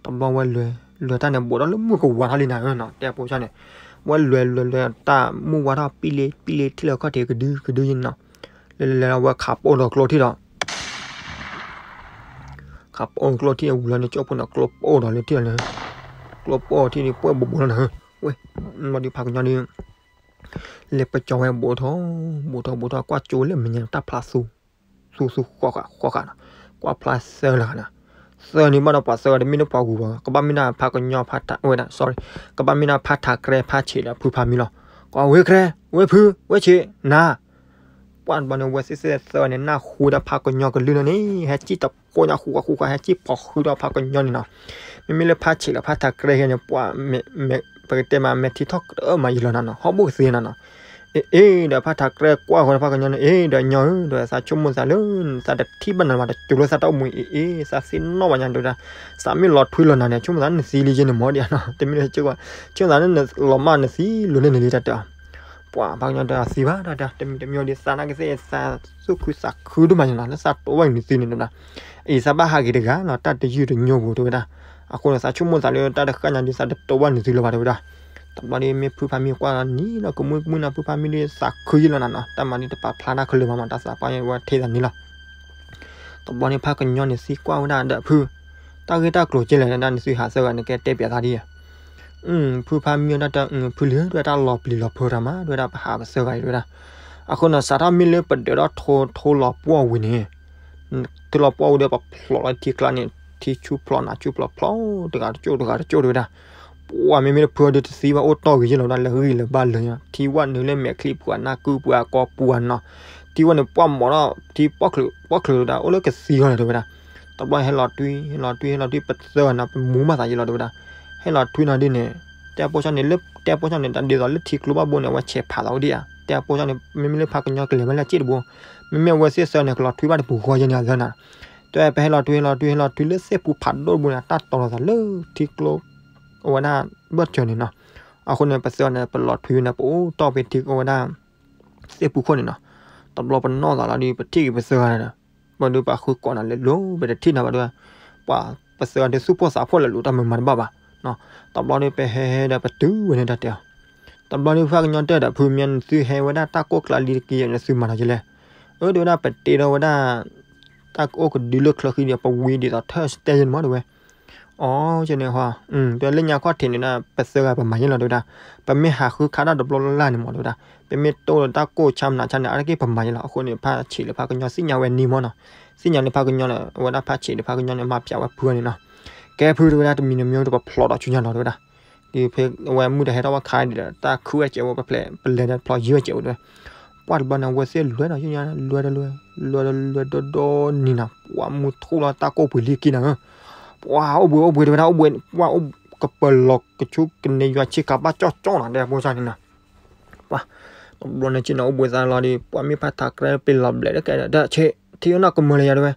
တဘျီဝဲလဲၤ လဲၤတၢ်န့ၣ် ဘူးထီၣ်လၢမုၢ်ကဝါထီၣ်လံနၤနီၤ တဲဖိစၢ်န့ၣ် ဝဲလဲၤလဲၤလဲၤတၢ်မုၢ်ဝါထီၣ်ပံလ့ပံလ့ထံၣ်လီၤခီၣ်ထံးကဒုကဒုယံၤနီၤ လဲၤလဲၤလဲၤလီၤဝဲခးပိၢ်ဒီးကျိထံၣ်ဒီး ခးပိၢ်ကျိထံၣ်ဝံၤလီၤန့ၣ် ကၠိဖိန့ၣ် ကျိပိၢ်ဒီးလၢထံၣ်လီၤန့ၣ် ကျိပိၢ်ထံၣ်န့ၣ် ပှဲၢ်ဘူးဘူးလီၤနၤ ဝဲ ဘျီဒုးဖးကညီဒုး လဲၤပကၠီၤဝဲဘူးထီၣ် ဘူးထီၣ်ဘူးထီၣ် ကွၢ်ကၠိလၢမဲာ်ညါတၢ်ဖျါသူ သူသူဃီဃာ်ဃီဃာ်နီၤ ကွၢ်ဖျါသၢလၢၤနၤ သၢန့ၣ်ဘၣ်ဒီးပှၤသၢဂၤတမ့ၢ်လၢပှၤဂုၤပှၤဂၤ ကဘၣ်မ့ၢ်ဒၣ်ဖးကညီဖးထးဝဲဒၣ် sorry ကဘၣ်မ့ၢ်ဒၣ်ဖးထးကြဲဖးဆံးဒီးဖုဖးမံလီၤ ကွၢ်ဝဲကြဲ ဝဲဖု ဝဲဆံး နၤ ပှၤတဘျီန့ၣ် ဝဲသ့ၣ်သ့ၣ်သၢဂၤန့ၣ် နၢ်ဟူဝဲဒၣ်ဖးကညီကလုၢ်လၢန့ၣ် ဟဲစံၣ်တဖိညါဃူဃူဃာ် ဟဲစံၣ်ဖီၣ်ဃုာ်ဒီးဖးကညီန့ၣ်နီၤ မ့မ့ၢ်လၢဖးဆံးလၢဖးထးကြဲယဲန့ၣ် ပှၤ မ့ၢ် ပကတဲမးမဲာ်ထံထီၣ်ကတၢၢ်မးယံာ်လီၤနၤနီၤ ဟီၣ်ဘိၣ်ကသ့နၤနီၤ အ့ၣ်အ့ၣ်ဒီးဖးထးကြဲကွၢ်ဃီဒီးဖးကညီန့ၣ် အ့ၣ်ဒီးညီဧၢ ဒီးသးဆိကမိၣ်သးလၢ သးတထံၣ်ဘၣ်နၤမး တစိၤလၢသးတအိၣ်မူအံၤ အ့ၣ်အ့ၣ် သးသ့ၣ်နီၣ်ဘၣ်ညါဒီး သးမ့ၢ်လီၤထွံလီၤနၤန့ၣ် ဆိကမိၣ်သးနသံလံယဲန့ၣ်မ့ၢ်ဒ်နီၤ တမ့ၢ်လၢ ဆိကမိၣ်သးလၢနလီၤမၢ်နသံလိၤန့ၣ်န့ၣ်လံတၢ်တဲအီၤ ပှၤဖးကညီတဲအသံဘၣ် တၢ်တဲ တမံၤတမံၤဒ်သးနာ်က့သ့ၣ် သးသူၣ်ခုသးခုဒိၣ်မးန့ၣ်နီၤ လၢသးတိဝဲနုာ်သံန့ၣ်တဲဝဲဒၣ်, အံၤသးဘၣ်ဟးက့ၤတဂၤနီၤ တၢ်တယုၢ်တညိပူၤတဲဝဲဒၣ်, အဃိန့ၣ် သးဆိကမိၣ်သးလၢတၢ်တဃၣ်ညါဒ်သးတတိဝဲနုာ်သံလၢၤဘၣ်တဲဝဲဒၣ်, တဘျီဒီးမ့ၢ်ဖုဖးမံကွၢ်လီၤနံၤလီၤ ကမုၢ်ကမုၢ်နီၤ ဖုဖးမံဒီးသးခုယံာ်လီၤနၤနီၤ တၢ်မၤဒ်တပာ်ဖျါတၢ်ခဲလၢာ်မးမး တၢ်သးပှၢ်ဝဲထဲသးန့ၣ်လီၤ. တဘျီန့ၣ်ဖးကညီန့ၣ်သံကွၢ်ဝဲဒၣ်ဒီးဖု, တၢ်ဂ့ၢ်တၢ်ကျိၤကဲလဲၣ်ဒၣ် နသုဟးသၢဂၤန့ၣ် ကဲတဲပၠးသးဒ်ဧါ. ဖုဖးမံတၢ်တဲ ဖုလၢဒၣ်တၢ်လီၤပျံၤလီၤဖုးတၢ်မး ဒၣ်ပဟးပသၢဂၤအံၤတဲဝဲဒၣ်, အဃိန့ၣ် စးထီၣ်မ့ၢ်လၢပဒၢးထီၣ်ထိလီၤပှီၢ်ဝံၤန့ၣ် ထိလီၤပှီၢ်ဝံၤဒီးပဖျိးလီၤထံကျါန့ၣ် ထံဆူဖျိးနၤဆူဖျိးဖျိး တဂၤတကၠိၣ်တဂၤတကၠိၣ်တဲဝဲဒၣ်, ပှၤမ့မ့ၢ်တဖုအီၤဒုးတသံဘၣ်အိၣ်တီၢ်ဂ့ၤယ့ၢ်လီၤဒၣ် လၢဂံၢ်လၢဘါလၢာ်ညါ ထံဝဲနုာ်လၢမဲာ်ချံပှၤနၢ်ကုပှၤကီပှၤနီၤ, ထံဝဲနုာ်ပှၢ်မီၤထီၣ် ထံပှၢ်ချၢပှၢ်ချၢတဲဝဲဒၣ် အိၣ်လၢကသံအီၤန့ၣ်တဲဝဲဒၣ်, တဘျီဟဲလီၤတွံ ဟဲလီၤတွံ ဟဲလီၤတွံ ပသၢဂၤန့ၣ် ပမူမၤသးယ့ၢ်လီၤတဲဝဲဒၣ်, ဟဲလီၤထွံနီၤဒ်န့ၣ် တဲပိၢ်ဆၣ်န့ၣ် လၢတဲပိၢ်ဆၣ်န့ၣ် တၢ်ဒ်သိးလၢထံကျိဘၣ်ဘိန့ၣ် အဝဲဆဲးဖးသးအိၣ်ဒံးဧါ တဲပိၢ်ဆၣ်န့ၣ် မ့မ့ၢ်လၢဖးကညီကလဲၤဘၣ်လၢစ့ၣ်တဘိ, မ့မ့ၢ်အဝဲသ့ၣ်သၢဂၤန့ၣ် ကလီၤထွံဘၣ်တပူၤဃီယဲၢ်န့ၣ်အသၢနၤ, တဲပဟဲလီၤတွံ ဟဲလီၤတွံ ဟဲလီၤတွံလၢသ့ၣ်ပူၤဖးဒိၣ်တဘိန့ၣ် တၢ်တီၤလီၤသးလၢထံကျိ အဝဲဒၣ်ဘၢၣ်စၢၤန့ၣ်နီၤ, အဃိန့ၣ် ပသၢဂၤန့ၣ် ပလီၤထွံန့ၣ် ပအိၣ်တီၢ်ဖဲထံအဝဲဒၣ် သ့ၣ်ပူၤခိၣ်န့ၣ်နီၤ, တဘျီပနီၣ်သးလီၤဒီး ပထံၣ်က့ၤပသၢဂၤဒီး ဘၣ်ဒီးပှၤဃုကိးနၤလဲၤလိၤ ပတထံၣ်နၤဘၣ်ဒီး ပှၤပသၢဂၤဒုးသူၣ်ဖှီၣ်သးဖှီၣ်လဲၤလိၤတၢ်မၤမၤတဘၣ်ဘၣ်, တဘျီဒီးပဟဲဟဲဒီးပတုၤဝဲန့ၣ်တၢ်တဲအီၤ, တဘျီဒီးဖုဖးကညီတဲဒီး ဖုမံနသုဟဲဝဲဒၣ်တၢ်ကိၢ်ကျါလံတက့ၢ် နသုမၤနီၤကလဲၣ်, အၢ တဲဝဲဒၣ် ပတ့ထီၣ်ဝဲဒၣ် တၢ်အိၣ်ကဒုလၢချၢဃံဒီး ပဝံၤဒ်သိးထၢၣ်စတဲယဲၢ်န့ၣ်မးတဲဝဲ အိၣ်ကန့ၣ်ဟီ, တဲလၢညါခီၣ်ထံးန့ၣ်ဒၣ် ပသၢဂၤပမၤယဲၢ်လီၤတဲဝဲဒၣ်, ပမ့ၢ်ဟးဃုခါတၢ်တဘျီလၢ်လၢ်န့ၣ်မးတဲဝဲဒၣ်, ပမ့ၢ်တိၢ်လၢတၢ်ကိၢ်ဆါမနုၤဆါန့ၣ် အါတက့ၢ်ပမၤယဲၢ်လီၤ, အဃိန့ၣ် ဖးဆံးလၢဖးကညီသ့ၣ်ညါဝဲန့ၣ်မးနီၤ, သ့ၣ်ညါလၢဖးကညီန့ၣ် အဝဲဒၣ်ဖးဆံးလၢဖးကညီန့ၣ် မၤပၠးဝဲဖုန့ၣ်နီၤ, ကဲဖုတဲဝဲဒၣ်တမံၤတမံၤဒီးပဖျိးဒီးဆူညါလီၤတဲဝဲဒၣ်, ဒီးဖဲအဝဲမုၢ်တဟဲထီၣ်ဘၣ်ခါဒီး တၢ်ခုဝဲကဲဝဲပဖျဲး ပလဲၤဒီးဖျိးယံၤဝဲကဲဝဲတဲဝဲ ပှၢ်တဘျီန့ၣ် အဝဲသ့ၣ်လွဲဒီးယညါ လွဲဒီးလွဲ လွဲဒီးလွဲဒီဒီနံၤနီၤ ပှၢ်မုၢ်ထူၣ်လီၤတၢ်ကိၢ်ပှ့ၤလံက့ၤနၤဧၢ, ပှၢ်အိၣ်ဘှံးအိၣ်ဘှံးတဲဝဲဒၣ် အိၣ်ဘှံး ပှၢ်အိၣ်ကပၢၤလီၤကဆူကန့ၢ်ယွၤဆ့ကၤဘၣ်ကၠီၣ်ကၠီၣ်နီၤ တဲဖိစၢ်န့ၣ်နီၤ, ပှၢ် တဘျီန့ၣ်က့ၤနီၤ အိၣ်ဘှံးသးလီၤဒီး ပှၢ်မ့ၢ်ဖးထးကြဲပ့ၤလီၤဘျဲးတကဲဒီး ထံအိၣ်နီၢ်ကမၢလၢယၤတဲဝဲ,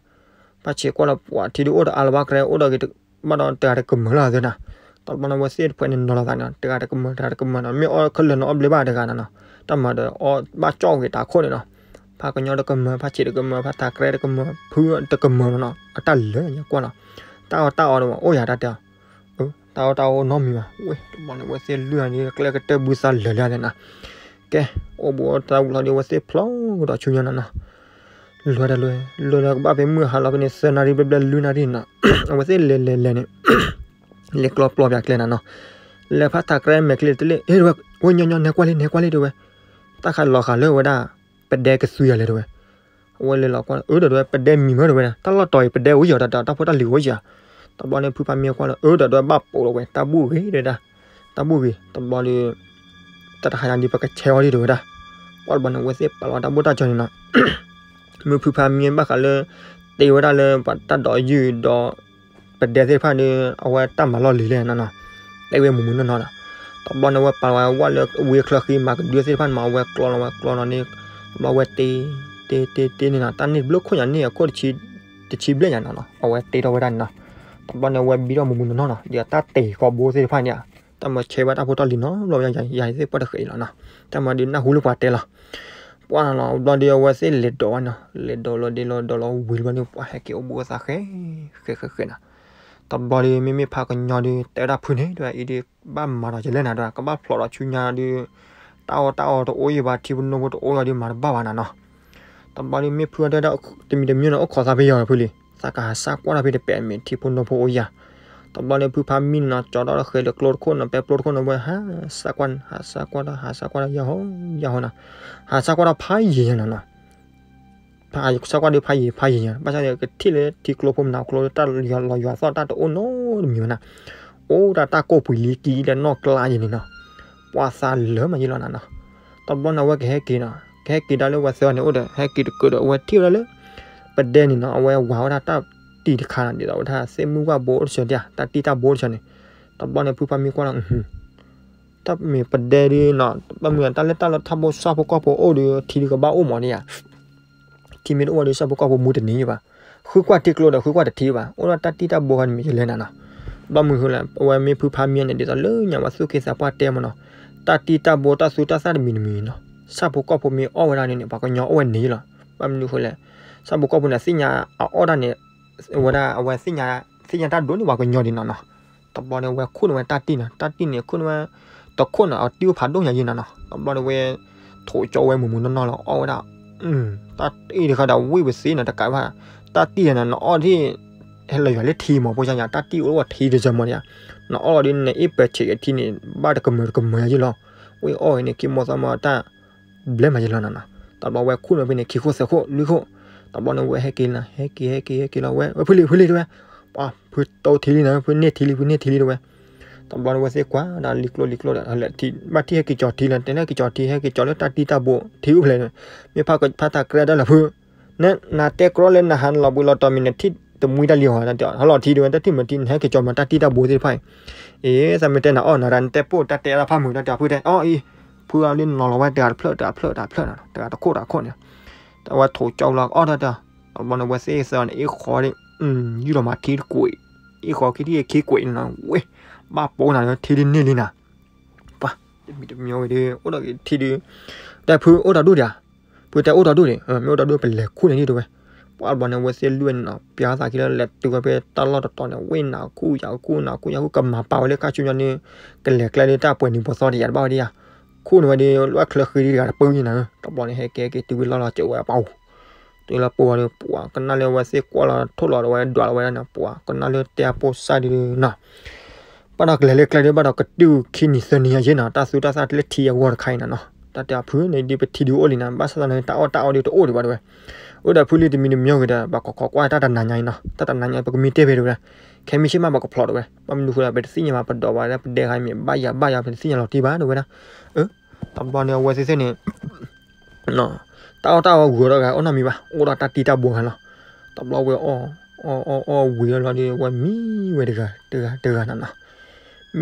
ဖးဆံးကွၢ်လီၤ ပှၢ်ထံဒုးအိၣ်ဒီးအါလီၤဘၣ်ကြဲ အိၣ်ဒီးဂ့ၤ ဘၣ်ဒီးတဂၤတကမၢလီၤသ့နီၤ, တဘျီန့ၣ် အဝဲသ့ၣ်တဖှဲးန့ၣ်နီၤလီၤသးန့ၣ် တဂၤတကမၢ တဂၤတကမၢနီၤ မ့ၢ်အီၣ်ခဲလၢာ်န့ၣ်အီၣ်ဘျဲဘၣ်တဂၤနီၤနီၤ, တၢ်မၤဒီးအီၣ်ဘၣ်ကၠီၣ်ဂ့ၤတၢ်ခိၣ်န့ၣ်နီၤ, ဖးကညီတကမၢ ဖးဆံးတကမၢ ဖးထးကြဲတကမၢ ဖုတကမၢနီၤနီၤ အတၢ်လၢညါကွၢ်လီၤ, တၢ်အီၣ်တၢ်အီဒီးအိၣ်ယၤတၢ်တဲအီၤ, တၢ်အီၣ်တၢ်အီအိၣ်နီတမံၤဘၣ်, ဝဲတဘျီန့ၣ် အဝဲသ့ၣ်လွံၢ်ဂၤန့ၣ် ကျဲကတၢၢ်ဘုသးလၢာ်လၢာ်သ့နီၤ, ကဲ အိၣ်ဘှံးအိၣ်သးဝံၤလီၤဒီး အဝဲသ့ၣ်ဖျိးကဒီးဆူညါနီၤနီၤ လွဲဒီးလွဲ လွဲဒီးကဘၣ်ဖဲမုၢ်ဟါလီၤဖဲန့ၣ် သၢနၣ်ရံၣ်ဘျဲၣ်ဘျဲၣ်လွံၢ်နၣ်ရံၣ်နီၤ, အဝဲသ့ၣ်လဲၤလဲၤလဲၤန့ၣ် လဲၤကျီပျီပျးကျဲနီၤနီၤ, လဲၤဖးထးကြဲမဲာ်ချံတလ့ၣ် အ့ ဝဲညီညီနဲကွၢ်လံ နဲကွၢ်လံတဲဝဲ, တၢ်ခးလီၤဃာ်လၢဝဲဒၣ် ပဒဲကသွံယၤလဲၣ်တဲဝဲ, အဝဲလဲၤလီၤကွၢ်လီၤ အၢ ဒီးတဲဝဲ ပဒဲမံၤမၢတဲဝဲဒၣ် တၢ်လီၢ်တီၤအံၤ ပဒဲအိၣ်ယၤတၢ်တၢ် တၢ်ဖိတၢ်လံၤအိၣ်ယၤ, တဘျီန့ၣ် ဖုဖးမံကွၢ်လီၤ အၢ ဒီးတဲဝဲဘၣ်ပိာ်လီၤဝဲ တၢ်ဘူၣ်ဂ့ၤတဲဝဲဒၣ်, တၢ်ဘူၣ်ဂ့ၤ တဘျီဒီး တၢ်တဟါညါဒ်ပကဆဲးအီၤဒံးတဲဝဲဒၣ်, ကွၢ်တဘျီန့ၣ် အဝဲသ့ၣ်ပာ်လီၤတၢ်ဘူၣ်တၢ်တီၤန့ၣ်နီၤ မ့ၢ်ဖုဖးမံဘၣ်ဃးလၢ တ့ဝဲဒၣ်လၢပှၤတၢ်ဒိးယုၢ်ဒီး ပဒဲသ့ၣ်တဖၣ်ဒီး အဝဲတၢ်မၤလီၢ်လံၤလဲၣ်နီၤနီၤ, တဲဝဲမုၢ်မုၢ်နီၢ်နီၢ်ဒီး တဘျီန့ၣ် အဝဲပာ်ဝဲဝဲလၢဝ့ၢ်ချၢဃံ မၤကဒုသ့ၣ်တဖၣ်န့ၣ်မး အဝဲကျီလီၤဝဲကျီလီၤန့ၣ် တဘျီဝဲတ့ တ့တ့တ့န့ၣ်နီၤ တၢ်န့ၣ်တဘျုးခိၣ်ညါန့ၣ် အခိၣ်တဆံဘျဲၣ်ညါနီၤနီၤ အဝဲတ့ထီၣ်ဝဲဒၣ်န့ၣ်နီၤ, တဘျီန့ၣ် အဝဲဘံထီၣ်မုၢ်မုၢ်နီၢ်နီၢ်နီၤ ဒီးတၢ်တ့ကီးဘိသ့ၣ်တဖၣ်န့ၣ် တၢ်မၤဆဲးဘၣ်တၢ်ဖိတၢ်လံၤနီၤ ဘျီယၤသ့ၣ်ပှၢ်တဃဲးအံၤလီၤနီၤ, တၢ်မၤဒုးနၢ်ဟူလၢပှၤတဲလီၤ ပှၢ်လီၤ ဘျီဒီးအဝဲသ့ၣ်လဲၤဒိးဝဲနီၤ လဲၤဒိးလီၤဒ့လီၤဒိးလီၤဝံၤတဘျီဒီး ပှၢ်ဟဲက့ၤအိၣ်ဘှံးအိၣ်သးဃဲ ဃဲဃဲဃဲနီၤ, တဘျီဒီး မ့မ့ၢ်ဖးကညီဒီး တဲဝဲဒၣ်ဖုန့ၣ် တဲဝဲဒၣ်အံၤဒီး ကဘၣ်မၤဒီးကလဲၣ်နၤ တဲဝဲ ကဘၣ်ဖျိးဒီးဆူညါဒီး တၢ်အီၣ်တၢ်အီတအိၣ်ယံၤဘၣ် ထံဖိနိဖိတအိၣ်ယံၤဒီးမၤတဘၣ်ဘၣ်နၤနီၤ တဘျီဒီးမ့ၢ်ဖုအီၤတဲဒၣ် တမံၤတမံၤန့ၣ် အိၣ်ခိးသးဖဲယၤဖုလံ သးကဟးစၢ်ကွၢ်တၢ်ဖဲတပဲာ်မ့ၢ်ထံဖိနိဖိအိၣ်ယၤ, တဘျီဒီး ဖုဖးမံနီၤ ကၠီထီၣ်ဒီးဃဲၤဒီးကျိတခိၣ်နီၤ ပဲကျိတခိၣ်နီၤ ဝဲဟးစၢ်ကွၢ် ဟးစၢ်ကွၢ်ဒီး ဟးစၢ်ကွၢ်ဒီး ယဟီ ယဟီနီၤ, ဟးစၢ်ကွၢ်ဒီးဖးယံၤယၤနီၤနီၤ ဖးစၢ်ကွၢ်ဒီးဖးယံၤဖးယံၤညါ ဘၣ်ဆၣ်ဒီးကထံၣ်လၢထံကျိဖိမနုၤကျိ တၢ်လီၤယွၤသီၣ်တၢ်တအိၣ်နီတမံၤဘၣ်နၤ, အိၣ်ဒၣ်တၢ်ကိၢ်ပှံၤလံကံဒီးနီၢ်ကျါယံၤန့ၣ်နီၤ, ပှၤသးလၢမးယံၤလီၤနၤနီၤ, တဘျီန့ၣ် အဝဲကဟဲက့ၤနီၤ ကဟဲက့ၤဒၣ်လၢဝဲသၢဂၤန့ၣ်အိၣ်ဒီး ဟဲက့ၤတကၢးဒီး အဝဲထံၣ်ဝဲဒၣ်လၢ ပဒဲန့ၣ်နီၤ အဝဲဝၤဝဲဒၣ်တၢ်တံၢ်တခါနီၤ ဒ်သိးဝဲဒၣ်သ့ၣ်မုၢ်ဝၣ်ဘိအိၣ်တဆၢဒၣ် တၢ်တံၢ်တၢ်ဘိအိၣ်တဆၢန့ၣ်, တဘျီန့ၣ် ဖုဖးမံကွၢ်လီၤ တၢ်မ့ၢ်ပဒဲဒုးနီၤ ဘၣ်မနုၤတၢ်လၢတၢ်လၢထီဘိဆၣ်ဖိကီၢ်ဖိအိၣ်ဒီး ထံဒုးကဘၣ်အိၣ်မးန့ၣ်ဧါ, ထံမ့ၢ်တအိၣ်ဒီးဆၣ်ဖိကီၢ်ဖိမူတန့ၢ်ယဘၣ်, ဃုကွၢ်ထံကျိဒီးဃုကွၢ်တထံဘၣ်, အိၣ်ဒီးတၢ်တံၢ်တၢ်ဘိဃီန့ၣ်မ့ၢ်ယလဲၣ်နၤနီၤ, ဘၣ်မနုၤဃိလဲၣ် အဝဲမ့ၢ်ဖုဖးမံန့ၣ် ဒ်သိးလၢညါဝဲသူၣ်က့သးပှၢ်တဲမးနီၤ, တၢ်တံၢ်တၢ်ဘိတၢ်သူတၢ်သၣ်တမံၤတမံၤနီၤ, ဆၣ်ဖိကီၢ်ဖိမ့ၢ်အီၣ်ဝဲဒၣ်န့ၣ်န့ၣ် ပှၤကညီအိၣ်ဝဲန့ၣ်လီၤ. ဘၣ်မနုၤဃိလဲၣ်, ဆၣ်ဖိကီၢ်ဖိန့ၣ် သ့ၣ်ညါအအီၣ်တၢ်န့ၣ်, ဝဲဒၣ်အဝဲသ့ၣ်ညါ, သ့ၣ်ညါတၢ်ဒိၣ်န့ၢ်ပှၤကညီဒံးနီၤနီၤ. တဘျီန့ၣ်ဝဲခိၣ်န့ၢ်ဝဲတၢ်တံၢ်နီၤ, တၢ်တံၢ်န့ၣ်ခိၣ်န့ၢ်ဝဲ, တခိၣ်န့ၣ် အတံၢ်အိၣ်ဖးဒိၣ်ညါယဲနီၤနီၤ. တဘျီန့ၣ်ဝဲ ထိးကၠီဝဲမုာ်မုာ်နီၢ်နီၢ်လီၤ အီၣ်ဝဲဒၣ်, တၢ်တံၢ်တခါဒီးဝံၣ်ပသ့နီၤ တကးဘၣ်, တၢ်တံၢ်န့ၣ် နအီၣ်ဒ် ဟဲလၢယွၤလၢထံမး ဖိညါ တၢ်တံၢ်အိၣ်ဝဲထံတစၢၤမးန့ၣ်, နအီၣ်လီၤဒ်နအ့ၣ်ပၢၢ်ဆံးအထံန့ၣ် ဘၣ်တကမၢၤတကမၢၤယဲလီၤ. ဝံၣ်အီၣ်ဝဲန့ၣ် ခံမီသီမီတၢ် ဘျဲၣ်မးယဲလီၤနီၤနီၤ. တဘျီဝဲခိၣ်န့ၢ်ဖဲန့ၣ် ခံခိၣ်သၢခိၣ်လွံၢ်ခိၣ်, တဘျီန့ၣ်ဝဲဟဲက့ၤလီၤ ဟဲက့ၤ ဟဲက့ၤ ဟဲက့ၤလီၤဝဲ, ဝဲဖုလံ ဖုလံတဲဝဲ, ပှၤဖုတိၢ်ထံလံနီၤ ဖုန့ၢ်ထံလံ ဖုန့ၢ်ထံလံတဲဝဲ. တဘျီန့ၣ်ဝဲသ့ၣ်ကွၢ်ဒီးလံၤကျိလံၤကျိဒီး ဘၣ်ထံၣ်ဟဲက့ၤကၠီၤထံလီၤ တဲလၢဟဲက့ၤကၠီၤထံ ဟဲက့ၤကၠီၤလၢတၢ်တံၢ်တၢ်ဘိ ထံအိၣ်ဖျဲၣ်, မ့ၢ်ဖးတၢ်ကရၢတၢ်လီၤဖု, နနၤတဲကြီလၢနဟးနလီၤဘှံးလီၤတီၤမံၤ နထံၣ်တမှံတၢ်လံၤဟီ တၢ်လီၤထံတဲဝဲ တၢ်ထံၣ်မၤထံၣ် နဟဲက့ၤကၠီၤမၤတၢ်တံၢ်တၢ်ဘိသ့ၣ်တဖၣ်အံၤ, အ့ သးမ့ၢ်တဲနၤအီၣ်နၤဒၣ် နတဲပိၢ်တၢ်တဲအါဖးမုာ် တၢ်တဲဖုတဲ အီၣ်အံၤ, ဖုအီၤလၢနီၤလီၤဝဲတဂၤတဖျၢၣ် တဂၤတဖျၢၣ် တဂၤတဖျၢၣ်နီၤ တဂၤတခိၣ်တဂၤခိၣ်န့ၣ်, တဝဲထိးကၠီလီၤအီၣ်တၢ်တၢ်, တဘျီန့ၣ်ဝဲသ့ၣ်သၢန့ၣ် အ့ၣ်ဃီဒ်, ယူၢ်လီၤမၤထံတကွံာ်, အ့ၣ်ဃီခံထံၣ်ခံကွံာ်နီၤ ဝ့ၢ်, ဘၣ်ပိာ်နၤလၢထံဒ်န့ၣ်လံနၤ ပှၤ, တမံၤတမံၤဝဲဒီး အိၣ်ဒီးက့ၤထံဒုး, တဲဖုအိၣ်တၢ်ဒိၣ်ဒံးဧါ, ဖုတဲအိၣ်တၢ်ဒိၣ်ဒံး, မ့ၢ်အိၣ်တၢ်ဒိၣ်ပလဲၤခူၣ်န့ၣ်ဒံးတဲဝဲ, ပှၤတဘျီန့ၣ်ဝဲသ့ၣ်လွံၢ်ဝဲန့ၣ်နီၤ ပျါသးခံလၢလဲၤတုၤဝဲဖဲတၢ်လီၢ်တတီၤန့ၣ် ဝ့ၢ်နၤခူၣ်ယၤခူၣ်နၤခူၣ်ယၤခူၣ် ကမၤပာ်ဝဲလၢခါဆူညါန့ၣ်, ကလဲၤကျဲလၢတၢ်ပှဲၤနံၤပှဲၤသီတယၤတဘၣ်ဝဲဒံးဧါ, ခူၣ်န့ၢ်ဝဲဒီး လွဲၢ်ချၢဃံဒံးတဂၤတပၢၢ်ယံၤနၤ, တဘျီန့ၣ်ဟဲကဲက့ၤတုၤဝဲလီၢ်လီၤစၢၤဝဲပှၤအိၣ် တုၤလၢပှၤဒီး ပှၤကနၣ်လၢအဝဲသ့ၣ်ကွၢ်လီၤထိၣ်လီၤဒီးဝဲဒွးလီၤဝဲဒၣ်န့ၣ် ပှၤကနၣ်လၢတဲအပိၢ်စၢ်ဒုးနီၤ, ဘၣ်ဒီးကလဲၤလၢကျဲဒုး ဘၣ်ဒီးကတုၤခံနံၤသၢနံၤယဲနီၤ တၢ်သူတၢ်သၣ်လၢထံအဂီၢ်တခါအံၤနီၤနီၤ, တၢ်တဲအဖုန့ၣ်ဒ်ပထံဒုးအိၣ်လံနၤ ဘၣ်ဆၣ်သနာ်က့တၢ်အီၣ်တၢ်အီဒုးတအိၣ်ဒံးဘၣ်တဲဝဲ, အိၣ်ဒီးဖုလံတမံၤတမံၤဂ့ၤဒီး ပှၤကခိးကွၢ်တၢ်တနၤညါအံၤနီၤ တၢ်တနၤညါအံၤ ပကမ့ၢ်တဲဖဲတဲဝဲဒၣ်, ခဲမုၢ်ဆ့ၣ်မးပကဖျိးတဲဝဲ, ဘၣ်မနုၤဃိဒီး ပတသ့ၣ်ညါဘၣ်ပဒိးဘၣ်လၢပဒဲခါအံၤမ့ၢ်ဘၣ်ယၤဘၣ်ယၤ ပတသ့ၣ်ညါလီၤတံၢ်ဘၣ်တဲဝဲဒၣ်, တဘျီန့ၣ်အဝဲသ့ၣ်သ့ၣ်န့ၣ် တၢ်အီၣ်တၢ်အီဂုၤထီၣ်ဂၤအိၣ်နီတမံၤဘၣ် အိၣ်ဒီးတၢ်တံၢ်တၢ်ဘိဂၤလီၤ, တဘျီဝဲအီၣ်, အီၣ်အီၣ်အီၣ်ဝံၤလီၤဒီး ဝဲမံဝဲတဂၤတဂၤတဂၤနီၤနီၤ,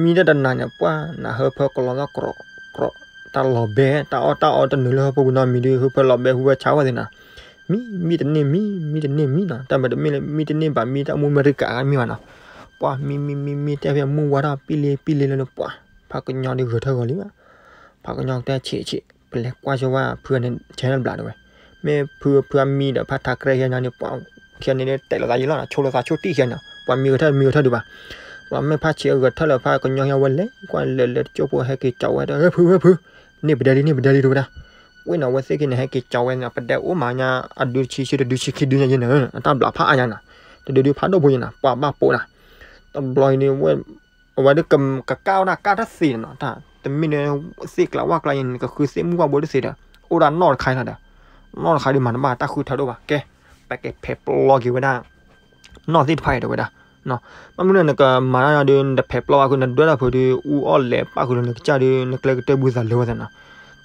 မံတၢ်တနၤန့ၣ် ပှၤနၤဟၢဖၢကလီၤသီၣ်ကြီကြီ, တၢ်လီၤဘဲ တၢ်အီၣ်တၢ်အီတနုာ်လၢဟၢဖၢပူၤနီတမံၤဒီး ဟၢဖၢလီၤဘဲဟူဝဲဆါဝဲသ့ၣ်နီၤ, မံ, မံတန့ၢ်မံ, မံတန့ၢ်မံနီၤ, တၢ်မၤတမ့ၢ်လၢ မံတန့ၢ်ဘၣ် မံတၢ်မူအမဲရကၤမ့ၢ်ဘၣ်နီၤ, ပှၤမံမံမံမံ တဲဖဲမုၢ်ဝါထီၣ်ပံလ့ပံလ့လၢ ပှၤဖးကညီဒီးဂဲၤထၢၣ်ဂီၤလံဘၣ်, ဖးကညီတဲဆံးဆံး ပလဲၤကွၢ်ဆိဝဲဖုန့ၣ် ဆဲးဘျးတဲဝဲ, မ့ၢ်ဖုဖုအမံဒီးဖးထးကရၢဟဲညါန့ၣ် ပှၤခံဂၤန့ၣ်တဲာ်လိာ်သးယံၤလီၤ ဆိလိာ်သးဆိတံၢ်ခံဂၤန့ၣ် ပှၤမံဂဲၤထၢၣ်မံဂဲၤထၢၣ်ဒံးဘၣ်, ပှၤမ့ၢ်ဖးဆံးအဂဲၤထၢၣ်လၢဖးကညီဟဲဝဲလဲၤကွၢ်လဲၤလဲၤတကၠိဖိဟဲက့ၤကၠီဝဲ ဟဲဖုဟဲဖု, န့ၢ်ပဒဲလံ န့ၢ်ပဒဲလံတဲဝဲဒၣ်, ဝ့ၢ်နီၤ အဝဲသ့ၣ်ခံန့ၣ် ဟဲက့ၤကၠီဝဲန့ၣ် ပဒဲအိၣ်မးညါ အဒုဆံဆံတဒုဆံခံဒုညါယဲန့ၣ် အတၢ်ဘျးဖးအါညါနီၤ, တဒုဒုဖးဒိၣ်ဖိယဲနီၤ ပှၤဘၣ်ပိာ်နၤ, တဘျီအံၤန့ၣ် အဝဲဒၣ်ကကၢ်ဝဲဒၣ်ကၢ်တသ့နီၤ တၢ်တမ့ၢ်လၢ သ့ၣ်ကျးဝၣ်ကျါယဲန့ၣ် ကဃုသ့ၣ်မုၢ်ဝၣ်ဘိတသ့ဒီး အိၣ်ဒၣ်နီၣ်တခါလီၤဒီး နီၣ်တခါဒုးမၤတဘၣ် တၢ်ဃုထၢဒိၣ်ဘၣ် ကဲ ပက့ၤဖဲးပျီက့ၤဝဲဒၣ် နီၣ်သ့ၣ်တဖၣ်အံၤတဲဝဲဒၣ်, ဘၣ်မနုၤန့ၣ် နကမၤတၢ်ဒုး နတဖဲးပျီဘၣ်ဃုာ် နဒွဲၣ်တၢ်ဖုးဒုး အူအီၣ်လဲၤပၣ်ဃုာ်လၢနကစၢ်ဒုး နကျဲကတၢၢ်ဘုသးလၢဝဲသနာ်,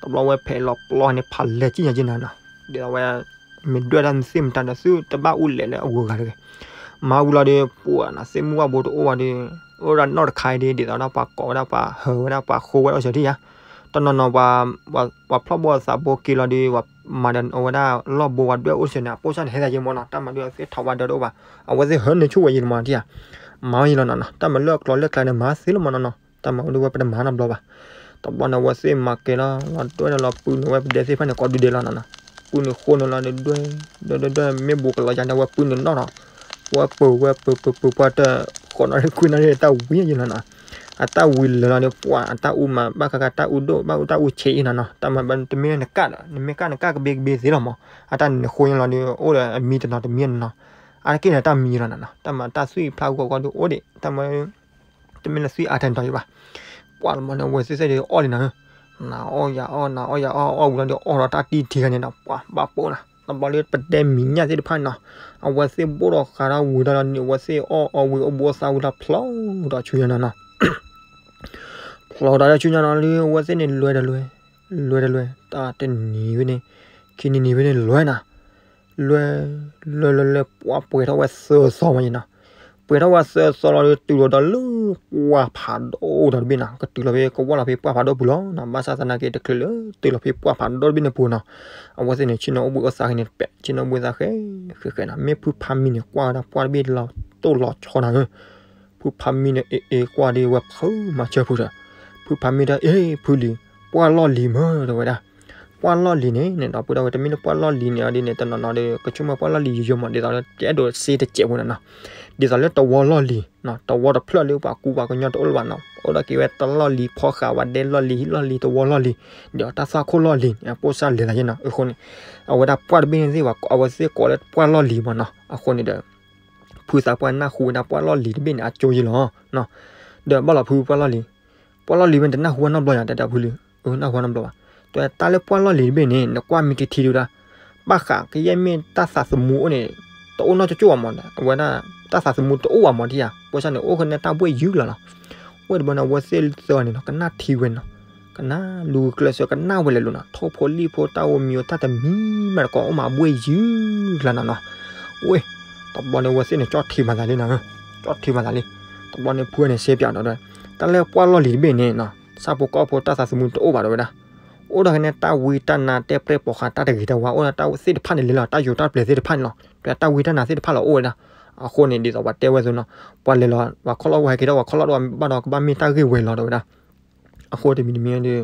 တဘျီဝဲဖဲးလီၤပျီန့ၣ် ဖးလဲၤကံၣ်ညါက့ၤနၤနီၤ, ဒ်သိးဝဲ မ့ၢ်ဒွဲၣ်တၢ်နသ့ၣ်မတၤဒီး သုတဘၣ်အူလဲၤလၢအဂုၤအဂၤတဂ့ၤ, မၤဝံၤလီၤဒီး ပှၤနၤသ့ၣ်မုၢ်ဝၣ်ဘိတအိၣ်ဘၣ်ဒီး အိၣ်ဒၣ်နီၣ်တခါအံၤဒုး ဒ်သိးဒီးပှၤကိးဝဲဒၣ်ပှၤဟၢဝဲဒၣ်ပှၤဃိဝဲဒၣ်အိၣ်စၢၤထံၣ်ယါ, တနီၤနီၤ ပှၤဖျီၣ်ဘိသးဘိက့ၤလီၤဒီး ပှၤမၤဒီးအဝဲဒၣ်လီၢ်ဘိပှၤဒွဲၣ်အိၣ်စၢၤန့ၣ် အပိၢ်စၢ်န့ၣ် ဟဲသးယဲမီၢ်နီၤ တၢ်မၤဒုးအသ့ၣ်ထီၣ်ဝဲဒၢတအိၣ်ဘၣ်, အဝဲသ့ၣ်ဟၢနုာ်ဆူၣ်ဝဲယံၤလီၤမီၢ်ထံၣ်ဧါ, မၤဝဲယံၤလီၤနီၤနီၤ တၢ်မၤလၢအကျိၤလၢကျဲန့ၣ် မၤသ့လီၤမီၢ်နီၤနီၤ တၢ်မၤဝဲဒုးဝဲပတမၤနီတဘျီဘၣ်, တဘျီန့ၣ် အဝဲသ့ၣ်မၤကဲၤလီၤ လီၤဒွဲၣ်န့ၣ်လီၤ ပုၢ်နုာ်ဝဲပဒဲသ့ၣ်တဖၣ်န့ၣ် ကိးဒုဒဲးလီၤနီၤနီၤ, ပုၢ်နုာ်ဃိနုာ်လီၤဒီးဒွဲၣ် ဒွဲၣ်ဒွဲၣ်ဒွဲၣ် မ့ၢ်ဘူးကလီၤယါန့ၣ် အဝဲပုၢ်နုာ်နီၣ်လီၤ, ဝဲပၢၤဝဲပၢၤပၢၤပၢၤပှၢ်တၢၢ် ဃိးနၣ်ရံၣ်ခွံနၣ်ရံၣ်တၢ်ဝံၤယံၤလီၤနီၤ, အတၢ်ဝံၤလၢာ်လီၤဒီး ပှၤအတၢ်အူမၤဘၣ်ဃးဃးတၢ်အူဒိၣ် ဘၣ်အူတၢ်အူဆံးအံၤနီၤနီၤ တၢ်မၤဘၣ်တမ့ၢ်လၢနကၢ်ဒီး နမ့ၢ်ကၢ်နကၢ်ကဘ့ကဘ့သ့လီၤမီၢ်, အတၢ်နဃိညါလီၤဒီး အိၣ်ဒီးအမံတနီၤတမံၤနီၤနီၤ, အါတက့ၢ်န့ၣ်တၢ်မံယံၤလီၤနီၤနီၤ တၢ်မၤတၢ်သွံၣ်ဖျါဂီၤဂီၤဒီးအိၣ်ဒံး တၢ်မၤ တမ့ၢ်လၢသွံၣ်အါထဲန့ၣ်တီၤယံၤဘၣ်, ပှၤလီၤမီၢ်န့ၣ် အဝဲသ့ၣ်သ့ၣ်ဒီးအီၣ်လံနီၤ, နၤအီၣ်ယၤအီၣ် နၤအီၣ်ယၤအီၣ် အီၣ်ဝံၤလီၤဒီးအီၣ်ဒီးတၢ်တံၢ်ထံဂၤန့ၣ်နီၤ ပှၤဘၣ်ပိာ်နၤ တဘျီလၢပဒဲမံၤညၣ်သ့ၣ်တဖၣ်နီၤ, အဝဲသ့ၣ်ဘိၣ်ဒီးဃးဒီးဝံၤဒီးလီၤန့ၣ် အဝဲသ့ၣ်အီၣ်အီဝံၤအိၣ်ဘှံးအိၣ်သါဝံၤဒီးဖျိဒီးဆူညါနီၤနီၤ ဖျိဒီးဆူညါနီၤလၢအဝဲသ့ၣ်န့ၣ်လွဲဒီးလွဲ, လွဲဒီးလွဲ တၢ်တနံၤဖဲန့ၣ်, ခံနံၤနံၤဖဲန့ၣ်လွဲနၤ, လွဲ, လွဲလွဲလွဲ ပှၤပှဲၤထီၣ်ဝဲသၢသီမးနီၤ, ပှဲၤထီၣ်ဝဲသၢသီလီၤဒီး တုၤလီၤဒီးလၢပှၢ်ဖးဒိၣ်ဒီတဘ့ၣ်နီၤ, ကတုၤလီၤဖဲကဝၢ်လီၤဖဲပှၢ်ဖးဒိၣ်ပူၤလီၤနီၤ, ဘၣ်ဆၣ်သနာ်က့တချုးလၢတုၤလီၤဖဲပှၢ်ဖးဒိၣ်တဘ့ၣ်န့ၣ်ပူၤနီၤ, အဝဲသ့ၣ်န့ၣ် ဆ့ၣ်နီၤအိၣ်ဘှံးအိၣ်သါဃဲန့ၣ်တပဲာ် ဆ့ၣ်နီၤအိၣ်ဘှံးသါဃဲဃဲဃဲနီၤ, မ့ၢ်ဖုဖးမံန့ၣ် ကွၢ်ဝဲဒၣ်ပှၢ်တဘ့ၣ်လီၤတိၢ်လီၤဆီနၤဧၢ ဖုဖးမံန့ၣ် အ့ၣ်အ့ၣ် ကွၢ်ဒီးဝဲဖုမၤစၢၤဖုဒီး, ဖုဖးမံဒီး အ့ၣ် ဖုလံၤ ပှၢ်လီၢ်လံၤမၢတဲဝဲဒၣ်, ပှၢ်လီၢ်လံၤန့ၣ်န့ၣ် ဒီပုၢ်ဒီဝဲၢ် တမ့ၢ်လၢပှၢ်လီၢ်လံၤန့ၣ်အီၤဒ်န့ၣ် တနီၤနီၤဒီး ကဆိကမိၣ်ပှၢ်လီၢ်လံၤယိယိမး ဒ်သိးလၢတအဲၣ်ဒိးစ့တစဲးဖိန့ၣ်နီၤ, ဒ်သိးလၢတဝီလီၢ်လံၤနီၤ, တဝီတဖျၢၣ်လၢပှၤကူပှၤကညီတအိၣ်လၢၤဘၣ်နီၤ, အိၣ်ဒီးက့ၤဝဲတၢ်လီၢ်လံၤဖီဃးဝဲဒဲလီၢ်လံၤ ဟံၣ်လီၢ်လံၤ တဝီလီၢ်လံၤ, ဒီးတၢ်သွၣ်ခိၣ်လီၢ်လံၤန့ၣ် အပိၢ်စၢ်လဲၤသးယဲနီၤ, အဃိန့ၣ် အဝဲဒၣ်ပှၢ်တဘ့ၣ်န့ၣ်သ့ၣ် အဝဲသ့ၣ်ကိးလၢပှၢ်လီၢ်လံၤမးနီၤ, အဃိန့ၣ်ဒီး ဖုသးပှၢ်နၢ်ဟူဝဲဒၣ်ပှၢ်လီၢ်လံၤတဘ့ၣ်န့ၣ် အကၠိယဲလီၤနီၤ, ဒီးဘၣ်လီၤဖုပှၢ်လီၢ်လံၤ ပှၢ်လီၢ်လံၤဝဲန့ၣ် တနၢ်ဟူဝဲနီတဘျီယၤ တဲဒၣ်ဖုလံ, အနၢ်ဟူဝဲနီတဘျီဘၣ်, တဲတၢ်လၢပှၢ်လီၢ်လံၤတဘ့ၣ်န့ၣ် နကွၢ်မံတထံဒုဒၣ်, ဘၣ်ဃးကယဲၢ်မ့ၢ်တၢ်သးသမူအိၣ်န့ၣ် တအိၣ်နီတကၠိၣ်ဘၣ်မး, အဝဲဒၣ် တၢ်သးသမူတအိၣ်ဘၣ်မးထံၣ်ဧါ, ပိၢ်စၢ်န့ၣ် အိၣ်ဃဲန့ၣ်တၢ်ဘှ့ၣ်ယုၢ်လီၤလီၤ, ဝဲတဘျီန့ၣ် အဝဲသ့ၣ်သၢဂၤန့ၣ်နီၤ ကနၣ်ထံဝဲနီၤ, ကနၣ်လူၤကျဲးစၢးကနၣ်ဝဲလဲၤလိာ်နီၤ, ထိၣ်ဖိလံၣ်ဖိတၢ်ဂီၤမံၤတၢ်တမံၤမးတကိး အိၣ်မးဘှ့ၣ်ယုၢ်ကျါနီၤနီၤ, ဝဲ တဘျီန့ၣ် အဝဲသ့ၣ်န့ၣ် ကၠီၣ်ထံမၤသးလံနီၤ, ကၠီၣ်ထံမၤသးလံ, တဘျီန့ၣ် ဖုန့ၣ် စ့ပၠးဒီး တၢ်လၢပှၢ်လီၢ်လံၤတဘ့ၣ်န့ၣ်နီၤ ဆၣ်ဖိကီၢ်ဖိတၢ်သးသမူတအိၣ်ဘၣ်တဲဝဲဒၣ်, အိၣ်ဒီးကန့ၣ်တၢ်ဝံတၢ်နါတဲပျဲၢ်ပိာ်ဃာ်တၢ်တဂ့ၤတဝါ အိၣ်ဒီးတၢ်သ့ၣ်တဖၣ်န့ၣ်လဲၤလီၤ, တၢ်ယိၤတၢ်ပျဲၤသ့ၣ်တဖၣ်န့ၣ်လီၤ, ဒီးတၢ်ဝံတၢ်နါသ့ၣ်တဖၣ်လီၤအိၣ်ဝဲဒၣ်, အဃိန့ၣ် ဒ်သိးပှၤတဲဝဲအသိးနီၤ, ပှၤလဲၤလီၤ ပှၤခီၣ်လီၢ်ဝဲဟဲက့ၤဒီး ပှၤခီၣ်လီၢ်တအိၣ်ဟဲက့ၤဒီး ပှၤခီၣ်လီၢ်တအိၣ်ဘၣ်ဒီး ကဘၣ်မ့ၢ်တၢ်ဂ့ၢ်ဝဲလီၤတဲဝဲဒၣ်, အဃိတမံၤတမံၤဒီး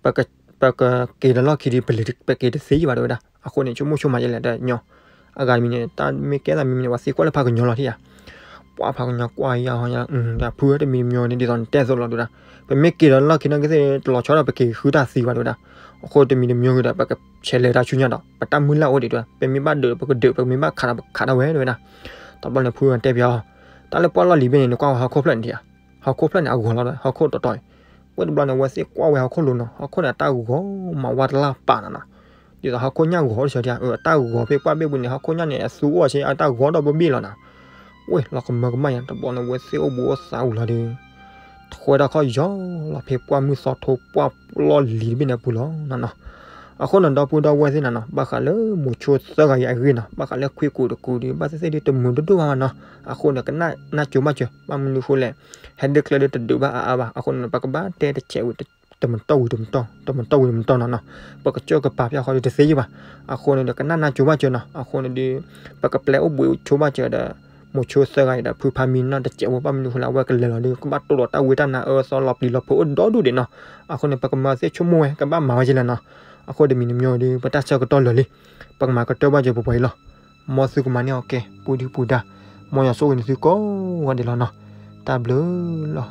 ပကက့ၤဒီးလီၢ်ခံဒီး ပက့ၤတသ့ယံၤဘၣ်တဲဝဲဒၣ်, အဃိန့ၣ် ဆိကမိၣ်ဆိကမးယဲလဲၣ်တညီ, အဂၤတမံၤန့ၣ် တၢ်မ့ၢ်ကဲသးမံၤမံၤန့ၣ် ပှၤသံကွၢ်လၢဖးကညီလီၤထံၣ်ဧါ, ပှၤဖးကညီကွၢ်ယၤဟီယၤ, ဖုတမံၤတမံၤန့ၣ် ဒ်သိးနတဲအသိးလီၤတဲဝဲဒၣ်, ပမ့ၢ်က့ၤဒီးလီၢ်ခံနီၣ်က့ၤသ့ၣ် တလီၤဆီဒီး ပက့ၤဃုတၢ်သံဘၣ်တဲဝဲဒၣ်, အဃိတမံၤတမံၤဒီး ပကဆဲးလဲၤတၢ်ဆူညါဒီး ပတၢ်မုၢ်လၢ်အိၣ်ဒံးတဲဝဲ, ပမ့ၢ်ဘၣ်ဒုးပကဒုး ပမ့ၢ်ဘၣ်ခးဒီးပကခးဒၣ်ဝဲတဲဝဲဒၣ်, တဘျီန့ၣ် ဖုတဲပၠးအီၤ, တၢ်လၢပှၢ်လီၢ်လံၤဘ့ၣ်န့ၣ် နကွၢ်ဝဲဟီၣ်ခိၣ်ဖျၢၣ်န့ၣ်ထံၣ်ဧါ, ဟီၣ်ခိၣ်ဖျၢၣ်န့ၣ် အဂီၤလီၤဒီး ဟီၣ်ခိၣ်တီတီအံၤ, ဝဲတဘျီန့ၣ် အဝဲသ့ၣ်ကွၢ်ဝဲဟီၣ်ခိၣ်လိၤနီၤ, ဟီၣ်ခိၣ်န့ၣ် အတၢ်ဂီၤမးဝါတလၢ်ပာ်နီၤနီၤ, ဒ်သိးဟီၣ်ခိၣ်ညၣ်ဂီၤအိၣ်တဆၢထံၣ်ဧါ, အတၢ်ဂီၤဖဲပှၢ်ဘ့ၣ်ပူၤန့ၣ် ဟီၣ်ခိၣ်ညၣ်န့ၣ် အသူအိၣ်ဆၢ အတၢ်ဂီၤဒီးဘိဘ့ၣ်လီၤနီၤ, ဝဲလီၤကမၢကမၣ်ယါ တဘျီန့ၣ် အဝဲသ့ၣ်အိၣ်ဘူးအိၣ်သးဝံၤလီၤဒီး ဃဲထီၣ်ခီၣ်ယီၤလီၤဖဲပှၢ်မုၢ်သီထိပှၢ်လီၢ်လံၤတဘ့ၣ်န့ၣ်အပူၤလီၤနီၤနီၤ, အဃိန့ၣ် ဒီပုၢ်ဒီဝဲၢ်သ့ၣ်နီၤနီၤ ဘၣ်ဃးလၢမိၤဆိသၢဂၤအံၤအဂ့ၢ်နီၤ, ဘၣ်ဃးလၢခွံကူးတကူးဒီး ဘၣ်သ့ၣ်သ့ၣ်ဒ်တမုာ်တဒိၣ်ဘၣ်နီၤ, အဃိန့ၣ် ကနၣ်နၢ်ကၠိဘၣ်စၢၤ ဘၣ်မနုၤအဃိလဲၣ်, ဟဲဒ်ကျဲဒီးတဒုးဘၣ်အါအါဘၣ်, အဃိန့ၣ် ပကဘၣ်တဲတဆဲးဝံၤ တမတီၢ်ဝံၤတမတီၢ်, တမတီၢ်ဝံၤတမတီၢ်နီၤနီၤ, ပကစၢၢ်ကပၤဖၠၣ်ဃီဒီးတသ့ယံၤဘၣ်, အဃိန့ၣ်ဒီး ကနၣ်နၢ်ကၠိဘၣ်စၢၤနီၤ, အဃိန့ၣ်ဒီး ပကပျဲအိၣ်ဘှံးဆိဘၣ်စၢၤဒီး မိၤဆိသၢဂၤအံၤဒီး ဖုဖါမံနီၢ်တစဲးဖိ ဘၣ်မနုၤအဃိလဲၣ် အဝဲကလဲၤလီၤဒီး ကဘၣ်တိၢ်ဒီးတၢ်ဝံတၢ်နါအၢသီလီၤပျံၤလီၤဖုးအိၣ်ဒီဒူၣ်ဒံးနီၤ, အဃိန့ၣ် ပကမၤသ့ၣ်ဆိကမိၣ်ဝဲ ကဘၣ်မၤဝဲယဲလဲၣ်နီၤ, အဃိတမံၤတမံၤဒီး ပတၢ်ဆၢကတီၢ်လၢာ်လံ, ပကမၤကတၢၢ်ဘၣ်စၢၤပပှၤအံၤလီၤ, မ်သုကမၤန့ၢ်အီၤကဲ ပူၤဒုပူၤဒါ, မ်ယွၤဆိၣ်ဂ့ၤနသုကိးဂၤဒဲးလီၤနီၤ, တၢ်ဘျုးလီၤ.